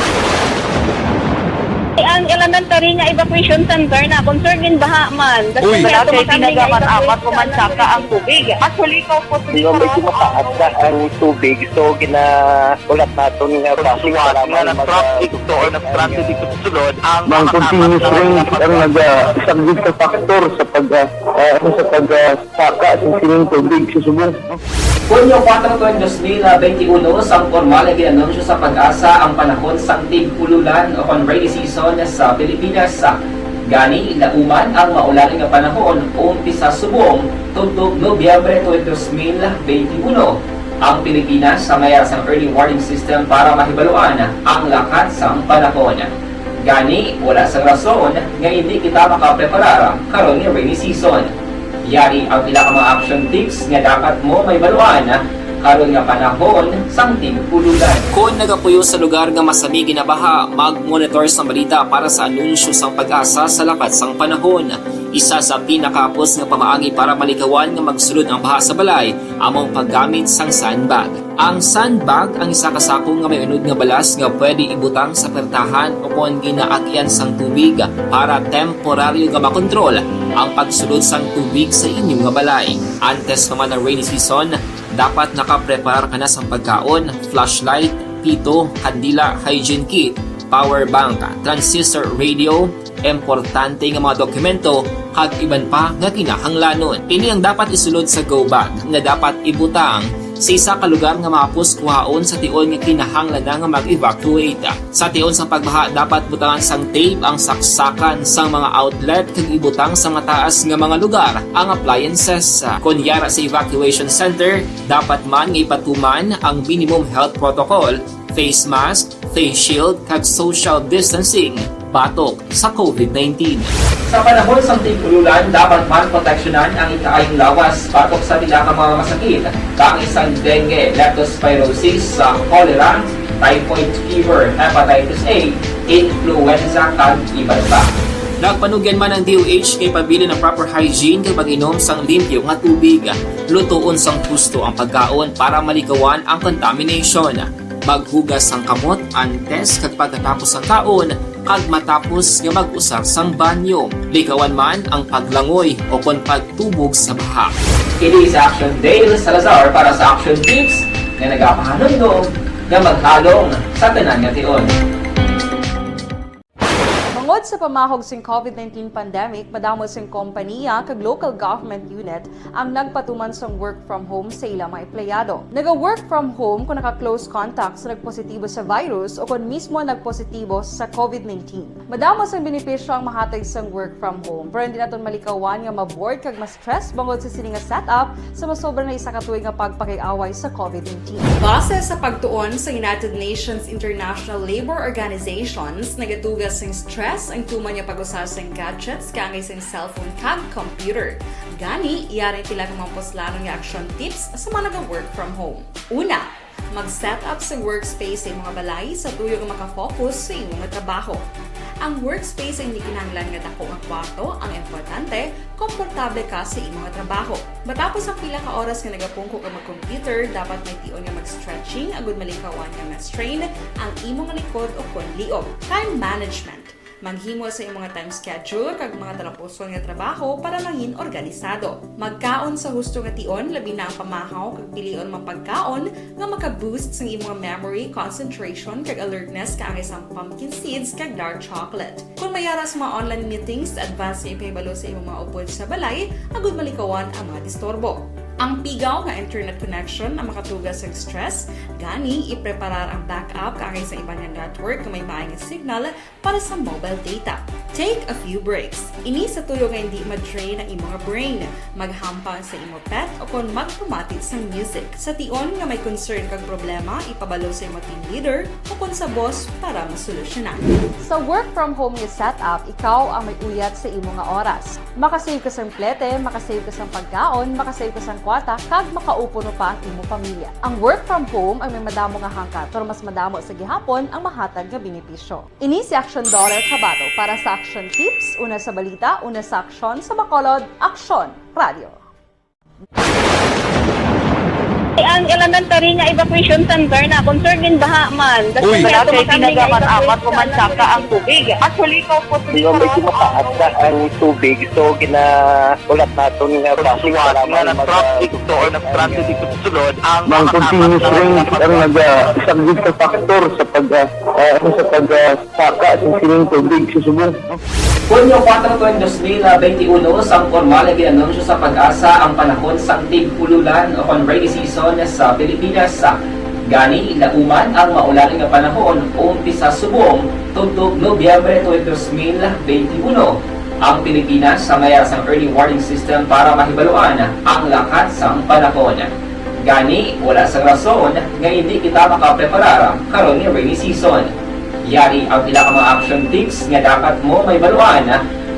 Ang elementary nga evacuation center na concern gid baha man. Uy. Wala kay tinaga man apat o man saka ang tubig. Actually, kaupos ni Pero medyo mataas na ang tubig, so ginaulat naton nga Kung suwat nga na-traffic to or na-stranded dito sa sulod, ang Mang mga continuous rain ang nag-, ah, isang big factor sa pag, ah, ah, ano, sa pag, ah, saka sa sining tubig sa subong. Hunyo kuwatro, dos mil benti uno, sang pormal nga gin-anunsyo sa PAGASA ang panahon sang tig-ululan o kon rainy season sa Pilipinas. Gani, lauman ang maulan nga panahon umpisa subong tubtob Nobyembre tuig dos mil benti uno. Ang Pilipinas sa mayar sang early warning system para mahibaluan ang lakat sang panahon. Gani, wala sang rason nga indi kita makapreparar karon nga rainy season. Yari ang pila ka mga action tips nga dapat mo mahibaluan karon nga panahon sang tig-ululan. Kon nagapuyo sa lugar nga masami ginabaha, mag-monitor sang balita para sa anunsyo sang PAGASA sa lakat sang panahon. Isa sa pinakahapos nga pamaagi para malikawan nga magsulod ang baha sa balay amo ang paggamit sang sandbag. Ang sandbag ang isa ka sako nga may unod nga balas nga pwede ibutang sa pertahan o kon ginaagyan sang tubig para temporaryo nga makontrol ang pagsulod sang tubig sa inyo nga balay. Antes pa man ang rainy season, dapat nakapreparar ka na sang pagkaon, flashlight, pito, kandila, hygiene kit, power bank, transistor radio, importante nga mga dokumento, kag iban pa nga kinahanglanon. Ini ang dapat isulod sa go bag nga dapat ibutang sa isa ka lugar nga mahapos kuhaon sa tion nga kinahanglan na nga mag-evacuate. Sa tion sa pagbaha, dapat butangan sang tape ang saksakan sang mga outlet kag ibutang sa mataas nga mga lugar ang appliances. Kon yara sa evacuation center, dapat man nga ipatuman ang minimum health protocol, face mask, face shield, kag social distancing batok sa covid nineteen. Sa panahon sang tig-ululan, dapat man proteksyonan ang ikaayong lawas batok sa pila ka mga masakit, kaangay sang dengue, leptospirosis, sa cholera, typhoid fever, hepatitis A, influenza, kag iban pa. Nagpanugyan man ang D O H nga ipabilin ang proper hygiene kag pag-inom sang limpyo nga tubig. Lutoon sang husto ang pagkaon para malikawan ang contamination. Maghugas sang kamot antes kag pagkatapos sang kaon kag matapos nga mag-usar sang banyo. Likawan man ang paglangoy o kon pagtubog sa baha. Kini si Action Dale Salazar para sa Action Tips nga nagapahanumdom nga maghalong sa tanan nga tion. Bangod sa pamahog sing covid nineteen pandemic, madamo sing kompaniya kag local government unit ang nagpatuman sang work from home sa ila mga empleyado. Naga-work from home kung naka-close contact sa nagpositibo sa virus o kon mismo nagpositibo sa covid nineteen. Madamo sang benepisyo ang mahatag sang work from home, pero hindi naton malikawan nga ma-bored kag ma-stress bangod sa sini nga setup sa masobra na isa ka tuig nga pagpakig-away sa covid nineteen. Base sa pagtuon sa United Nations International Labour Organizations, nagatuga sing stress ang tuman nga pag-usar sang gadgets kaangay sang cellphone kag computer. Gani, yari pila ka mga puslanon nga action tips sa mga naga-work from home. Una, mag-set up sa workspace sa imong balay sa tuyo nga makafocus sa imong trabaho. Ang workspace ay hindi kinahanglan nga dako nga kwarto, ang importante, komportable ka sa imong trabaho. Matapos ang pila ka oras nga nagapungko ka mag-computer, dapat may tion nga mag-stretching agud malikawan nga ma-strain ang imong likod o kon liog. Time management. Maghimo sa imong time schedule kag mga talapuson nga trabaho para mangin organisado. Magkaon sa husto nga tion, labi na ang pamahaw kag pilion mga pagkaon nga maka-boost sang imong memory, concentration, kag alertness kaangay sang pumpkin seeds kag dark chocolate. Kung may ara sa mga online meetings, advance nga ipahibalo sa imong mga upod sa balay agud malikawan ang mga disturbo. Ang pigaw nga internet connection ang makatuga sang stress, gani ipreparar ang backup kaangay sa iban nga network nga may maayo nga signal para sa mobile data. Take a few breaks. Ini sa tuyo nga hindi ma-drain ang imo nga brain. Maghampang sa imo pet o kon magpamati sang music. Sa tion nga may concern kag problema, ipabalo sa imo team leader o kon sa boss para masolusyonan. Sa work from home nga setup, ikaw ang may uyat sa imo nga oras. Makasave ka sang plete, makasave ka sang pagkaon, makasave ka sang kwarta, kag makaupuno pa ang imo pamilya. Ang work from home ang may madamo nga hangkat, pero mas madamo sa gihapon ang mahatag nga benepisyo. Ini si Action Daughter Kabato para sa Action Tips, una sa balita, una sa aksyon, sa Bacolod, Aksyon Radio. Ang Elementary nga Evacuation Center na concerned din baha man. Uy, wala kay tinaga man amat o mansaka ang tubig. Actually, ikaw po, Di ba, medyo mataas na ang tubig, so ginaulat naton nga basi para mag-, traffic to or nag-transit dito sa sulod ang mga continuous rain ang nag-, ah, isang big factor sa pag, ah, ah, ano, sa pag, ah, saka sa sining tubig sa subong. Hunyo kuwatro, tuig dos mil benti uno, sang pormal nga gin-anunsyo sa PAGASA ang panahon sang tig-ululan o kon rainy season sa Pilipinas. Gani, lauman ang maulan nga panahon umpisa subong tubtob Nobyembre tuig dos mil benti uno. Ang Pilipinas may ara sang early warning system para mahibaluan ang lakat sang panahon. Gani, wala sang rason nga indi kita makapreparar karon nga rainy season. Yari ang pila ka mga action tips nga dapat mo mahibaluan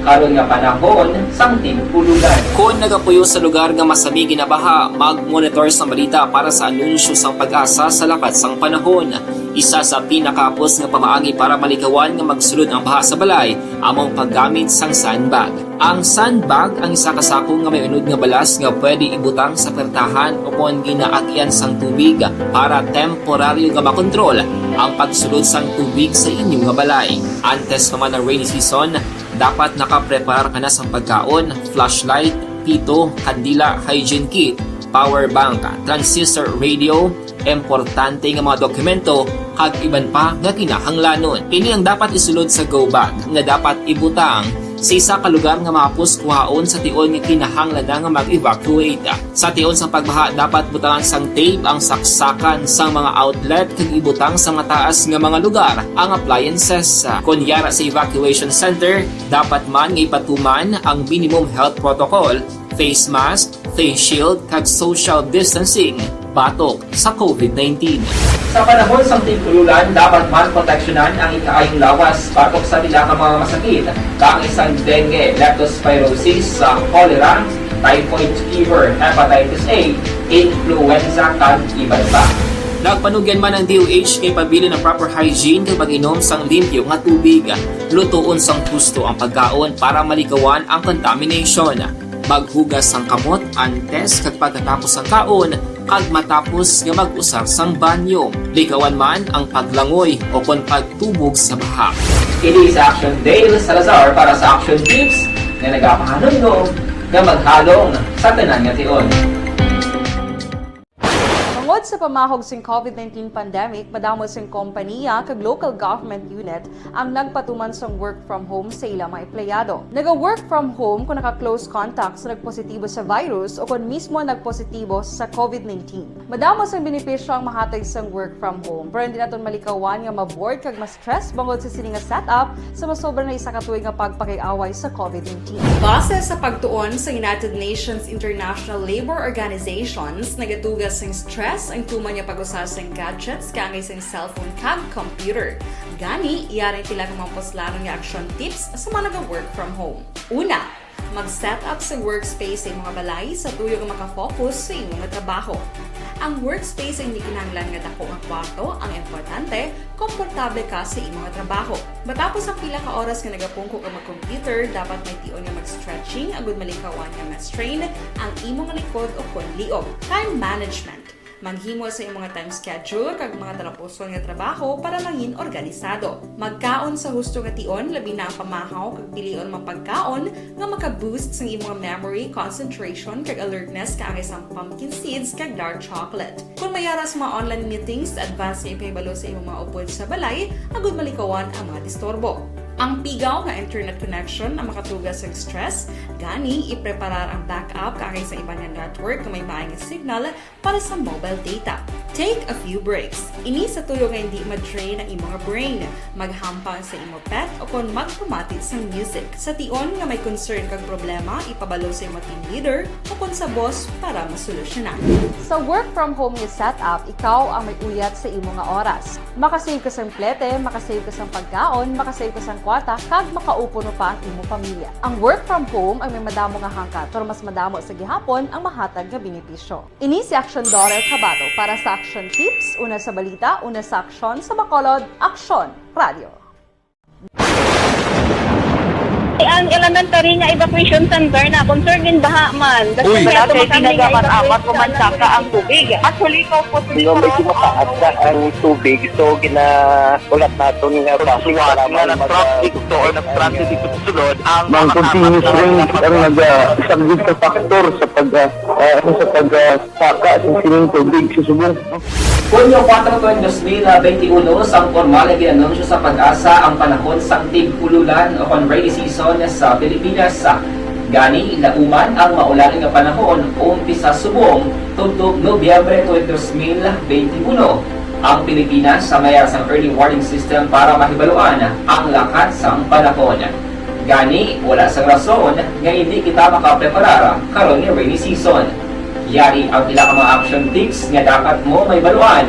karon nga panahon sang tig-ululan. Kon nagapuyo sa lugar nga masami ginabaha, mag-monitor sang balita para sa anunsyo sang PAGASA sa lakat sang panahon. Isa sa pinakahapos nga pamaagi para malikawan nga magsulod ang baha sa balay amo ang paggamit sang sandbag. Ang sandbag ang isa ka sako nga may unod nga balas nga pwede ibutang sa pertahan o kon ginaagyan sang tubig para temporaryo nga makontrol ang pagsulod sang tubig sa inyo nga balay. Antes pa man ang rainy season, dapat nakapreparar ka na sang pagkaon, flashlight, pito, kandila, hygiene kit, power bank, transistor radio, importante nga mga dokumento, kag iban pa nga kinahanglanon. Ini ang dapat isulod sa go bag nga dapat ibutang sa isa ka lugar nga mahapos kuhaon sa tion nga kinahanglan na nga mag-evacuate. Sa tion sang pagbaha, dapat butangan sang tape ang saksakan sang mga outlet kag ibutang sa mataas nga mga lugar ang appliances. Kon yara sa evacuation center, dapat man nga ipatuman ang minimum health protocol, face mask, face shield, kag social distancing batok sa covid nineteen. Sa panahon sang tig-ululan, dapat man proteksyonan ang ikaayong lawas batok sa pila ka mga masakit, kaangay sang dengue, leptospirosis, sa cholera, typhoid fever, hepatitis A, influenza, kag iban pa. Nagpanugyan man ang D O H nga ipabilin ang proper hygiene kag pag-inom sang limpyo nga tubig. Lutoon sang husto ang pagkaon para malikawan ang contamination. Maghugas sang kamot antes kag pagkatapos sang kaon, kag matapos nga mag-usar sang banyo. Likawan man ang paglangoy o kon pagtubog sa baha. Ini si Action Dale Salazar para sa Action Tips nga nagapahanumdom nga maghalong sa tanan nga tion. Tungod sa pamahog sing covid nineteen pandemic, madamo sing kompaniya kag local government unit ang nagpatuman sang work from home sa ila mga empleyado. Naga-work from home kung naka-close contact sa nagpositibo sa virus o kung mismo nagpositibo sa covid nineteen. Madamo sang benepisyo ang mahatag sang work from home, pero hindi naton malikawan nga ma-bored kag ma-stress bangod sa sini nga setup sa masobra na isa ka tuig nga pagpakig-away sa covid nineteen. Base sa pagtuon sa United Nations International Labour Organizations, nagatuga sing stress ang tuman nga pag-usa sing gadgets kaangay sing cellphone kag computer. Gani, yari ang pila ka mga puslanon nga action tips sa mga naga-work from home. Una, mag-set up sa workspace sa imong balay sa tuyo nga makafocus sa imong trabaho. Ang workspace hindi kinahanglan nga dako nga kwarto ang importante, komportable ka sa imong trabaho. Matapos ang pila ka oras nga nagapungko ka mag-computer, dapat may tion nga mag-stretching agud malikawan nga ma-strain ang imong likod o kon liog. Time management. Maghimo sa imong time schedule kag mga talapuson nga trabaho para mangin organisado. Magkaon sa husto nga tion, labi na ang pamahaw kag pilion mga pagkaon nga maka-boost sang imong memory, concentration, kag alertness kaangay sang pumpkin seeds kag dark chocolate. Kung may ara sa mga online meetings, advance nga ipahibalo sa imong mga upod sa balay agud malikawan ang mga disturbo. Ang pigaw nga internet connection ang makatuga sang stress, gani ipreparar ang backup kaangay sa iban nga network nga may maay nga signal para sa mobile data. Take a few breaks. Ini sa tuyo nga hindi ma-drain ang imong brain. Maghampang sa imo pet o kon magpamati sang music. Sa tion nga may concern kag problema, ipabalo sa imo team leader o kon sa boss para masolusyonan. Sa work from home nga setup, ikaw ang may uyat sa imo nga oras. Makasave ka sang plete, makasave ka sang pagkaon, makasave ka sang kwarta, kag makaupod pa ang imo pamilya. Ang work from home ang may madamo nga hangkat, pero mas madamo sa gihapon ang mahatag nga benepisyo. Ini si Action Dorel Cabato para sa Action Tips, una sa balita, una sa aksyon, sa Bacolod, Aksyon Radio. Ang elementary nga evacuation center na concern din baha man. Uy, wala kay pinagamat-amat, umansaka ang tubig. Actually, ko po, medyo mataas na ang tubig. So, gina-, ulat naton nga basi para na mag-, nag-traffic to or nag-transit dito sa sulod ang mga continuous rain ang nag-, ah, isang big factor sa pag-, ah, ah, ano, sa pag-, ah, saka sa sining tubig sa subong. Hunyo kuwatro, dos mil benti uno, sang pormal nga gin-anunsyo sa PAGASA ang panahon sang tig-ululan o kon rainy season sa Pilipinas. Gani, lauman ang maulan nga panahon, umpisa subong, tubtob Nobyembre tuig dos mil benti uno. Ang Pilipinas sa mayar sang early warning system para mahibaluan ang lakat sang panahon. Gani, wala sang rason nga hindi kita makapreparar karon nga rainy season. Yari ang pila ka mga action tips nga dapat mo mahibaluan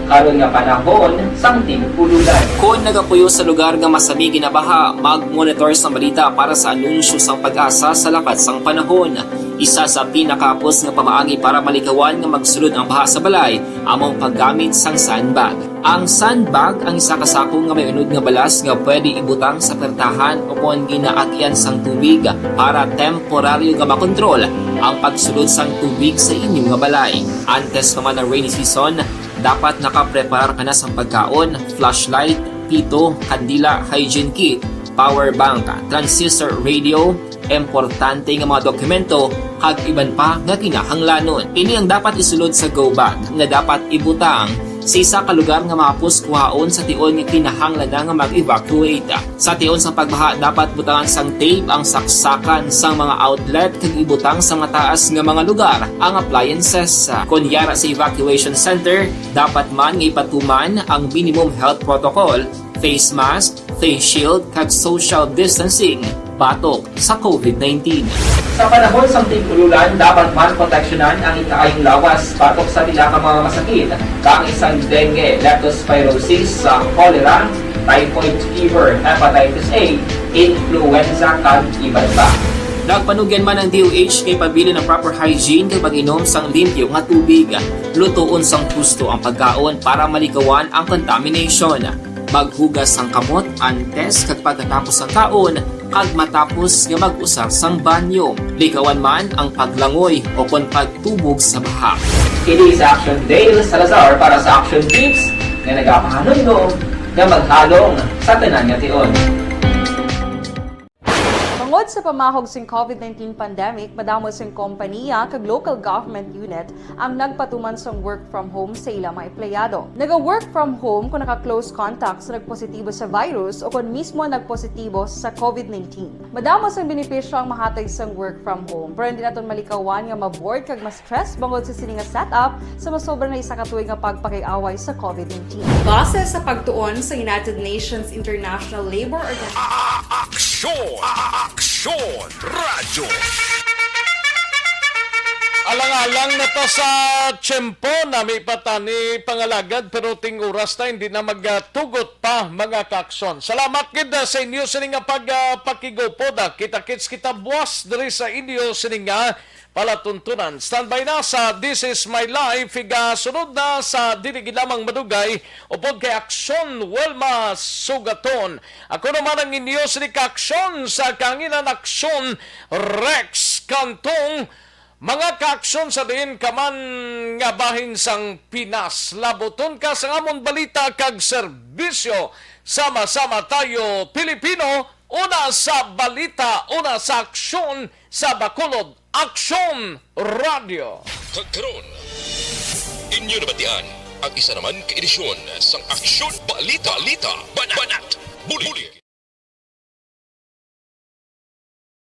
karon nga panahon sang tig-ululan. Kon nagapuyo sa lugar nga masami ginabaha, mag-monitor sang balita para sa anunsyo sang PAGASA sa lakat sang panahon. Isa sa pinakahapos nga pamaagi para malikawan nga magsulod ang baha sa balay amo ang paggamit sang sandbag. Ang sandbag ang isa ka sako nga may unod nga balas nga pwede ibutang sa pertahan o kon ginaagyan sang tubig para temporaryo nga makontrol ang pagsulod sang tubig sa inyo nga balay. Antes pa man ang rainy season, dapat nakapreparar ka na sang pagkaon, flashlight, pito, kandila, hygiene kit, power bank, transistor radio, importante nga mga dokumento, kag iban pa nga kinahanglanon. Ini ang dapat isulod sa go bag nga dapat ibutang sa isa ka lugar nga mahapos kuhaon sa tion nga kinahanglan na nga mag-evacuate. Sa tion sa pagbaha, dapat butangan sang tape ang saksakan sang mga outlet kag ibutang sa mataas nga mga lugar ang appliances. Kon yara sa evacuation center, dapat man nga ipatuman ang minimum health protocol, face mask, face shield, kag social distancing batok sa covid nineteen. Sa panahon sang tig-ululan, dapat man proteksyonan ang ikaayong lawas batok sa pila ka mga masakit, kaangay sang dengue, leptospirosis, sa cholera, typhoid fever, hepatitis A, influenza, kag iban pa. Nagpanugyan man ang D O H nga ipabilin ang proper hygiene kag pag-inom sang limpyo nga tubig. Lutoon sang husto ang pagkaon para malikawan ang contamination. Maghugas sang kamot antes kag pagkatapos sang kaon, kag matapos nga mag-usar sang banyo. Likawan man ang paglangoy o kon pagtubog sa baha. Kini si Action Dale Salazar para sa Action Tips nga nagapahanumdom nga maghalong sa tanan nga tion. Bangod sa pamahog sing covid nineteen pandemic, madamo sing kompaniya kag local government unit ang nagpatuman sang work from home sa ila mga empleyado. Naga-work from home kung naka-close contact sa nagpositibo sa virus o kung mismo nagpositibo sa covid nineteen. Madamo sang benepisyo ang mahatag sang work from home, pero hindi naton malikawan nga ma-bored kag ma-stress bangod sa sini nga setup sa masobra na isa ka tuig nga pagpakig-away sa covid nineteen. Base sa pagtuon sa United Nations International Labor Organization, Aksyon! Aksyon! Radyo. Alang-alang na ta sa tiyempo, nami pa tani pangalagad, pero ting oras ta, hindi na magatugot pa, mga kaaksyon. Salamat gid, ah, sa inyo sini nga pag, ah, pakigupod, ah. Kita-kits kita buwas diri sa inyo sini nga palatuntunan. Standby na sa This Is My Life, igasunod na sa dili gid lamang madugay, upod kay Aksyon Wilma Sugaton. Ako naman ang inyo sini kaaksyon sa kahanginan, Aksyon Rex Cantong. Mga kaaksyon, sa diin ka man nga bahin sang Pinas, labuton ka sang amon balita kag serbisyo. Sama-sama tayo, Pilipino, una sa balita, una sa aksyon, sa Bacolod, Aksyon Radio. Kag karon, inyo nabatian ang isa naman ka edisyon sang Aksyon Balita, Balita, Banat, Banat, Bulig.